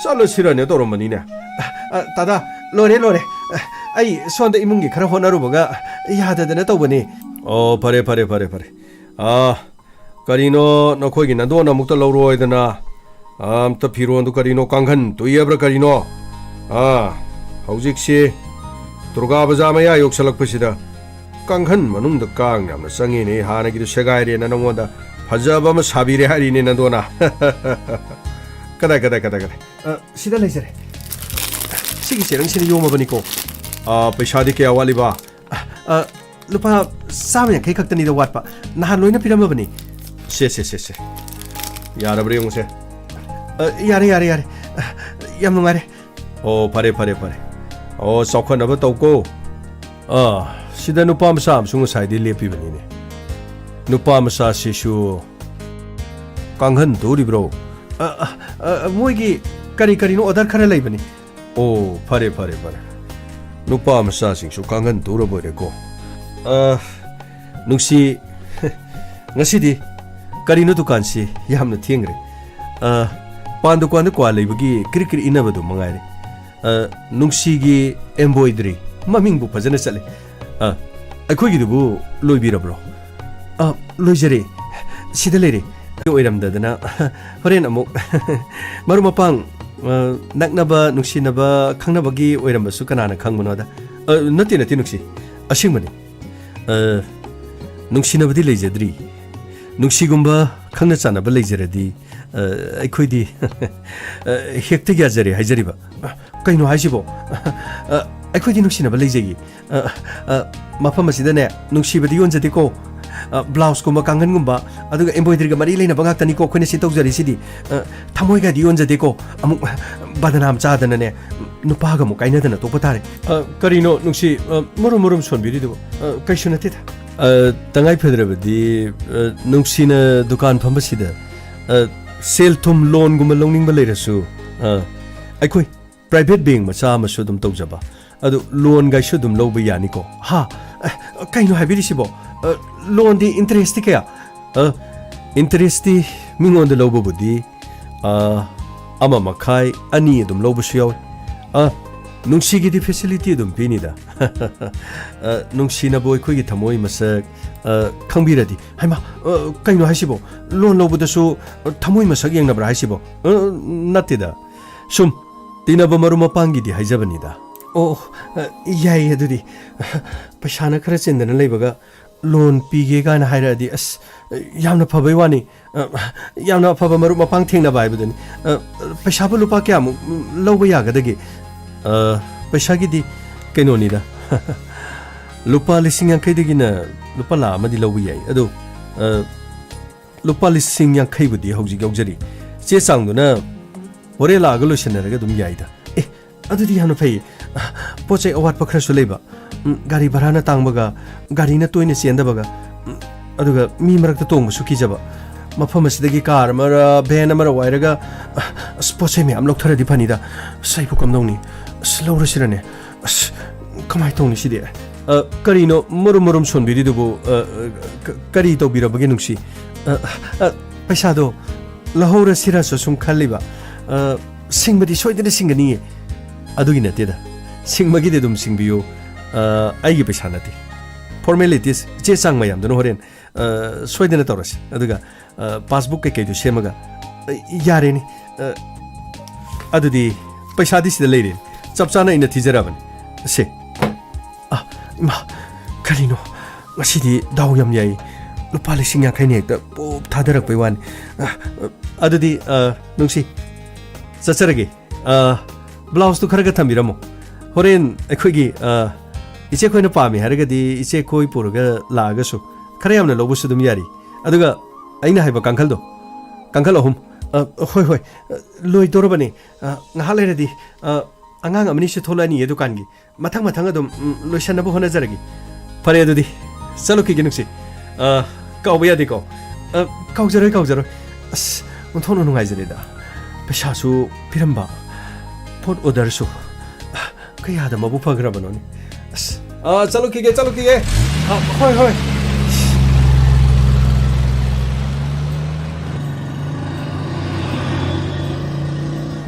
ꯆꯠꯂꯁꯤꯔꯅꯦ ꯇꯧꯔꯝꯕꯅꯤꯅꯦ꯫ ꯑ, ꯇꯥꯗꯥ, ꯂꯣꯏꯔꯦ, ꯂꯣꯏꯔꯦ꯫ ꯑꯩ ꯁꯣꯝꯗ ꯏꯃꯨꯡꯒꯤ ꯈꯔ ꯍꯣꯠꯅꯔꯨꯕꯒ ꯌꯥꯗꯗꯅ ꯇꯧꯕꯅꯤ꯫ ꯑꯣ, ꯐꯔꯦ, ꯐꯔꯦ, ꯐꯔꯦ, ꯐꯔꯦ꯫ ꯑ, ꯀꯔꯤꯅꯣ, ꯅꯈꯣꯏꯒꯤ ꯅꯗꯣꯟ ꯑꯃꯨꯛꯇ ꯂꯧꯔꯣꯏꯗꯅ? ꯑꯝꯇ ꯐꯤꯔꯣꯟꯗꯨ ꯀꯔꯤꯅꯣ, ꯀꯥꯡꯈꯟ ꯇꯨꯏ ꯍꯥꯏꯕ꯭ꯔꯥ ꯀꯔꯤꯅꯣ? ꯑꯥ, ꯍꯧꯖꯤꯛꯁꯤ ꯗꯨꯔꯒꯥ ꯕꯖꯥꯔ ꯃꯌꯥ ꯌꯧꯁꯜꯂꯛꯄꯁꯤꯗ ꯀꯥꯡꯈꯟ ꯃꯅꯨꯡꯗ ꯀꯥꯡ ꯌꯥꯝꯅ ꯆꯪꯉꯦꯅꯦ꯫ ꯍꯥꯟꯅꯒꯤꯗꯨ ꯁꯦꯒꯥꯏꯔꯦꯅ ꯅꯪꯉꯣꯟꯗ ꯐꯖꯕ ꯑꯃ ꯁꯥꯕꯤꯔꯦ ꯍꯥꯏꯔꯤꯅꯦ ꯅꯟꯗꯣꯅ꯫ ꯀꯗꯥꯏ, ꯀꯗꯥꯏ, ꯀꯗꯥꯏ, ꯀꯗꯥꯏ? ꯑ, ꯁꯤꯗ ꯂꯩꯖꯔꯦ꯫ ꯁꯤꯒꯤ ꯆꯦꯔꯪꯁꯤꯅ ꯌꯣꯝꯃꯕꯅꯤꯀꯣ꯫ ꯑ, ꯄꯩꯁꯥꯗꯤ ꯀꯌꯥ ꯋꯥꯠꯂꯤꯕ? ꯑ, ꯑ, ꯂꯨꯄꯥ ꯆꯥꯝꯃ ꯌꯥꯡꯈꯩ ꯈꯛꯇꯅꯤꯗ ꯋꯥꯠꯄ꯫ ꯅꯍꯥꯟ ꯂꯣꯏꯅ ꯄꯤꯔꯝꯃꯕꯅꯤ꯫ ꯁꯦ, ꯁꯦ, ꯁꯦ, ꯁꯦ꯫ ꯌꯥꯔꯕ꯭ꯔꯥ ꯌꯦꯡꯉꯨꯁꯦ꯫ ꯑ, ꯌꯥꯔꯦ, ꯌꯥꯔꯦ, ꯌꯥꯔꯦ꯫ ꯑ, ꯌꯥꯝ ꯅꯨꯡꯉꯥꯏꯔꯦ꯫ ꯑꯣ, ꯐꯔꯦ, ꯐꯔꯦ, ꯐꯔꯦ꯫ ꯑꯣ, ꯆꯥꯎꯈꯠꯅꯕ ꯇꯧꯀꯣ꯫ ꯑꯥ, ꯁꯤꯗ ꯅꯨꯄꯥ ꯃꯆꯥ ꯑꯃꯁꯨ ꯉꯁꯥꯏꯗꯩ ꯂꯦꯞꯄꯤꯕꯅꯤꯅꯦ꯫ ꯅꯨꯄꯥ ꯃꯆꯥꯁꯤꯁꯨ ꯀꯥꯡꯍꯟ ꯇꯨꯔꯤꯕ꯭ꯔꯣ? ꯑ, ꯑ, ꯑ, ꯃꯣꯏꯒꯤ ꯀꯔꯤ ꯀꯔꯤꯅꯣ order ꯈꯔ ꯂꯩꯕꯅꯤ꯫ ꯑꯣ, ꯐꯔꯦ, ꯐꯔꯦ, ꯐꯔꯦ꯫ ꯅꯨꯄꯥ ꯃꯆꯥꯁꯤꯡꯁꯨ ꯀꯥꯡꯍꯟ ꯇꯨꯔꯕ ꯑꯣꯏꯔꯦꯀꯣ꯫ ꯑ, ꯅꯨꯡꯁꯤ, ꯉꯁꯤꯗꯤ ꯀꯔꯤꯅꯣ ꯗꯨꯀꯥꯟꯁꯤ ꯌꯥꯝꯅ ꯊꯦꯡꯈ꯭ꯔꯦ? ꯑ, ꯄꯥꯟ ꯗꯨꯀꯥꯟꯗ ꯀ꯭ꯋꯥ ꯂꯩꯕꯒꯤ ꯀ꯭ꯔꯤꯛ ꯀ꯭ꯔꯤꯛ ꯏꯟꯅꯕꯗꯨ ꯃꯉꯥꯏꯔꯦ꯫ ꯑ, ꯅꯨꯡꯁꯤꯒꯤ embroidery ꯃꯃꯤꯡꯕꯨ ꯐꯖꯅ ꯆꯠꯂꯦ꯫ ꯑ, ꯑꯩꯈꯣꯏꯒꯤꯗꯨꯕꯨ ꯂꯣꯏꯕꯤꯔꯕ꯭ꯔꯣ? ꯑ, ꯂꯣꯏꯖꯔꯦ꯫ ꯁꯤꯗ ꯂꯩꯔꯦ꯫ ꯑꯣꯏꯔꯝꯗꯗꯅ ꯍꯣꯔꯦꯟ ꯑꯃꯨꯛ ꯃꯔꯨꯞ ꯃꯄꯥꯡ, ꯑ, ꯅꯛꯅꯕ, ꯅꯨꯡꯁꯤꯅꯕ, ꯈꯪꯅꯕꯒꯤ ꯑꯣꯏꯔꯝꯕꯁꯨ ꯀꯅꯥꯅ ꯈꯪꯕꯅꯣꯗ꯫ ꯑ, ꯅꯠꯇꯦ, ꯅꯠꯇꯦ, ꯅꯨꯡꯁꯤ꯫ ꯑꯁꯦꯡꯕꯅꯤ꯫ ꯑ, ꯅꯨꯡꯁꯤꯅꯕꯗꯤ ꯂꯩꯖꯗ꯭ꯔꯤ꯫ ꯅꯨꯡꯁꯤꯒꯨꯝꯕ ꯈꯪꯅ ꯆꯥꯟꯅꯕ ꯂꯩꯖꯔꯗꯤ, ꯑ, ꯑꯩꯈꯣꯏꯗꯤ, ꯑ, ꯍꯦꯛꯇ ꯌꯥꯖꯔꯦ ꯍꯥꯏꯖꯔꯤꯕ꯫ ꯀꯩꯅꯣ ꯍꯥꯏꯁꯤꯕꯣ? ꯑ, ꯑꯩꯈꯣꯏꯗꯤ ꯅꯨꯡꯁꯤꯅꯕ ꯂꯩꯖꯩꯌꯦ꯫ ꯑ, ꯑ, ꯃꯐꯝ ꯑꯁꯤꯗꯅꯦ, ꯅꯨꯡꯁꯤꯕꯗꯤ ꯌꯣꯟꯖꯗꯦꯀꯣ꯫ ꯑ, ꯕ꯭ꯂꯥꯎꯁꯀꯨꯝꯕ, ꯀꯥꯡꯒꯟꯒꯨꯝꯕ, ꯑꯗꯨꯒ embroideryꯒ ꯃꯔꯤ ꯂꯩꯅꯕ ꯉꯥꯛꯇꯅꯤꯀꯣ ꯑꯩꯈꯣꯏꯅ ꯁꯤ ꯇꯧꯖꯔꯤꯁꯤꯗꯤ꯫ ꯑ, ꯊꯃꯣꯏꯒꯗꯤ ꯌꯣꯟꯖꯗꯦꯀꯣ꯫ ꯑꯃꯨꯛ ꯕꯗꯅꯥꯝ ꯆꯥꯗꯅꯅꯦ, ꯅꯨꯄꯥꯒ ꯑꯃꯨꯛ ꯀꯥꯏꯅꯗꯅ ꯇꯣꯛꯄ ꯇꯥꯔꯦ꯫ ꯑ, ꯀꯔꯤꯅꯣ ꯅꯨꯡꯁꯤ, ꯑ, ꯃꯔꯨꯝ ꯃꯔꯨꯝ ꯁꯣꯟꯕꯤꯔꯤꯗꯨꯕꯨ? ꯑ, ꯀꯩꯁꯨ ꯅꯠꯇꯦꯗ꯫ ꯑ, ꯇꯉꯥꯏ ꯐꯗ꯭ꯔꯕꯗꯤ, ꯑ, ꯅꯨꯡꯁꯤꯅ ꯗꯨꯀꯥꯟ ꯐꯝꯕꯁꯤꯗ, ꯑ, ꯁꯦꯜ ꯊꯨꯝ loanꯒꯨꯝꯕ ꯂꯧꯅꯤꯡꯕ ꯂꯩꯔꯁꯨ, ꯑ, ꯑꯩꯈꯣꯏ private bank ꯃꯆꯥ ꯑꯃꯁꯨ ꯑꯗꯨꯝ ꯇꯧꯖꯕ꯫ ꯑꯗꯨ loanꯒꯥꯏꯁꯨ ꯑꯗꯨꯝ ꯂꯧꯕ ꯌꯥꯅꯤꯀꯣ? ꯍꯥ? ꯑ, ꯀꯩꯅꯣ ꯍꯥꯏꯕꯤꯔꯤꯁꯤꯕꯣ? ꯑ, loanꯗꯤ interestꯇꯤ ꯀꯌꯥ? ꯑ, interestꯇꯤ ꯃꯤꯉꯣꯟꯗ ꯂꯧꯕꯕꯨꯗꯤ, ꯑ, ꯑꯃ ꯃꯈꯥꯏ, ꯑꯅꯤ ꯑꯗꯨꯝ ꯂꯧꯕꯁꯨ ꯌꯥꯎꯏ꯫ ꯑ, ꯅꯨꯡꯁꯤꯒꯤꯗꯤ facility ꯑꯗꯨꯝ ꯄꯤꯅꯤꯗ꯫ ꯑ, ꯅꯨꯡꯁꯤꯅꯕꯨ ꯑꯩꯈꯣꯏꯒꯤ ꯊꯃꯣꯏ ꯃꯁꯛ, ꯑ, ꯈꯪꯕꯤꯔꯗꯤ꯫ ꯍꯩꯃꯥ, ꯑ, ꯀꯩꯅꯣ ꯍꯥꯏꯁꯤꯕꯣ? Loan ꯂꯧꯕꯗꯁꯨ, ꯑ, ꯊꯃꯣꯏ ꯃꯁꯛ ꯌꯦꯡꯅꯕ꯭ꯔꯥ ꯍꯥꯏꯁꯤꯕꯣ? ꯑ, ꯅꯠꯇꯦꯗ꯫ ꯁꯨꯝ ꯇꯤꯟꯅꯕ ꯃꯔꯨꯞ ꯃꯄꯥꯡꯒꯤꯗꯤ ꯍꯥꯏꯖꯕꯅꯤꯗ꯫ ꯑꯣ, ꯑ, ꯌꯥꯏꯌꯦ ꯑꯗꯨꯗꯤ꯫ ꯄꯩꯁꯥꯅ ꯈꯔ ꯆꯤꯟꯗꯅ ꯂꯩꯕꯒ ꯂꯣꯟ ꯄꯤꯒꯦ ꯀꯥꯏꯅ ꯍꯥꯏꯔꯛꯑꯗꯤ, ꯑꯁ, ꯌꯥꯝꯅ ꯐꯕꯩ ꯋꯥꯅꯤ꯫ ꯑ, ꯌꯥꯝꯅ ꯑꯐꯕ ꯃꯔꯨꯞ ꯃꯄꯥꯡ ꯊꯦꯡꯅꯕ ꯍꯥꯏꯕꯗꯨꯅꯤ꯫ ꯑ, ꯄꯩꯁꯥꯕꯨ ꯂꯨꯄꯥ ꯀꯌꯥꯃꯨꯛ ꯂꯧꯕ ꯌꯥꯒꯗꯒꯦ? ꯑ, ꯄꯩꯁꯥꯒꯤꯗꯤ ꯀꯩꯅꯣꯅꯤꯗ꯫ ꯂꯨꯄꯥ ꯂꯤꯁꯤꯡ ꯌꯥꯡꯈꯩꯗꯒꯤꯅ ꯂꯨꯄꯥ ꯂꯥꯈ ꯑꯃꯗꯤ ꯂꯧꯕ ꯌꯥꯏ꯫ ꯑꯗꯣ, ꯑ, ꯂꯨꯄꯥ ꯂꯤꯁꯤꯡ ꯌꯥꯡꯈꯩꯕꯨꯗꯤ ꯍꯧꯖꯤꯛ ꯌꯥꯎꯖꯔꯤ꯫ ꯆꯦ ꯆꯥꯡꯗꯨꯅ ꯍꯣꯔꯦꯟ ꯂꯥꯛꯑꯒ ꯂꯣꯏꯁꯤꯟꯅꯔꯒ ꯑꯗꯨꯝ ꯌꯥꯏꯗ꯫ ꯑꯦ, ꯑꯗꯨꯗꯤ ꯌꯥꯝꯅ ꯐꯩ꯫ ꯄꯣꯠ ꯆꯩ ꯑꯋꯥꯠꯄ ꯈꯔꯁꯨ ꯂꯩꯕ꯫ ꯎꯝ, ꯒꯥꯔꯤ ꯚꯔꯥꯅ ꯇꯥꯡꯕꯒ, ꯒꯥꯔꯤꯅ ꯇꯣꯏꯅ ꯆꯦꯟꯗꯕꯒ, ꯎꯝ, ꯑꯗꯨꯒ ꯃꯤ ꯃꯔꯛꯇ ꯇꯣꯡꯕꯁꯨ ꯀꯤꯖꯕ꯫ ꯃꯐꯝ ꯑꯁꯤꯗꯒꯤ ꯀꯥꯔ ꯑꯃꯔ, ꯚꯦꯟ ꯑꯃꯔ ꯋꯥꯏꯔꯒ, ꯑꯁ, ꯄꯣꯠ ꯆꯩ ꯃꯌꯥꯝ ꯂꯧꯊꯔꯗꯤ ꯐꯅꯤꯗ꯫ ꯑꯁ, ꯑꯩꯕꯨ ꯀꯝꯗꯧꯅꯤ? ꯑꯁ, ꯂꯧꯔꯁꯤꯔꯅꯦ? ꯑꯁ, ꯀꯃꯥꯏꯅ ꯇꯧꯅꯤ ꯁꯤꯗꯤ? ꯑ, ꯀꯔꯤꯅꯣ ꯃꯔꯨꯝ ꯃꯔꯨꯝ ꯁꯣꯟꯕꯤꯔꯤꯗꯨꯕꯨ? ꯑ, ꯀ-, ꯀꯔꯤ ꯇꯧꯕꯤꯔꯕꯒꯦ, ꯅꯨꯡꯁꯤ? ꯑ, ꯑ, ꯄꯩꯁꯥꯗꯣ ꯂꯧꯍꯧꯔꯁꯤꯔꯁꯨ ꯁꯨꯝ ꯈꯜꯂꯤꯕ꯫ ꯑ, ꯁꯤꯡꯕꯗꯤ ꯁꯣꯏꯗꯅ ꯁꯤꯡꯒꯅꯤꯌꯦ꯫ ꯑꯗꯨꯒꯤ ꯅꯠꯇꯦꯗ꯫ ꯁꯤꯡꯕꯒꯤꯗꯤ ꯑꯗꯨꯝ ꯁꯤꯡꯕꯤꯌꯨ꯫ ꯑ, ꯑꯩꯒꯤ ꯄꯩꯁꯥ ꯅꯠꯇꯦ꯫ Formalities, ꯆꯦ ꯆꯥꯡ ꯃꯌꯥꯝꯗꯨꯅ ꯍꯣꯔꯦꯟ, ꯑ, ꯁꯣꯏꯗꯅ ꯇꯧꯔꯁꯤ꯫ ꯑꯗꯨꯒ, ꯑ, passbook ꯀꯩꯀꯩꯗꯨ ꯁꯦꯝꯃꯒ, ꯑ, ꯌꯥꯔꯦꯅꯦ꯫ ꯑ, ꯑꯗꯨꯗꯤ ꯄꯩꯁꯥꯗꯤ ꯁꯤꯗ ꯂꯩꯔꯦ꯫ ꯆꯞ ꯆꯥꯅ ꯑꯩꯅ ꯊꯤꯖꯔꯕꯅꯤ꯫ ꯁꯦ꯫ ꯑ, ꯏꯃꯥ, ꯀꯔꯤꯅꯣ? ꯉꯁꯤꯗꯤ ꯗꯥꯎ ꯌꯥꯝ ꯌꯥꯏ꯫ ꯂꯨꯄꯥ ꯂꯤꯁꯤꯡ ꯌꯥꯡꯈꯩꯅ ꯍꯦꯛꯇ ꯄꯣꯞ ꯊꯥꯗꯔꯛꯄꯩ ꯋꯥꯅꯤ꯫ ꯑ, ꯑꯗꯨꯗꯤ, ꯑ, ꯅꯨꯡꯁꯤ, ꯆꯠꯆꯔꯒꯦ꯫ ꯑ, ꯕ꯭ꯂꯥꯎꯁꯇꯨ ꯈꯔꯒ ꯊꯝꯕꯤꯔꯝꯃꯣ꯫ ꯍꯣꯔꯦꯟ ꯑꯩꯈꯣꯏꯒꯤ, ꯑ, ꯏꯆꯦꯈꯣꯏꯅ ꯄꯥꯝꯃꯤ ꯍꯥꯏꯔꯒꯗꯤ ꯏꯆꯦꯈꯣꯏ ꯄꯨꯔꯒ ꯂꯥꯛꯑꯒꯁꯨ ꯈꯔ ꯌꯥꯝꯅ ꯂꯧꯕꯁꯨ ꯑꯗꯨꯝ ꯌꯥꯔꯤ꯫ ꯑꯗꯨꯒ ꯑꯩꯅ ꯍꯥꯏꯕ ꯀꯥꯡꯈꯜꯗꯣ, ꯀꯥꯡꯈꯜ ꯑꯍꯨꯝ꯫ ꯑ, ꯍꯣꯏ, ꯍꯣꯏ, ꯑ, ꯂꯣꯏꯗꯣꯔꯕꯅꯤ꯫ ꯑ, ꯉꯥꯏꯍꯥꯛ ꯂꯩꯔꯗꯤ, ꯑ, ꯑꯉꯥꯡ ꯑꯃꯅꯤꯁꯨ ꯊꯣꯛꯂꯛꯑꯅꯤꯌꯦ ꯗꯨꯀꯥꯟꯒꯤ꯫ ꯃꯊꯪ ꯃꯊꯪ ꯑꯗꯨꯝ, ꯎꯝ, ꯂꯣꯏꯁꯟꯅꯕ ꯍꯣꯠꯅꯖꯔꯒꯦ꯫ ꯐꯔꯦ ꯑꯗꯨꯗꯤ, ꯆꯠꯂꯨꯈꯤꯒꯦ ꯅꯨꯡꯁꯤ꯫ ꯑ, ꯀꯥꯎꯕ ꯌꯥꯗꯦꯀꯣ꯫ ꯑ, ꯀꯥꯎꯖꯔꯣꯏ, ꯀꯥꯎꯖꯔꯣꯏ꯫ ꯑꯁ, ꯑꯣꯟꯊꯣꯛꯅ ꯅꯨꯡꯉꯥꯏꯖꯔꯦꯗ꯫ ꯄꯩꯁꯥꯁꯨ ꯄꯤꯔꯝꯕ, ꯄꯣꯠ orderꯁꯨ꯫ ꯑ, ꯀꯌꯥꯗ ꯃꯕꯨꯛ ꯐꯈ꯭ꯔꯕꯅꯣꯅꯦ꯫ ꯑꯁ, ꯑ, ꯆꯠꯂꯨꯈꯤꯒꯦ, ꯆꯠꯂꯨꯈꯤꯒꯦ꯫ ꯑ, ꯍꯣꯏ, ꯍꯣꯏ꯫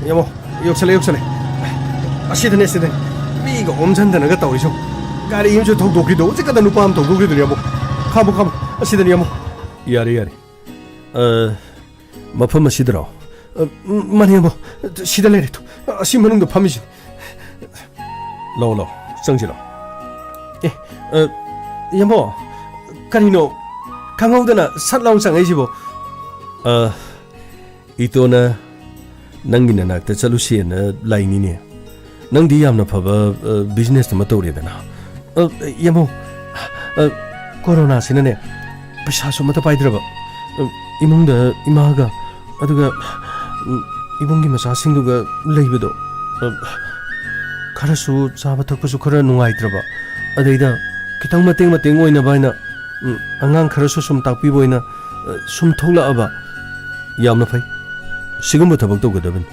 ꯌꯦꯡꯉꯣ, ꯌꯧꯁꯜꯂꯦ, ꯌꯧꯁꯜꯂꯦ꯫ ꯑꯁꯤꯗꯅꯦ, ꯑꯁꯤꯗꯅꯦ꯫ ꯃꯤꯒ ꯑꯣꯝꯁꯤꯟꯗꯅꯒ ꯇꯧꯔꯤꯁꯦ ꯌꯦꯡꯉꯣ꯫ ꯒꯥꯔꯤ ꯑꯃꯁꯨ ꯊꯧꯗꯣꯛꯈ꯭ꯔꯤꯗꯣ꯫ ꯍꯧꯖꯤꯛ ꯈꯛꯇ ꯅꯨꯄꯥ ꯑꯃ ꯊꯧꯗꯣꯛꯈ꯭ꯔꯤꯗꯨꯅꯦ, ꯑꯃꯨꯛ꯫ ꯈꯥꯝꯃꯣ, ꯈꯥꯝꯃꯣ꯫ ꯑꯁꯤꯗꯅꯦ, ꯑꯃꯨꯛ꯫ ꯌꯥꯔꯦ, ꯌꯥꯔꯦ꯫ ꯑ, ꯃꯐꯝ ꯑꯁꯤꯗꯔꯣ? ꯑ, ꯃꯥꯅꯦ, ꯑꯃꯨꯛ꯫ ꯁꯤꯗ ꯂꯩꯔꯦ꯫ ꯑꯁꯤ ꯃꯅꯨꯡꯗ ꯐꯝꯃꯤꯁꯤ꯫ ꯂꯥꯛꯑꯣ, ꯂꯥꯛꯑꯣ꯫ ꯆꯪꯁꯤ ꯂꯥꯛꯑꯣ꯫ ꯑꯦ, ꯑ, ꯌꯥꯝꯕꯣ, ꯀꯔꯤꯅꯣ? ꯈꯪꯍꯧꯗꯅ ꯁꯠ ꯂꯥꯎꯅ ꯆꯪꯉꯛꯏꯁꯤꯕꯣ? ꯑ, ꯏꯇꯣꯅ ꯅꯪꯒꯤ ꯅꯅꯥꯛꯇ ꯆꯠꯂꯨꯁꯦꯅ ꯂꯥꯛꯏꯅꯤꯅꯦ꯫ ꯅꯪꯗꯤ ꯌꯥꯝꯅ ꯐꯕ, ꯑ, business ꯑꯃ ꯇꯧꯔꯦꯗꯅ꯫ ꯑ, ꯌꯦꯡꯉꯣ, ꯑ, ꯀꯣꯔꯣꯅꯥꯁꯤꯅꯅꯦ, ꯄꯩꯁꯥꯁꯨ ꯑꯃꯠꯇ ꯄꯥꯏꯗ꯭ꯔꯕ, ꯑ, ꯏꯃꯨꯡꯗ ꯏꯃꯥꯒ, ꯑꯗꯨꯒ, ꯎꯝ, ꯏꯕꯨꯡꯒꯤ ꯃꯆꯥꯁꯤꯡꯗꯨꯒ ꯂꯩꯕꯗꯣ, ꯑ, ꯈꯔꯁꯨ ꯆꯥꯕ ꯊꯛꯄꯁꯨ ꯈꯔ ꯅꯨꯡꯉꯥꯏꯇ꯭ꯔꯕ, ꯑꯗꯩꯗ ꯈꯤꯇꯪ ꯃꯇꯦꯡ ꯃꯇꯦꯡ ꯑꯣꯏꯅꯕ ꯍꯥꯏꯅ, ꯎꯝ, ꯑꯉꯥꯡ ꯈꯔꯁꯨ ꯁꯨꯝ ꯇꯥꯛꯄꯤꯕ ꯑꯣꯏꯅ, ꯑ, ꯁꯨꯝ ꯊꯣꯛꯂꯛꯑꯕ꯫ ꯌꯥꯝꯅ ꯐꯩ꯫ ꯁꯤꯒꯨꯝꯕ ꯊꯕꯛ ꯇꯧꯒꯗꯕꯅꯤ꯫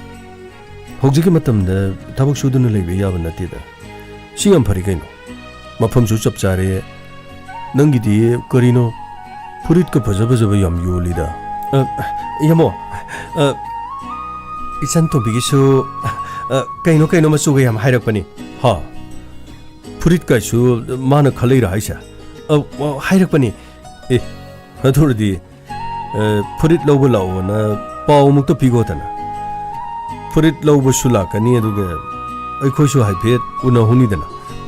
ꯍꯧꯖꯤꯛꯀꯤ ꯃꯇꯝꯗ ꯊꯕꯛ ꯁꯨꯗꯨꯅ ꯂꯩꯕ ꯌꯥꯕ ꯅꯠꯇꯦꯗ꯫ ꯁꯤ ꯌꯥꯝ ꯐꯔꯦ ꯀꯩꯅꯣ꯫ ꯃꯐꯝꯁꯨ ꯆꯞ ꯆꯥꯔꯦ꯫ ꯅꯪꯒꯤꯗꯤ ꯀꯔꯤꯅꯣ, ꯐꯨꯔꯤꯠꯀ ꯐꯖ ꯐꯖꯕ ꯌꯥꯝ ꯌꯣꯜꯂꯤꯗ꯫ ꯑ, ꯌꯥꯝꯕꯣ, ꯑ, ꯏꯆꯟ ꯇꯣꯝꯕꯤꯒꯤꯁꯨ, ꯑ, ꯀꯩꯅꯣ ꯀꯩꯅꯣ ꯃꯆꯨꯒ ꯌꯥꯝ ꯍꯥꯏꯔꯛꯄꯅꯤ꯫ ꯍꯥ? ꯐꯨꯔꯤꯠꯀꯁꯨ ꯃꯥꯅ ꯈꯜꯂꯛꯏꯔꯥ ꯍꯥꯏꯁꯦ? ꯑ, ꯑ, ꯍꯥꯏꯔꯛꯄꯅꯤ꯫ ꯑꯦ, ꯑꯗꯨ ꯑꯣꯏꯔꯗꯤ, ꯑ, ꯐꯨꯔꯤꯠ ꯂꯧꯕ ꯂꯥꯛꯑꯣꯅ ꯄꯥꯎ ꯑꯃꯨꯛꯇ ꯄꯤꯈꯣꯗꯅ꯫ ꯐꯨꯔꯤꯠ ꯂꯧꯕꯁꯨ ꯂꯥꯛꯀꯅꯤ, ꯑꯗꯨꯒ ꯑꯩꯈꯣꯏꯁꯨ ꯍꯥꯏꯐꯦꯠ ꯎꯅꯍꯧꯅꯤꯗꯅ꯫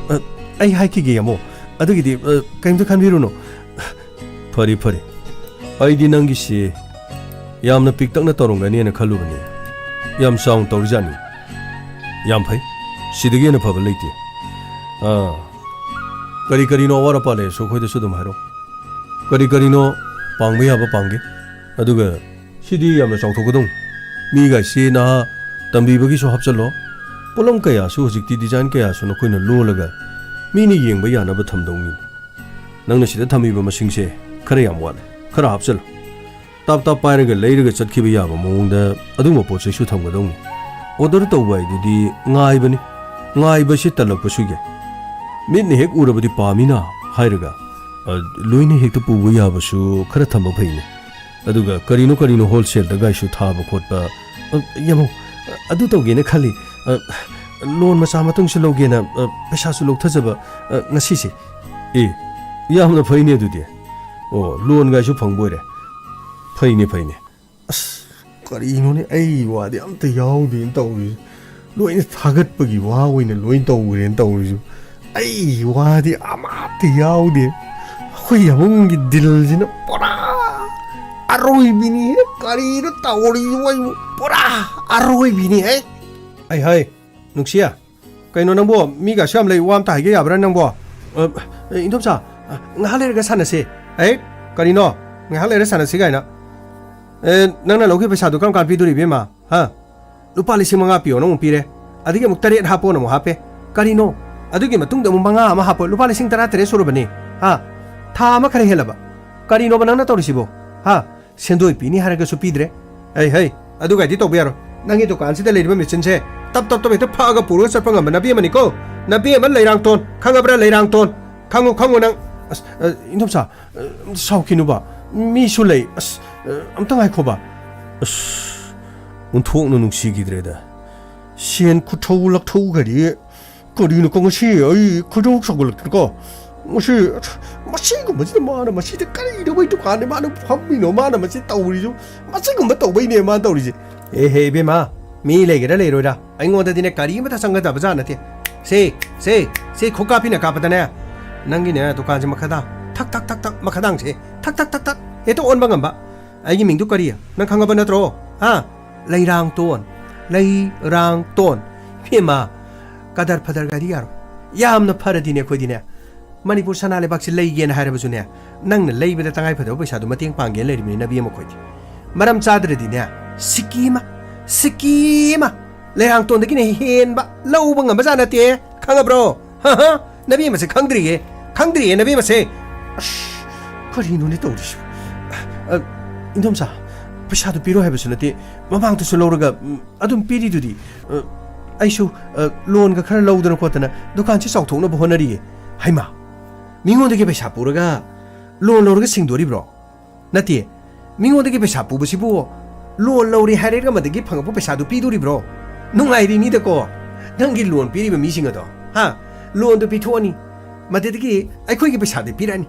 ꯑ, ꯑꯩ ꯍꯥꯏꯈꯤꯒꯦ, ꯌꯥꯝꯕꯣ꯫ ꯑꯗꯨꯒꯤꯗꯤ, ꯑ, ꯀꯩꯝꯇ ꯈꯟꯕꯤꯔꯨꯅꯨ꯫ ꯐꯔꯦ, ꯐꯔꯦ꯫ ꯑꯩꯗꯤ ꯅꯪꯒꯤꯁꯤ ꯌꯥꯝꯅ ꯄꯤꯛꯇꯛꯅ ꯇꯧꯔꯝꯒꯅꯤꯅ ꯈꯜꯂꯨꯕꯅꯤ꯫ ꯌꯥꯝ ꯆꯥꯎꯅ ꯇꯧꯔꯤꯖꯥꯠꯅꯤ꯫ ꯌꯥꯝ ꯐꯩ꯫ ꯁꯤꯗꯒꯤ ꯍꯦꯟꯅ ꯐꯕ ꯂꯩꯇꯦ꯫ ꯑꯥ, ꯀꯔꯤ ꯀꯔꯤꯅꯣ ꯑꯋꯥꯠ ꯑꯄꯥ ꯂꯩꯔꯁꯨ ꯑꯩꯈꯣꯏꯗꯁꯨ ꯑꯗꯨꯝ ꯍꯥꯏꯔꯛꯑꯣ꯫ ꯀꯔꯤ ꯀꯔꯤꯅꯣ ꯄꯥꯡꯕ ꯌꯥꯕ ꯄꯥꯡꯒꯦ꯫ ꯑꯗꯨꯒ ꯁꯤꯗꯤ ꯌꯥꯝꯅ ꯆꯥꯎꯊꯣꯛꯀꯗꯧꯅꯤ꯫ ꯃꯤꯒꯥꯏꯁꯤ ꯅꯍꯥ ꯇꯝꯕꯤꯕꯒꯤꯁꯨ ꯍꯥꯞꯆꯜꯂꯣ꯫ ꯄꯣꯠꯂꯝ ꯀꯌꯥꯁꯨ ꯍꯧꯖꯤꯛꯇꯤ design ꯀꯌꯥꯁꯨ ꯅꯈꯣꯏꯅ ꯂꯣꯜꯂꯒ ꯃꯤꯅ ꯌꯦꯡꯕ ꯌꯥꯅꯕ ꯊꯝꯗꯧꯅꯤ꯫ ꯅꯪꯅ ꯁꯤꯗ ꯊꯝꯃꯤꯕ ꯃꯁꯤꯡꯁꯦ ꯈꯔ ꯌꯥꯝ ꯋꯥꯠꯂꯦ꯫ ꯈꯔ ꯍꯥꯞꯆꯜꯂꯨ꯫ ꯇꯥꯞ ꯇꯥꯞ ꯄꯥꯏꯔꯒ ꯂꯩꯔꯒ ꯆꯠꯈꯤꯕ ꯌꯥꯕ ꯃꯑꯣꯡꯗ ꯑꯗꯨꯒꯨꯝꯕ ꯄꯣꯠ ꯆꯩꯁꯨ ꯊꯝꯒꯗꯧꯅꯤ꯫ Order ꯇꯧꯕ ꯍꯥꯏꯗꯨꯗꯤ ꯉꯥꯏꯕꯅꯤ꯫ ꯉꯥꯏꯕꯁꯤ ꯇꯜꯂꯛꯄꯁꯨ ꯌꯥꯏ꯫ ꯃꯤꯠꯅ ꯍꯦꯛ ꯎꯔꯕꯗꯤ ꯄꯥꯝꯃꯤꯅ ꯍꯥꯏꯔꯒ, ꯑ, ꯂꯣꯏꯅ ꯍꯦꯛꯇ ꯄꯨꯕ ꯌꯥꯕꯁꯨ ꯈꯔ ꯊꯝꯕ ꯐꯩꯅꯦ꯫ ꯑꯗꯨꯒ ꯀꯔꯤꯅꯣ ꯀꯔꯤꯅꯣ wholesale ꯗꯒꯥꯏꯁꯨ ꯊꯥꯕ ꯈꯣꯠꯄ, ꯑ, ꯌꯦꯡꯉꯣ, ꯑꯗꯨ ꯇꯧꯒꯦꯅ ꯈꯜꯂꯤ꯫ ꯑ, loan ꯃꯆꯥ ꯃꯇꯨꯡꯁꯨ ꯂꯧꯒꯦꯅ, ꯑ, ꯄꯩꯁꯥꯁꯨ ꯂꯧꯊꯖꯕ, ꯑ, ꯉꯁꯤꯁꯦ꯫ ꯑꯦ, ꯌꯥꯝꯅ ꯐꯩꯅꯦ ꯑꯗꯨꯗꯤ꯫ ꯑꯣ, loan ꯒꯥꯏꯁꯨ ꯐꯪꯕ ꯑꯣꯏꯔꯦ꯫ ꯐꯩꯅꯦ, ꯐꯩꯅꯦ꯫ ꯑꯁ, ꯀꯔꯤꯅꯣꯅꯦ, ꯑꯩ ꯋꯥꯗꯤ ꯑꯝꯇ ꯌꯥꯎꯗꯦꯅ ꯇꯧꯔꯤꯁꯦ꯫ ꯂꯣꯏꯅ ꯊꯥꯒꯠꯄꯒꯤ ꯋꯥ ꯑꯣꯏꯅ ꯂꯣꯏ ꯇꯧꯈ꯭ꯔꯦꯅ ꯇꯧꯔꯤꯁꯦ꯫ ꯑꯩ ꯋꯥꯗꯤ ꯑꯃꯠꯇ ꯌꯥꯎꯗꯦ꯫ ꯑꯩꯈꯣꯏ ꯌꯥꯕꯨꯡꯒꯤ ꯗꯤꯜꯁꯤꯅ ꯄꯨꯔꯥ ꯑꯔꯣꯏꯕꯤꯅꯤ꯫ ꯀꯔꯤꯅꯣ ꯇꯧꯔꯤꯁꯤꯕꯣ? ꯑꯩꯕꯨ ꯄꯨꯔꯥ ꯑꯔꯣꯏꯕꯤꯅꯤ꯫ ꯑꯩ ꯑꯩ ꯍꯩ, ꯅꯨꯡꯁꯤꯌꯥ, ꯀꯩꯅꯣ ꯅꯪꯕꯣ? ꯃꯤꯒ ꯑꯁꯨꯛ ꯌꯥꯝ ꯂꯩ, ꯋꯥ ꯑꯝꯇ ꯍꯥꯏꯒꯦ ꯌꯥꯕ꯭ꯔꯥ ꯅꯪꯕꯣ? ꯑ, ꯑꯦ, ꯏꯟꯗꯣꯝꯆꯥ, ꯑ, ꯉꯥꯏꯍꯥꯛ ꯂꯩꯔꯒ ꯁꯥꯟꯅꯁꯦ꯫ ꯑꯦ, ꯀꯔꯤꯅꯣ? ꯉꯥꯏꯍꯥꯛ ꯂꯩꯔ ꯁꯥꯟꯅꯁꯤ ꯀꯥꯏꯅ? ꯑꯦ, ꯅꯪꯅ ꯂꯧꯈꯤꯕ ꯄꯩꯁꯥꯗꯣ ꯀꯔꯝ ꯀꯥꯟ ꯄꯤꯗꯣꯔꯤꯕ, ꯏꯕꯦꯝꯃ? ꯍꯥ? ꯂꯨꯄꯥ ꯂꯤꯁꯤꯡ ꯃꯉꯥ ꯄꯤꯌꯣꯅ ꯑꯃꯨꯛ ꯄꯤꯔꯦ, ꯑꯗꯒꯤ ꯑꯃꯨꯛ ꯇꯔꯦꯠ ꯍꯥꯞꯄꯣꯅ ꯑꯃꯨꯛ ꯍꯥꯞꯄꯦ꯫ ꯀꯔꯤꯅꯣ? ꯑꯗꯨꯒꯤ ꯃꯇꯨꯡꯗ ꯑꯃꯨꯛ ꯃꯉꯥ ꯑꯃ ꯍꯥꯞꯄꯣ, ꯂꯨꯄꯥ ꯂꯤꯁꯤꯡ ꯇꯔꯥ ꯇꯔꯦꯠ ꯁꯨꯔꯕꯅꯤ꯫ ꯍꯥ? ꯊꯥ ꯑꯃ ꯈꯔ ꯍꯦꯜꯂꯕ꯫ ꯀꯔꯤꯅꯣꯕ ꯅꯪꯅ ꯇꯧꯔꯤꯁꯤꯕꯣ? ꯍꯥ? ꯁꯦꯟꯗꯣꯏ ꯄꯤꯅꯤ ꯍꯥꯏꯔꯒꯁꯨ ꯄꯤꯗ꯭ꯔꯦ꯫ ꯍꯩ, ꯍꯩ, ꯑꯗꯨꯒꯥꯏꯗꯤ ꯇꯧꯕ ꯌꯥꯔꯣꯏ꯫ ꯅꯪꯒꯤ ꯗꯨꯀꯥꯟꯁꯤꯗ ꯂꯩꯔꯤꯕ ꯃꯦꯆꯤꯟꯁꯦ ꯇꯞ ꯇꯞ ꯇꯞ ꯍꯦꯛꯇ ꯐꯛꯑꯒ ꯄꯨꯔꯒ ꯆꯠꯄ ꯉꯝꯕ ꯅꯕꯤ ꯑꯃꯅꯤꯀꯣ꯫ ꯅꯕꯤ ꯑꯃ ꯂꯩꯔꯥꯡꯇꯣꯟ, ꯈꯪꯉꯕ꯭ꯔꯥ? ꯂꯩꯔꯥꯡꯇꯣꯟ꯫ ꯈꯪꯉꯨ, ꯈꯪꯉꯨ ꯅꯪ꯫ ꯑꯁ, ꯑ, ꯏꯟꯗꯣꯝꯆꯥ, ꯑ, ꯑꯝꯇ ꯁꯥꯎꯈꯤꯅꯨꯕ꯫ ꯃꯤꯁꯨ ꯂꯩ꯫ ꯑꯁ, ꯑ, ꯑꯝꯇ ꯉꯥꯏꯈꯣꯕ꯫ ꯑꯁ, ꯑꯣꯟꯊꯣꯛꯅ ꯅꯨꯡꯁꯤꯈꯤꯗ꯭ꯔꯦꯗ꯫ ꯁꯦꯟ ꯈꯨꯊꯧ ꯂꯛꯊꯧꯒꯗꯤ ꯀꯔꯤꯅꯣꯀꯣ ꯉꯁꯤ ꯑꯩ ꯈꯣꯏꯗꯧ ꯁꯥꯎꯒꯠꯂꯛꯇꯅꯀꯣ꯫ ꯃꯁꯤ, ꯃꯁꯤꯒꯨꯝꯕꯁꯤꯗ ꯃꯥꯅ ꯃꯁꯤꯗ ꯀꯔꯤꯅꯣ ꯃꯣꯏ ꯗꯨꯀꯥꯟꯗ ꯃꯥꯅ ꯐꯝꯃꯤꯅꯣ, ꯃꯥꯅ ꯃꯁꯤ ꯇꯧꯔꯤꯁꯨ? ꯃꯁꯤꯒꯨꯝꯕ ꯇꯧꯕꯩꯅꯦ ꯃꯥꯅ ꯇꯧꯔꯤꯁꯦ꯫ ꯑꯦ ꯍꯦ ꯏꯕꯦꯝꯃ, ꯃꯤ ꯂꯩꯒꯦꯔꯥ ꯂꯩꯔꯣꯏꯔꯥ, ꯑꯩꯉꯣꯟꯗꯗꯤꯅꯦ ꯀꯔꯤ ꯑꯃꯠꯇ ꯆꯪꯒꯗꯕ ꯖꯥꯠ ꯅꯠꯇꯦ꯫ ꯁꯦ, ꯁꯦ, ꯁꯦ ꯈꯨꯀꯥꯞꯄꯤꯅ ꯀꯥꯞꯄꯗꯅꯦ, ꯅꯪꯒꯤꯅꯦ ꯗꯨꯀꯥꯟꯁꯦ ꯃꯈꯥꯗꯥꯡ ꯊꯛ ꯊꯛ ꯊꯛ ꯊꯛ ꯃꯈꯥꯗꯥꯡꯁꯦ ꯊꯛ ꯊꯛ ꯊꯛ ꯊꯛ ꯍꯦꯛꯇ ꯑꯣꯟꯕ ꯉꯝꯕ꯫ ꯑꯩꯒꯤ ꯃꯤꯡꯗꯨ ꯀꯔꯤ? ꯅꯪ ꯈꯪꯉꯕ ꯅꯠꯇ꯭ꯔꯣ? ꯍꯥ? ꯂꯩꯔꯥꯡꯇꯣꯟ, ꯂꯩꯔꯥꯡꯇꯣꯟ꯫ ꯏꯕꯦꯝꯃ, ꯀꯗꯔ ꯐꯗꯔꯒꯗꯤ ꯌꯥꯔꯣꯏ꯫ ꯌꯥꯝꯅ ꯐꯔꯗꯤꯅꯦ ꯑꯩꯈꯣꯏꯗꯤꯅꯦ, ꯃꯅꯤꯄꯨꯔ ꯁꯅꯥ ꯂꯩꯕꯥꯛꯁꯤ ꯂꯩꯒꯦꯅ ꯍꯥꯏꯔꯕꯁꯨꯅꯦ, ꯅꯪꯅ ꯂꯩꯕꯗ ꯇꯉꯥꯏ ꯐꯗꯕ ꯄꯩꯁꯥꯗꯣ ꯃꯇꯦꯡ ꯄꯥꯡꯒꯦꯅ ꯂꯩꯔꯤꯕꯅꯤ ꯅꯕꯤ ꯑꯃ ꯑꯩꯈꯣꯏꯗꯤ꯫ ꯃꯔꯝ ꯆꯥꯗ꯭ꯔꯗꯤꯅꯦ, ꯁꯤꯀꯤ ꯑꯃ, ꯁꯤꯀꯤ ꯑꯃ, ꯂꯩꯔꯥꯡꯇꯣꯟꯗꯒꯤꯅꯦ ꯍꯦꯟꯕ ꯂꯧꯕ ꯉꯝꯕ ꯖꯥꯠ ꯅꯠꯇꯦ, ꯈꯪꯉꯕ꯭ꯔꯣ? ꯍ ꯍ, ꯅꯕꯤ ꯑꯃꯁꯦ ꯈꯪꯗ꯭ꯔꯤꯌꯦ, ꯈꯪꯗ꯭ꯔꯤꯌꯦ ꯅꯕꯤ ꯑꯃꯁꯦ꯫ ꯑꯁ, ꯀꯔꯤꯅꯣꯅꯦ ꯇꯧꯔꯤꯁꯤꯕꯣ? ꯑ, ꯏꯟꯗꯣꯝꯆꯥ, ꯄꯩꯁꯥꯗꯣ ꯄꯤꯔꯣ ꯍꯥꯏꯕꯁꯨ ꯅꯠꯇꯦ, ꯃꯃꯥꯡꯗꯁꯨ ꯂꯧꯔꯒ, ꯎꯝ, ꯑꯗꯨꯝ ꯄꯤꯔꯤꯗꯨꯗꯤ꯫ ꯑ, ꯑꯩꯁꯨ, ꯑ, ꯂꯣꯟꯒ ꯈꯔ ꯂꯧꯗꯅ ꯈꯣꯠꯇꯅ ꯗꯨꯀꯥꯟꯁꯤ ꯆꯥꯎꯊꯣꯛꯅꯕ ꯍꯣꯠꯅꯔꯤꯌꯦ꯫ ꯍꯩꯃꯥ, ꯃꯤꯉꯣꯟꯗꯒꯤ ꯄꯩꯁꯥ ꯄꯨꯔꯒ ꯂꯣꯟ ꯂꯧꯔꯒ ꯁꯤꯡꯗꯣꯔꯤꯕ꯭ꯔꯣ? ꯅꯠꯇꯦ, ꯃꯤꯉꯣꯟꯗꯒꯤ ꯄꯩꯁꯥ ꯄꯨꯕꯁꯤꯕꯨ ꯂꯣꯟ ꯂꯧꯔꯦ ꯍꯥꯏꯔꯒ ꯃꯗꯒꯤ ꯐꯪꯉꯛꯄ ꯄꯩꯁꯥꯗꯨ ꯄꯤꯗꯣꯔꯤꯕ꯭ꯔꯣ? ꯅꯨꯡꯉꯥꯏꯔꯤꯅꯤꯗꯀꯣ, ꯅꯪꯒꯤ ꯂꯣꯟ ꯄꯤꯔꯤꯕ ꯃꯤꯁꯤꯡ ꯑꯗꯣ, ꯍꯥ? ꯂꯣꯟꯗꯨ ꯄꯤꯊꯣꯛꯑꯅꯤ, ꯃꯗꯨꯗꯒꯤ ꯑꯩꯈꯣꯏꯒꯤ ꯄꯩꯁꯥꯗꯤ ꯄꯤꯔꯛꯑꯅꯤ꯫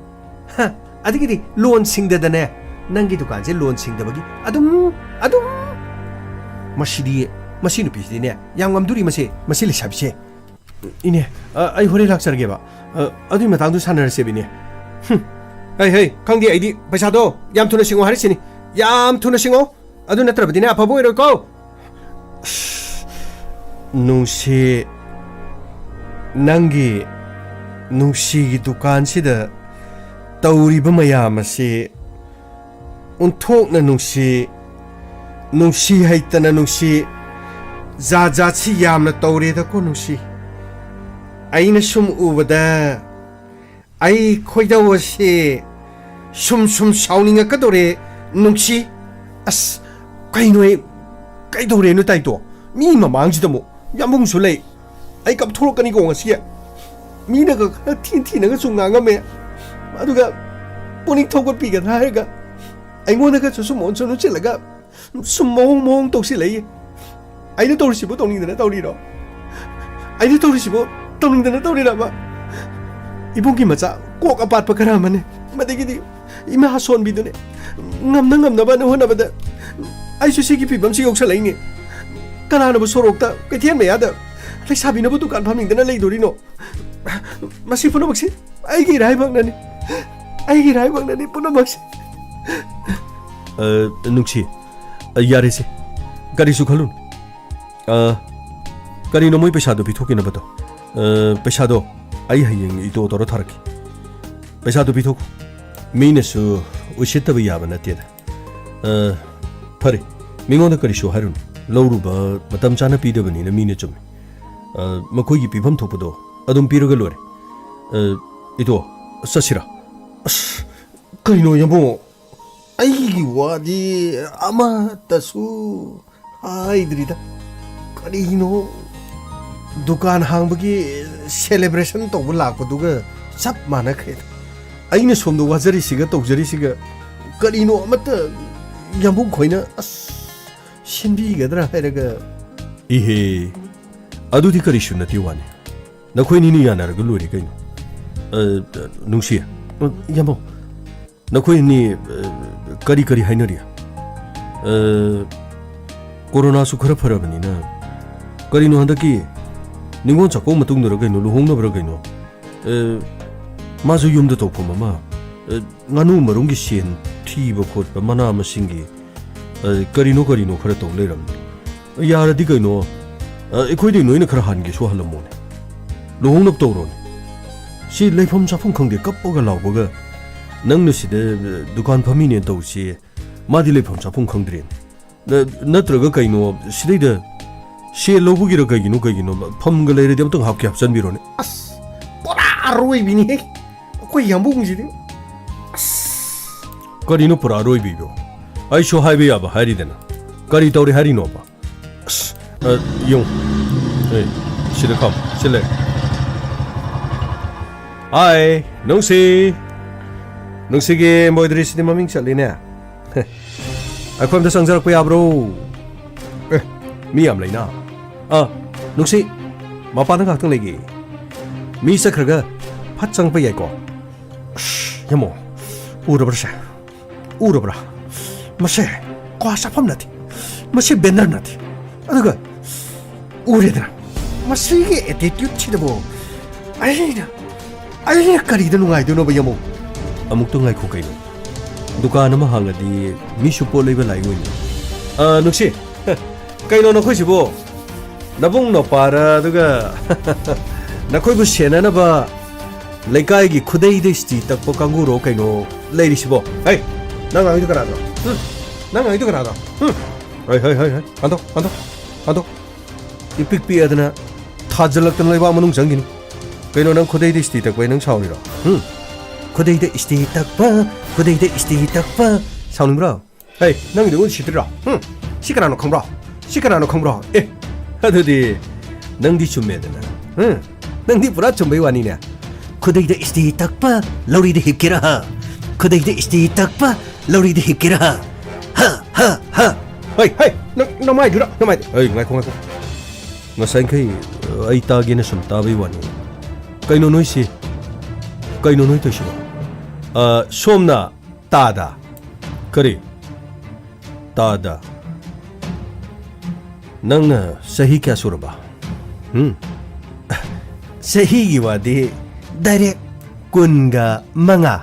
ꯍꯥ? ꯑꯗꯒꯤꯗꯤ ꯂꯣꯟ ꯁꯤꯡꯗꯗꯅꯦ, ꯅꯪꯒꯤ ꯗꯨꯀꯥꯟꯁꯦ ꯂꯣꯟ ꯁꯤꯡꯗꯕꯒꯤ ꯑꯗꯨꯝ, ꯑꯗꯨꯝ꯫ ꯃꯁꯤꯗꯤ, ꯃꯁꯤ ꯅꯨꯄꯤꯁꯤꯗꯤꯅꯦ, ꯌꯥꯝ ꯉꯝꯗꯣꯔꯤ ꯃꯁꯦ, ꯃꯁꯤ ꯂꯩꯁꯥꯕꯤꯁꯦ꯫ ꯏꯅꯦ, ꯑ, ꯑꯩ ꯍꯣꯔꯦꯟ ꯂꯥꯛꯆꯔꯒꯦꯕ꯫ ꯑ, ꯑꯗꯨꯒꯤ ꯃꯇꯥꯡꯗꯣ ꯁꯥꯟꯅꯔꯁꯦꯕ, ꯏꯅꯦ꯫ ꯍꯨꯝ꯫ ꯍꯩ, ꯍꯩ, ꯈꯪꯗꯦ ꯑꯩꯗꯤ꯫ ꯄꯩꯁꯥꯗꯣ ꯌꯥꯝ ꯊꯨꯅ ꯁꯤꯡꯉꯣ ꯍꯥꯏꯔꯤꯁꯤꯅꯤ꯫ ꯌꯥꯝ ꯊꯨꯅ ꯁꯤꯡꯉꯣ꯫ ꯑꯗꯨ ꯅꯠꯇ꯭ꯔꯕꯗꯤꯅꯦ, ꯑꯐꯕ ꯑꯣꯏꯔꯣꯏꯀꯣ꯫ ꯑꯁ, ꯅꯨꯡꯁꯤ, ꯅꯪꯒꯤ ꯅꯨꯡꯁꯤꯒꯤ ꯗꯨꯀꯥꯟꯁꯤꯗ ꯇꯧꯔꯤꯕ ꯃꯌꯥꯝ ꯑꯁꯤ ꯑꯣꯟꯊꯣꯛꯅ ꯅꯨꯡꯁꯤ, ꯅꯨꯡꯁꯤ ꯍꯩꯇꯅ ꯅꯨꯡꯁꯤ, ꯖꯥꯠ ꯖꯥꯠꯁꯤ ꯌꯥꯝꯅ ꯇꯧꯔꯦꯗꯀꯣ ꯅꯨꯡꯁꯤ꯫ ꯑꯩꯅ ꯁꯨꯝ ꯎꯕꯗ ꯑꯩ ꯈꯣꯏꯗꯧ ꯑꯁꯤ ꯁꯨꯝ ꯁꯨꯝ ꯁꯥꯎꯅꯤꯡꯉꯛꯀꯗꯧꯔꯦ ꯅꯨꯡꯁꯤ꯫ ꯑꯁ, ꯀꯩꯅꯣ ꯑꯩ, ꯀꯩꯗꯧꯔꯦꯅꯣ ꯇꯥꯏꯇꯣ? ꯃꯤ ꯃꯃꯥꯡꯁꯤꯗ ꯑꯃꯨꯛ ꯌꯥꯝꯕꯨꯡꯁꯨ ꯂꯩ꯫ ꯑꯩ ꯀꯞꯊꯣꯔꯛꯀꯅꯤꯀꯣ ꯉꯁꯤ꯫ ꯃꯤꯅꯒ ꯈꯔ ꯊꯤ ꯊꯤꯅꯒꯁꯨ ꯉꯥꯡꯉꯝꯃꯦ꯫ ꯑꯗꯨꯒ ꯄꯨꯛꯅꯤꯡ ꯊꯧꯒꯠꯄꯤꯒꯗ꯭ꯔꯥ ꯍꯥꯏꯔꯒ ꯑꯩꯉꯣꯟꯗꯒꯁꯨ ꯁꯨꯝ ꯑꯣꯟꯁꯨ ꯅꯨꯡꯁꯤꯜꯂꯒ ꯁꯨꯝ ꯃꯑꯣꯡ ꯃꯑꯣꯡ ꯇꯧꯁꯤꯜꯂꯛꯏ꯫ ꯑꯩꯅ ꯇꯧꯔꯤꯁꯤꯕꯨ ꯇꯧꯅꯤꯡꯗꯅ ꯇꯧꯔꯤꯔꯣ? ꯑꯩꯅ ꯇꯧꯔꯤꯁꯤꯕꯨ ꯇꯧꯅꯤꯡꯗꯅ ꯇꯧꯔꯤꯔꯕ? ꯏꯕꯨꯡꯒꯤ ꯃꯆꯥ ꯀꯣꯛ ꯑꯄꯥꯠꯄ ꯈꯔ ꯑꯃꯅꯤ꯫ ꯃꯗꯒꯤꯗꯤ ꯏꯃꯥ ꯁꯣꯟꯕꯤꯗꯨꯅꯦ꯫ ꯉꯝꯅ ꯉꯝꯅꯕꯅ ꯍꯣꯠꯅꯕꯗ ꯑꯩꯁꯨ ꯁꯤꯒꯤ ꯐꯤꯕꯝꯁꯤ ꯌꯧꯁꯜꯂꯛꯏꯅꯦ꯫ ꯀꯅꯥꯅꯕꯨ ꯁꯣꯔꯣꯛꯇ ꯀꯩꯊꯦꯜ ꯃꯌꯥꯗ ꯂꯩꯁꯥꯕꯤꯅꯕꯨ ꯗꯨꯀꯥꯟ ꯐꯝꯅꯤꯡꯗꯅ ꯂꯩꯗꯣꯔꯤꯅꯣ? ꯃꯁꯤ ꯄꯨꯝꯅꯃꯛꯁꯤ ꯑꯩꯒꯤ ꯏꯔꯥꯏꯕꯛꯅꯅꯤ꯫ ꯑꯩꯒꯤ ꯏꯔꯥꯏꯕꯛꯅꯅꯤ ꯄꯨꯝꯅꯃꯛꯁꯤ꯫ ꯑ, ꯅꯨꯡꯁꯤ, ꯑ, ꯌꯥꯔꯦꯁꯦ꯫ ꯀꯔꯤꯁꯨ ꯈꯜꯂꯨꯅꯨ꯫ ꯑ, ꯀꯔꯤꯅꯣ ꯃꯣꯏ ꯄꯩꯁꯥꯗꯣ ꯄꯤꯊꯣꯛꯈꯤꯅꯕꯗꯣ? ꯑ, ꯄꯩꯁꯥꯗꯣ ꯑꯩ ꯍꯌꯦꯡ ꯏꯇꯣ ꯇꯧꯔ ꯊꯥꯔꯛꯀꯦ꯫ ꯄꯩꯁꯥꯗꯣ ꯄꯤꯊꯣꯛꯈꯣ꯫ ꯃꯤꯅꯁꯨ ꯎꯁꯤꯠꯇꯕ ꯌꯥꯕ ꯅꯠꯇꯦꯗ꯫ ꯑ, ꯐꯔꯦ, ꯃꯤꯉꯣꯟꯗ ꯀꯔꯤꯁꯨ ꯍꯥꯏꯔꯨꯅꯨ꯫ ꯂꯧꯔꯨꯕ ꯃꯇꯝ ꯆꯥꯅ ꯄꯤꯗꯕꯅꯤꯅ ꯃꯤꯅ ꯆꯨꯝꯃꯤ꯫ ꯑ, ꯃꯈꯣꯏꯒꯤ ꯄꯤꯐꯝ ꯊꯣꯛꯄꯗꯣ ꯑꯗꯨꯝ ꯄꯤꯔꯒ ꯂꯣꯏꯔꯦ꯫ ꯑ, ꯏꯇꯣ, ꯆꯠꯁꯤꯔꯥ? ꯑꯁ, ꯀꯩꯅꯣ ꯌꯥꯝꯕꯨꯡ? ꯑꯩꯒꯤ ꯋꯥꯗꯤ ꯑꯃꯠꯇꯁꯨ ꯍꯥꯏꯗ꯭ꯔꯤꯗ꯫ ꯀꯔꯤꯅꯣ? ꯗꯨꯀꯥꯟ ꯍꯥꯡꯕꯒꯤ celebration ꯇꯧꯕ ꯂꯥꯛꯄꯗꯨꯒ ꯆꯞ ꯃꯥꯟꯅꯈ꯭ꯔꯦꯗ꯫ ꯑꯩꯅ ꯁꯣꯝꯗ ꯋꯥꯖꯔꯤꯁꯤꯒ ꯇꯧꯖꯔꯤꯁꯤꯒ ꯀꯔꯤꯅꯣ ꯑꯃꯠꯇ ꯌꯥꯝꯕꯨꯡ ꯈꯣꯏꯅ ꯑꯁ ꯁꯤꯟꯕꯤꯒꯗ꯭ꯔꯥ ꯍꯥꯏꯔꯒ꯫ ꯏꯍꯦ, ꯑꯗꯨꯗꯤ ꯀꯔꯤꯁꯨ ꯅꯠꯇꯦ ꯋꯥꯅꯤ꯫ ꯅꯈꯣꯏꯅꯤꯅ ꯌꯥꯅꯔꯒ ꯂꯣꯏꯔꯦ ꯀꯩꯅꯣ꯫ ꯑ, ꯅꯨꯡꯁꯤ꯫ ꯑ, ꯌꯥꯝꯕꯨꯡ꯫ ꯅꯈꯣꯏ ꯑꯅꯤ, ꯑ, ꯀꯔꯤ ꯀꯔꯤ ꯍꯥꯏꯅꯔꯤ? ꯑ, ꯀꯣꯔꯣꯅꯥꯁꯨ ꯈꯔ ꯐꯔꯕꯅꯤꯅ꯫ ꯀꯔꯤꯅꯣ ꯍꯟꯗꯛꯀꯤ ꯅꯤꯉꯣꯜ ꯆꯥꯛꯀꯧ ꯃꯇꯨꯡꯗꯔ ꯀꯩꯅꯣ, ꯂꯨꯍꯣꯡꯅꯕꯔ ꯀꯩꯅꯣ? ꯑ, ꯃꯥꯁꯨ ꯌꯨꯝꯗ ꯇꯧꯐꯝ ꯑꯃ꯫ ꯑ, ꯉꯥꯅꯨ ꯃꯔꯨꯝꯒꯤ ꯁꯦꯟ ꯊꯤꯕ ꯈꯣꯠꯄ, ꯃꯅꯥ ꯃꯁꯤꯡꯒꯤ, ꯑ, ꯀꯔꯤꯅꯣ ꯀꯔꯤꯅꯣ ꯈꯔ ꯇꯧ ꯂꯩꯔꯝꯃꯤ꯫ ꯌꯥꯔꯗꯤ ꯀꯩꯅꯣ, ꯑ, ꯑꯩꯈꯣꯏꯗꯩ ꯅꯣꯏꯅ ꯈꯔ ꯍꯥꯟꯒꯦꯁꯨ ꯍꯜꯂꯝꯃꯣꯅꯦ꯫ ꯂꯨꯍꯣꯡꯅꯕ ꯇꯧꯔꯣꯅꯦ꯫ ꯁꯤ ꯂꯩꯐꯝ ꯆꯥꯐꯝ ꯈꯪꯗꯦ, ꯀꯞꯄꯒ ꯂꯥꯎꯕꯒ꯫ ꯅꯪꯅ ꯁꯤꯗ, ꯑ, ꯗꯨꯀꯥꯟ ꯐꯝꯃꯤꯅꯦꯅ ꯇꯧꯁꯤ, ꯃꯥꯗꯤ ꯂꯩꯐꯝ ꯆꯥꯐꯝ ꯈꯪꯗ꯭ꯔꯦꯅꯦ꯫ ꯅ-, ꯅꯠꯇ꯭ꯔꯒ ꯀꯩꯅꯣ, ꯁꯤꯗꯩꯗ ꯁꯦꯜ ꯂꯧꯕꯒꯤꯔ ꯀꯩꯒꯤꯅꯣ, ꯀꯩꯒꯤꯅꯣ, ꯐꯝꯒ ꯂꯩꯔꯗꯤ ꯑꯝꯇꯪ ꯍꯥꯞꯀꯦ ꯍꯥꯞꯆꯟꯕꯤꯔꯣꯅꯦ꯫ ꯑꯁ, ꯄꯨꯔꯥ ꯑꯔꯣꯏꯕꯤꯅꯤꯍꯦ ꯑꯩꯈꯣꯏ ꯌꯥꯝꯕꯨꯡꯁꯤꯗꯤ꯫ ꯑꯁ꯫ ꯀꯔꯤꯅꯣ ꯄꯨꯔꯥ ꯑꯔꯣꯏꯕꯤꯕꯣ? ꯑꯩꯁꯨ ꯍꯥꯏꯕ ꯌꯥꯕ ꯍꯥꯏꯔꯤꯗꯅ꯫ ꯀꯔꯤ ꯇꯧꯔꯦ ꯍꯥꯏꯔꯤꯅꯣꯕ? ꯑꯁ, ꯑ, ꯌꯦꯡꯉꯨ꯫ ꯑꯦ, ꯁꯤꯗ ꯈꯥꯝꯃꯨ꯫ ꯁꯤ ꯂꯩ꯫ ꯍꯥꯏ, ꯅꯨꯡꯁꯤ꯫ ꯅꯨꯡꯁꯤꯒꯤ embroidery ꯁꯤꯗꯤ ꯃꯃꯤꯡ ꯆꯠꯂꯤꯅꯦ꯫ ꯑꯩꯈꯣꯏ ꯑꯝꯇ ꯆꯪꯖꯔꯛꯄ ꯌꯥꯕ꯭ꯔꯣ? ꯑꯦ, ꯃꯤ ꯌꯥꯝ ꯂꯩꯅ꯫ ꯑꯥ, ꯅꯨꯡꯁꯤ, ꯃꯄꯥꯟꯗ ꯉꯥꯏꯍꯥꯛꯇꯪ ꯂꯩꯒꯦ꯫ ꯃꯤ ꯆꯠꯈ꯭ꯔꯒ ꯐꯠ ꯆꯪꯉꯛꯄ ꯌꯥꯏꯀꯣ? ꯑꯁ, ꯌꯥꯝꯃꯣ, ꯎꯔꯕ꯭ꯔꯥ ꯁꯦ? ꯎꯔꯕ꯭ꯔꯥ? ꯃꯁꯦ ꯀ꯭ꯋꯥ ꯆꯥꯐꯝ ꯅꯠꯇꯦ, ꯃꯁꯤ banner ꯅꯠꯇꯦ꯫ ꯑꯗꯨꯒ ꯎꯔꯦꯗꯅ, ꯃꯁꯤꯒꯤ attitude ꯁꯤꯗꯕꯨ ꯑꯩꯅ, ꯑꯩꯅ ꯀꯔꯤꯗ ꯅꯨꯡꯉꯥꯏꯗꯣꯏꯅꯣꯕ, ꯌꯥꯝꯃꯣ? ꯑꯃꯨꯛꯇ ꯉꯥꯏꯈꯣ ꯀꯩꯅꯣ, ꯗꯨꯀꯥꯟ ꯑꯃ ꯍꯥꯡꯉꯗꯤ ꯃꯤꯁꯨ ꯄꯣꯠ ꯂꯩꯕ ꯂꯥꯛꯏ ꯑꯣꯏꯅꯤ꯫ ꯑ, ꯅꯨꯡꯁꯤ, ꯀꯩꯅꯣ ꯅꯈꯣꯏꯁꯤꯕꯣ? ꯅꯕꯨꯡ ꯅꯄꯥꯔ, ꯑꯗꯨꯒ ꯅꯈꯣꯏꯕꯨ ꯁꯦꯟꯅꯅꯕ ꯂꯩꯀꯥꯏꯒꯤ ꯈꯨꯗꯩꯗ ꯏꯁꯇꯤ ꯇꯛꯄ ꯀꯥꯡꯕꯨꯔꯣ ꯀꯩꯅꯣ ꯂꯩꯔꯤꯁꯤꯕꯣ? ꯍꯩ, ꯅꯪ ꯉꯥꯡꯉꯤꯗꯨ ꯀꯅꯥꯅꯣ? ꯍꯨꯝ? ꯅꯪ ꯉꯥꯡꯉꯤꯗꯨ ꯀꯅꯥꯅꯣ? ꯍꯨꯝ? ꯍꯩ, ꯍꯩ, ꯍꯩ, ꯍꯩ, ꯍꯟꯗꯣꯛ, ꯍꯟꯗꯣꯛ, ꯍꯟꯗꯣꯛ꯫ ꯏꯄꯤꯛ ꯄꯤꯛꯑꯗꯅ ꯊꯥꯖꯤꯜꯂꯛꯇꯅ ꯂꯩꯕꯥꯛ ꯃꯅꯨꯡ ꯆꯪꯈꯤꯅꯤ꯫ ꯀꯩꯅꯣ, ꯅꯪ ꯈꯨꯗꯩꯗ ꯏꯁꯇꯤ ꯇꯛꯄꯩ ꯅꯪ ꯁꯥꯎꯔꯤꯔꯣ? ꯍꯨꯝ? ꯈꯨꯗꯩꯗ ꯏꯁꯇꯤ ꯇꯛꯄ, ꯈꯨꯗꯩꯗ ꯏꯁꯇꯤ ꯇꯛꯄ꯫ ꯁꯥꯎꯅꯤꯡꯕ꯭ꯔꯣ? ꯍꯩ, ꯅꯪꯒꯤꯗꯨ ꯎꯠꯁꯤꯠꯇ꯭ꯔꯤꯔꯣ? ꯍꯨꯝ? ꯁꯤ ꯀꯅꯥꯅꯣ ꯈꯪꯕ꯭ꯔꯣ? ꯁꯤ ꯀꯅꯥꯅꯣ ꯈꯪꯕ꯭ꯔꯣ? ꯑꯦ, ꯑꯗꯨꯗꯤ ꯅꯪꯗꯤ ꯆꯨꯝꯃꯦꯗꯅ꯫ ꯍꯨꯝ? ꯅꯪꯗꯤ ꯄꯨꯔꯥ ꯆꯨꯝꯕꯩ ꯋꯥꯅꯤꯅꯦ꯫ ꯈꯨꯗꯩꯗ ꯏꯁꯇꯤ ꯇꯛꯄ, ꯂꯧꯔꯤꯗ ꯍꯤꯞꯀꯦꯔꯥ? ꯈꯨꯗꯩꯗ ꯏꯁꯇꯤ ꯇꯛꯄ, ꯂꯧꯔꯤꯗ ꯍꯤꯞꯀꯦꯔꯥ? ꯍ, ꯍ, ꯍ꯫ ꯍꯩ, ꯍꯩ, ꯅꯪ, ꯅꯃꯥꯏꯗꯨꯔ, ꯅꯃꯥꯏꯗꯨ꯫ ꯍꯩ, ꯉꯥꯏꯈꯣ, ꯉꯥꯏꯈꯣ꯫ ꯉꯁꯥꯏꯈꯩ, ꯑ, ꯑꯩ ꯇꯥꯒꯦꯅ ꯁꯨꯝ ꯇꯥꯕꯩ ꯋꯥꯅꯤ꯫ ꯀꯩꯅꯣ ꯅꯣꯏꯁꯤ? ꯀꯩꯅꯣ ꯅꯣꯏ ꯇꯧꯏꯁꯤꯕꯣ? ꯑ, ꯁꯣꯝꯅ ꯇꯥꯗ꯫ ꯀꯔꯤ? ꯇꯥꯗ꯫ ꯅꯪꯅ ꯆꯍꯤ ꯀꯌꯥ ꯁꯨꯔꯕ? ꯍꯨꯝ? ꯆꯍꯤꯒꯤ ꯋꯥꯗꯤ direct ꯀꯨꯟꯒ ꯃꯉꯥ꯫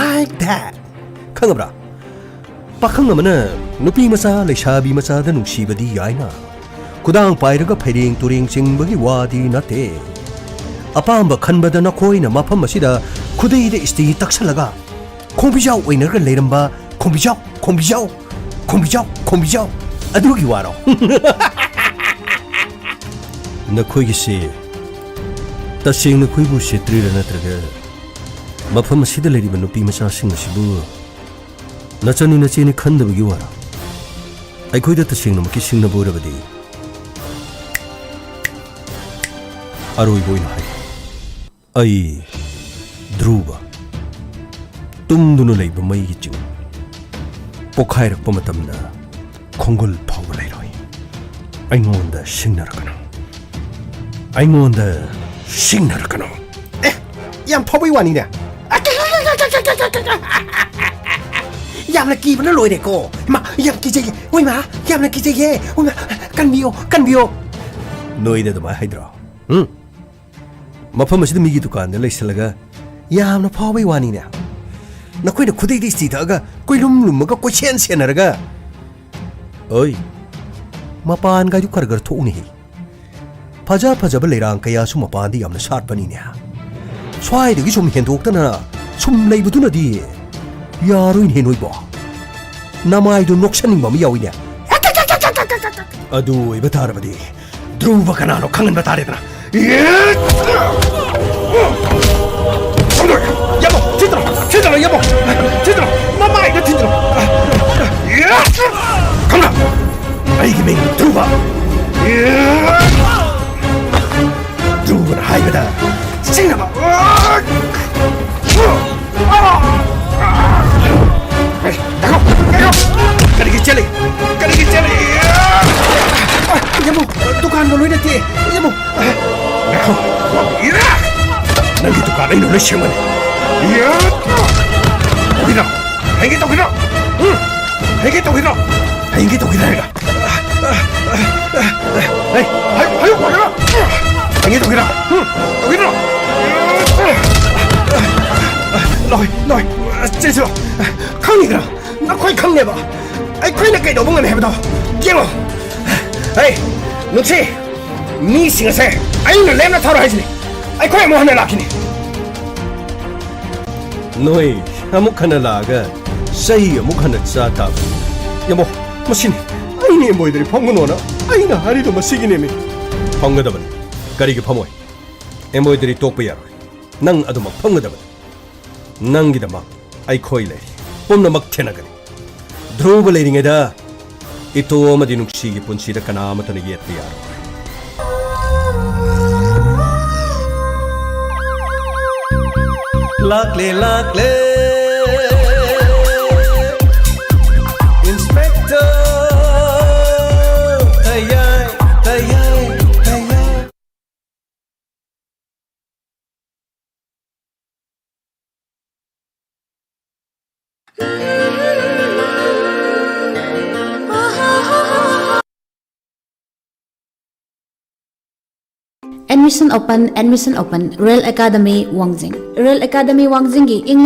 like that. ꯈꯪꯉꯕ꯭ꯔꯥ? ꯄꯥꯈꯪ ꯑꯃꯅ ꯅꯨꯄꯤ ꯃꯆꯥ, ꯂꯩꯁꯥꯕꯤ ꯃꯆꯥꯗ ꯅꯨꯡꯁꯤꯕꯗꯤ ꯌꯥꯏꯅ, ꯈꯨꯗꯥꯡ ꯄꯥꯏꯔꯒ ꯐꯩꯔꯦꯡ ꯇꯨꯔꯦꯡ ꯆꯤꯡꯕꯒꯤ ꯋꯥꯗꯤ ꯅꯠꯇꯦ꯫ ꯑꯄꯥꯝꯕ ꯈꯟꯕꯗ ꯅꯈꯣꯏꯅ ꯃꯐꯝ ꯑꯁꯤꯗ ꯈꯨꯗꯩꯗ ꯏꯁꯇꯤ ꯇꯛꯁꯜꯂꯒ ꯈꯣꯡꯕꯤꯖꯥꯎ ꯑꯣꯏꯅꯔꯒ ꯂꯩꯔꯝꯕ ꯈꯣꯡꯕꯤꯖꯥꯎ, ꯈꯣꯡꯕꯤꯖꯥꯎ, ꯈꯣꯡꯕꯤꯖꯥꯎ, ꯈꯣꯡꯕꯤꯖꯥꯎ ꯑꯗꯨꯒꯤ ꯋꯥꯔꯣ? ꯅꯈꯣꯏꯒꯤꯁꯤ ꯇꯁꯦꯡꯅ ꯑꯩꯈꯣꯏꯕꯨ ꯎꯁꯤꯠꯇ꯭ꯔꯤꯔꯥ, ꯅꯠꯇ꯭ꯔꯒ ꯃꯐꯝ ꯑꯁꯤꯗ ꯂꯩꯔꯤꯕ ꯅꯨꯄꯤ ꯃꯆꯥꯁꯤꯡ ꯑꯁꯤꯕꯨ ꯅꯆꯟꯅꯤ ꯅꯆꯦꯅꯤ ꯈꯟꯗꯕꯒꯤ ꯋꯥꯔꯣ? ꯑꯩꯈꯣꯏꯗ ꯇꯁꯦꯡꯅꯃꯛꯀꯤ ꯁꯤꯡꯅꯕ ꯑꯣꯏꯔꯕꯗꯤ, ꯑꯔꯣꯏꯕ ꯑꯣꯏꯅ ꯍꯥꯏ, ꯑꯩ ꯙ꯭ꯔꯨꯕ, ꯇꯨꯝꯗꯨꯅ ꯂꯩꯕ ꯃꯩꯒꯤ ꯆꯤꯡ ꯄꯣꯛꯈꯥꯏꯔꯛꯄ ꯃꯇꯝꯗ ꯈꯣꯡꯒꯨꯜ ꯐꯥꯎꯕ ꯂꯩꯔꯣꯏ꯫ ꯑꯩꯉꯣꯟꯗ ꯁꯤꯡꯅꯔꯛꯀꯅꯨ, ꯑꯩꯉꯣꯟꯗ ꯁꯤꯡꯅꯔꯛꯀꯅꯨ꯫ ꯑꯦ, ꯌꯥꯝ ꯐꯥꯎꯕꯩ ꯋꯥꯅꯤꯅꯦ꯫ ꯌꯥꯝꯅ ꯀꯤꯕꯅ ꯂꯣꯏꯔꯦꯀꯣ꯫ ꯏꯃꯥ, ꯌꯥꯝ ꯀꯤꯖꯩꯌꯦ꯫ ꯍꯣꯏ ꯃꯥ, ꯌꯥꯝꯅ ꯀꯤꯖꯩꯌꯦ꯫ ꯍꯣꯏ ꯃꯥ, ꯀꯟꯕꯤꯌꯣ, ꯀꯟꯕꯤꯌꯣ꯫ ꯅꯣꯏꯗ ꯑꯗꯨꯃꯥꯏꯅ ꯍꯥꯏꯗ꯭ꯔꯣ? ꯎꯝ? ꯃꯐꯝ ꯑꯁꯤꯗ ꯃꯤꯒꯤ ꯗꯨꯀꯥꯟꯗ ꯂꯩꯁꯜꯂꯒ ꯌꯥꯝꯅ ꯐꯥꯎꯕꯩ ꯋꯥꯅꯤꯅꯦ꯫ ꯅꯈꯣꯏꯅ ꯈꯨꯗꯩꯗ ꯏꯁꯇꯤ ꯊꯛꯑꯒ ꯀꯣꯏꯂꯨꯝ ꯂꯨꯝꯃꯒ ꯀꯣꯏꯁꯦꯟ ꯁꯦꯟꯅꯔꯒ, ꯑꯣꯏ, ꯃꯄꯥꯟꯒꯥꯏꯗꯨ ꯈꯔ ꯈꯔ ꯊꯣꯛꯎꯅꯦꯍꯦ꯫ ꯐꯖ ꯐꯖꯕ ꯂꯩꯔꯥꯡ ꯀꯌꯥꯁꯨ ꯃꯄꯥꯟꯗ ꯌꯥꯝꯅ ꯁꯥꯠꯄꯅꯤꯅꯦ꯫ ꯁ꯭ꯋꯥꯏꯗꯒꯤ ꯁꯨꯝ ꯍꯦꯟꯗꯣꯛꯇꯅ ꯁꯨꯝ ꯂꯩꯕꯗꯨꯅꯗꯤ ꯌꯥꯔꯣꯏꯅꯦ ꯅꯣꯏꯕꯣ꯫ ꯅꯃꯥꯏꯗꯣ ꯅꯣꯛꯁꯟꯅꯤꯡꯕ ꯑꯃ ꯌꯥꯎꯏꯅꯦ꯫ ꯑꯗꯨ ꯑꯣꯏꯕ ꯇꯥꯔꯕꯗꯤ ꯙ꯭ꯔꯨꯕ ꯀꯅꯥꯅꯣ ꯈꯪꯍꯟꯕ ꯇꯥꯔꯦꯗꯅ꯫ ꯌꯥꯃꯣ, ꯊꯤꯟꯗ꯭ꯔꯣ, ꯊꯤꯟꯗ꯭ꯔꯣ, ꯌꯥꯃꯣ, ꯊꯤꯟꯗ꯭ꯔꯣ, ꯃꯃꯥꯏꯗ ꯊꯤꯟꯗ꯭ꯔꯣ꯫ ꯈꯪꯕ꯭ꯔꯥ? ꯑꯩꯒꯤ ꯃꯤꯡ ꯙ꯭ꯔꯨꯕ꯫ ꯙ꯭ꯔꯨꯕꯅ ꯍꯥꯏꯕꯗ ꯆꯤꯡꯅꯕ꯫ ꯀꯔꯤꯒꯤ ꯆꯦꯜꯂꯤ? ꯀꯔꯤꯒꯤ ꯆꯦꯜꯂꯤ? ꯌꯥꯃꯣ, ꯗꯨꯀꯥꯟꯒ ꯂꯣꯏ ꯅꯠꯇꯦ꯫ ꯌꯥꯃꯣ꯫ ꯅꯪꯒꯤ ꯗꯨꯀꯥꯟ ꯑꯩꯅ ꯂꯣꯏ ꯁꯦꯝꯒꯅꯤ꯫ ꯇꯧꯈꯤꯗ꯭ꯔꯣ? ꯍꯩꯒꯦ ꯇꯧꯈꯤꯗ꯭ꯔꯣ? ꯎꯝ? ꯍꯩꯒꯦ ꯇꯧꯈꯤꯗ꯭ꯔꯣ? ꯍꯩꯒꯦ ꯇꯧꯈꯤꯗ꯭ꯔꯣ ꯍꯥꯏꯔꯒ? ꯍꯩ, ꯍꯩ, ꯍꯩ, ꯇꯧꯒꯦꯔꯣ? ꯇꯧꯒꯦꯔꯣ? ꯎꯝ, ꯇꯧꯒꯦꯔꯣ? ꯂꯣꯏ, ꯂꯣꯏ, ꯆꯦꯟꯁꯤꯜꯂꯣ꯫ ꯈꯪꯉꯤꯗ꯭ꯔꯥ? ꯅꯈꯣꯏ ꯈꯪꯅꯦꯕ꯫ ꯑꯩꯈꯣꯏꯅ ꯀꯩꯗꯧꯕ ꯉꯝꯃꯦ ꯍꯥꯏꯕꯗꯣ꯫ ꯌꯦꯡꯉꯣ꯫ ꯍꯩ, ꯅꯨꯡꯁꯤ, ꯃꯤꯁꯤꯡ ꯑꯁꯦ ꯑꯩꯅ ꯂꯦꯝꯅ ꯊꯥꯔꯣꯏ ꯍꯥꯏꯁꯤꯅꯤ꯫ ꯑꯩꯈꯣꯏ ꯑꯃꯨꯛ ꯍꯟꯅ ꯂꯥꯛꯈꯤꯅꯤ꯫ ꯅꯣꯏ ꯑꯃꯨꯛ ꯍꯟꯅ ꯂꯥꯛꯑꯒ ꯆꯩ ꯑꯃꯨꯛ ꯍꯟꯅ ꯆꯥ ꯇꯥꯕꯅꯤ꯫ ꯌꯦꯡꯉꯣ, ꯃꯁꯤꯅꯤ꯫ ꯑꯩꯅ embroidery ꯐꯝꯒꯅꯣꯅ ꯑꯩꯅ ꯍꯥꯏꯔꯤꯗꯣ ꯃꯁꯤꯒꯤꯅꯦꯃꯤ꯫ ꯐꯝꯒꯗꯕꯅꯤ꯫ ꯀꯔꯤꯒꯤ ꯐꯝꯃꯣꯏ? Embroidery ꯇꯣꯛꯄ ꯌꯥꯔꯣꯏ꯫ ꯅꯪ ꯑꯗꯨꯃꯛ ꯐꯝꯒꯗꯕꯅꯤ꯫ ꯅꯪꯒꯤꯗꯃꯛ ꯑꯩꯈꯣꯏ ꯂꯩꯔꯤ꯫ ꯄꯨꯝꯅꯃꯛ ꯊꯦꯡꯅꯒꯅꯤ꯫ ꯙ꯭ꯔꯨꯕ ꯂꯩꯔꯤꯉꯩꯗ ꯏꯇꯣ ꯑꯃꯗꯤ ꯅꯨꯡꯁꯤꯒꯤ ꯄꯨꯟꯁꯤꯗ ꯀꯅꯥ ꯑꯃꯠꯇꯅ ꯌꯦꯠꯄ ꯌꯥꯔꯣꯏ꯫ ꯂꯥꯛꯂꯦ, ꯂꯥꯛꯂꯦ, Inspector ꯇꯌꯥꯏ, ꯇꯌꯥꯏ, ꯇꯌꯥꯏ꯫ Admission open, admission open, Real Academy ꯋꯥꯡꯖꯤꯡ꯫ Real Academy ꯋꯥꯡꯖꯤꯡꯒꯤ ꯏꯪ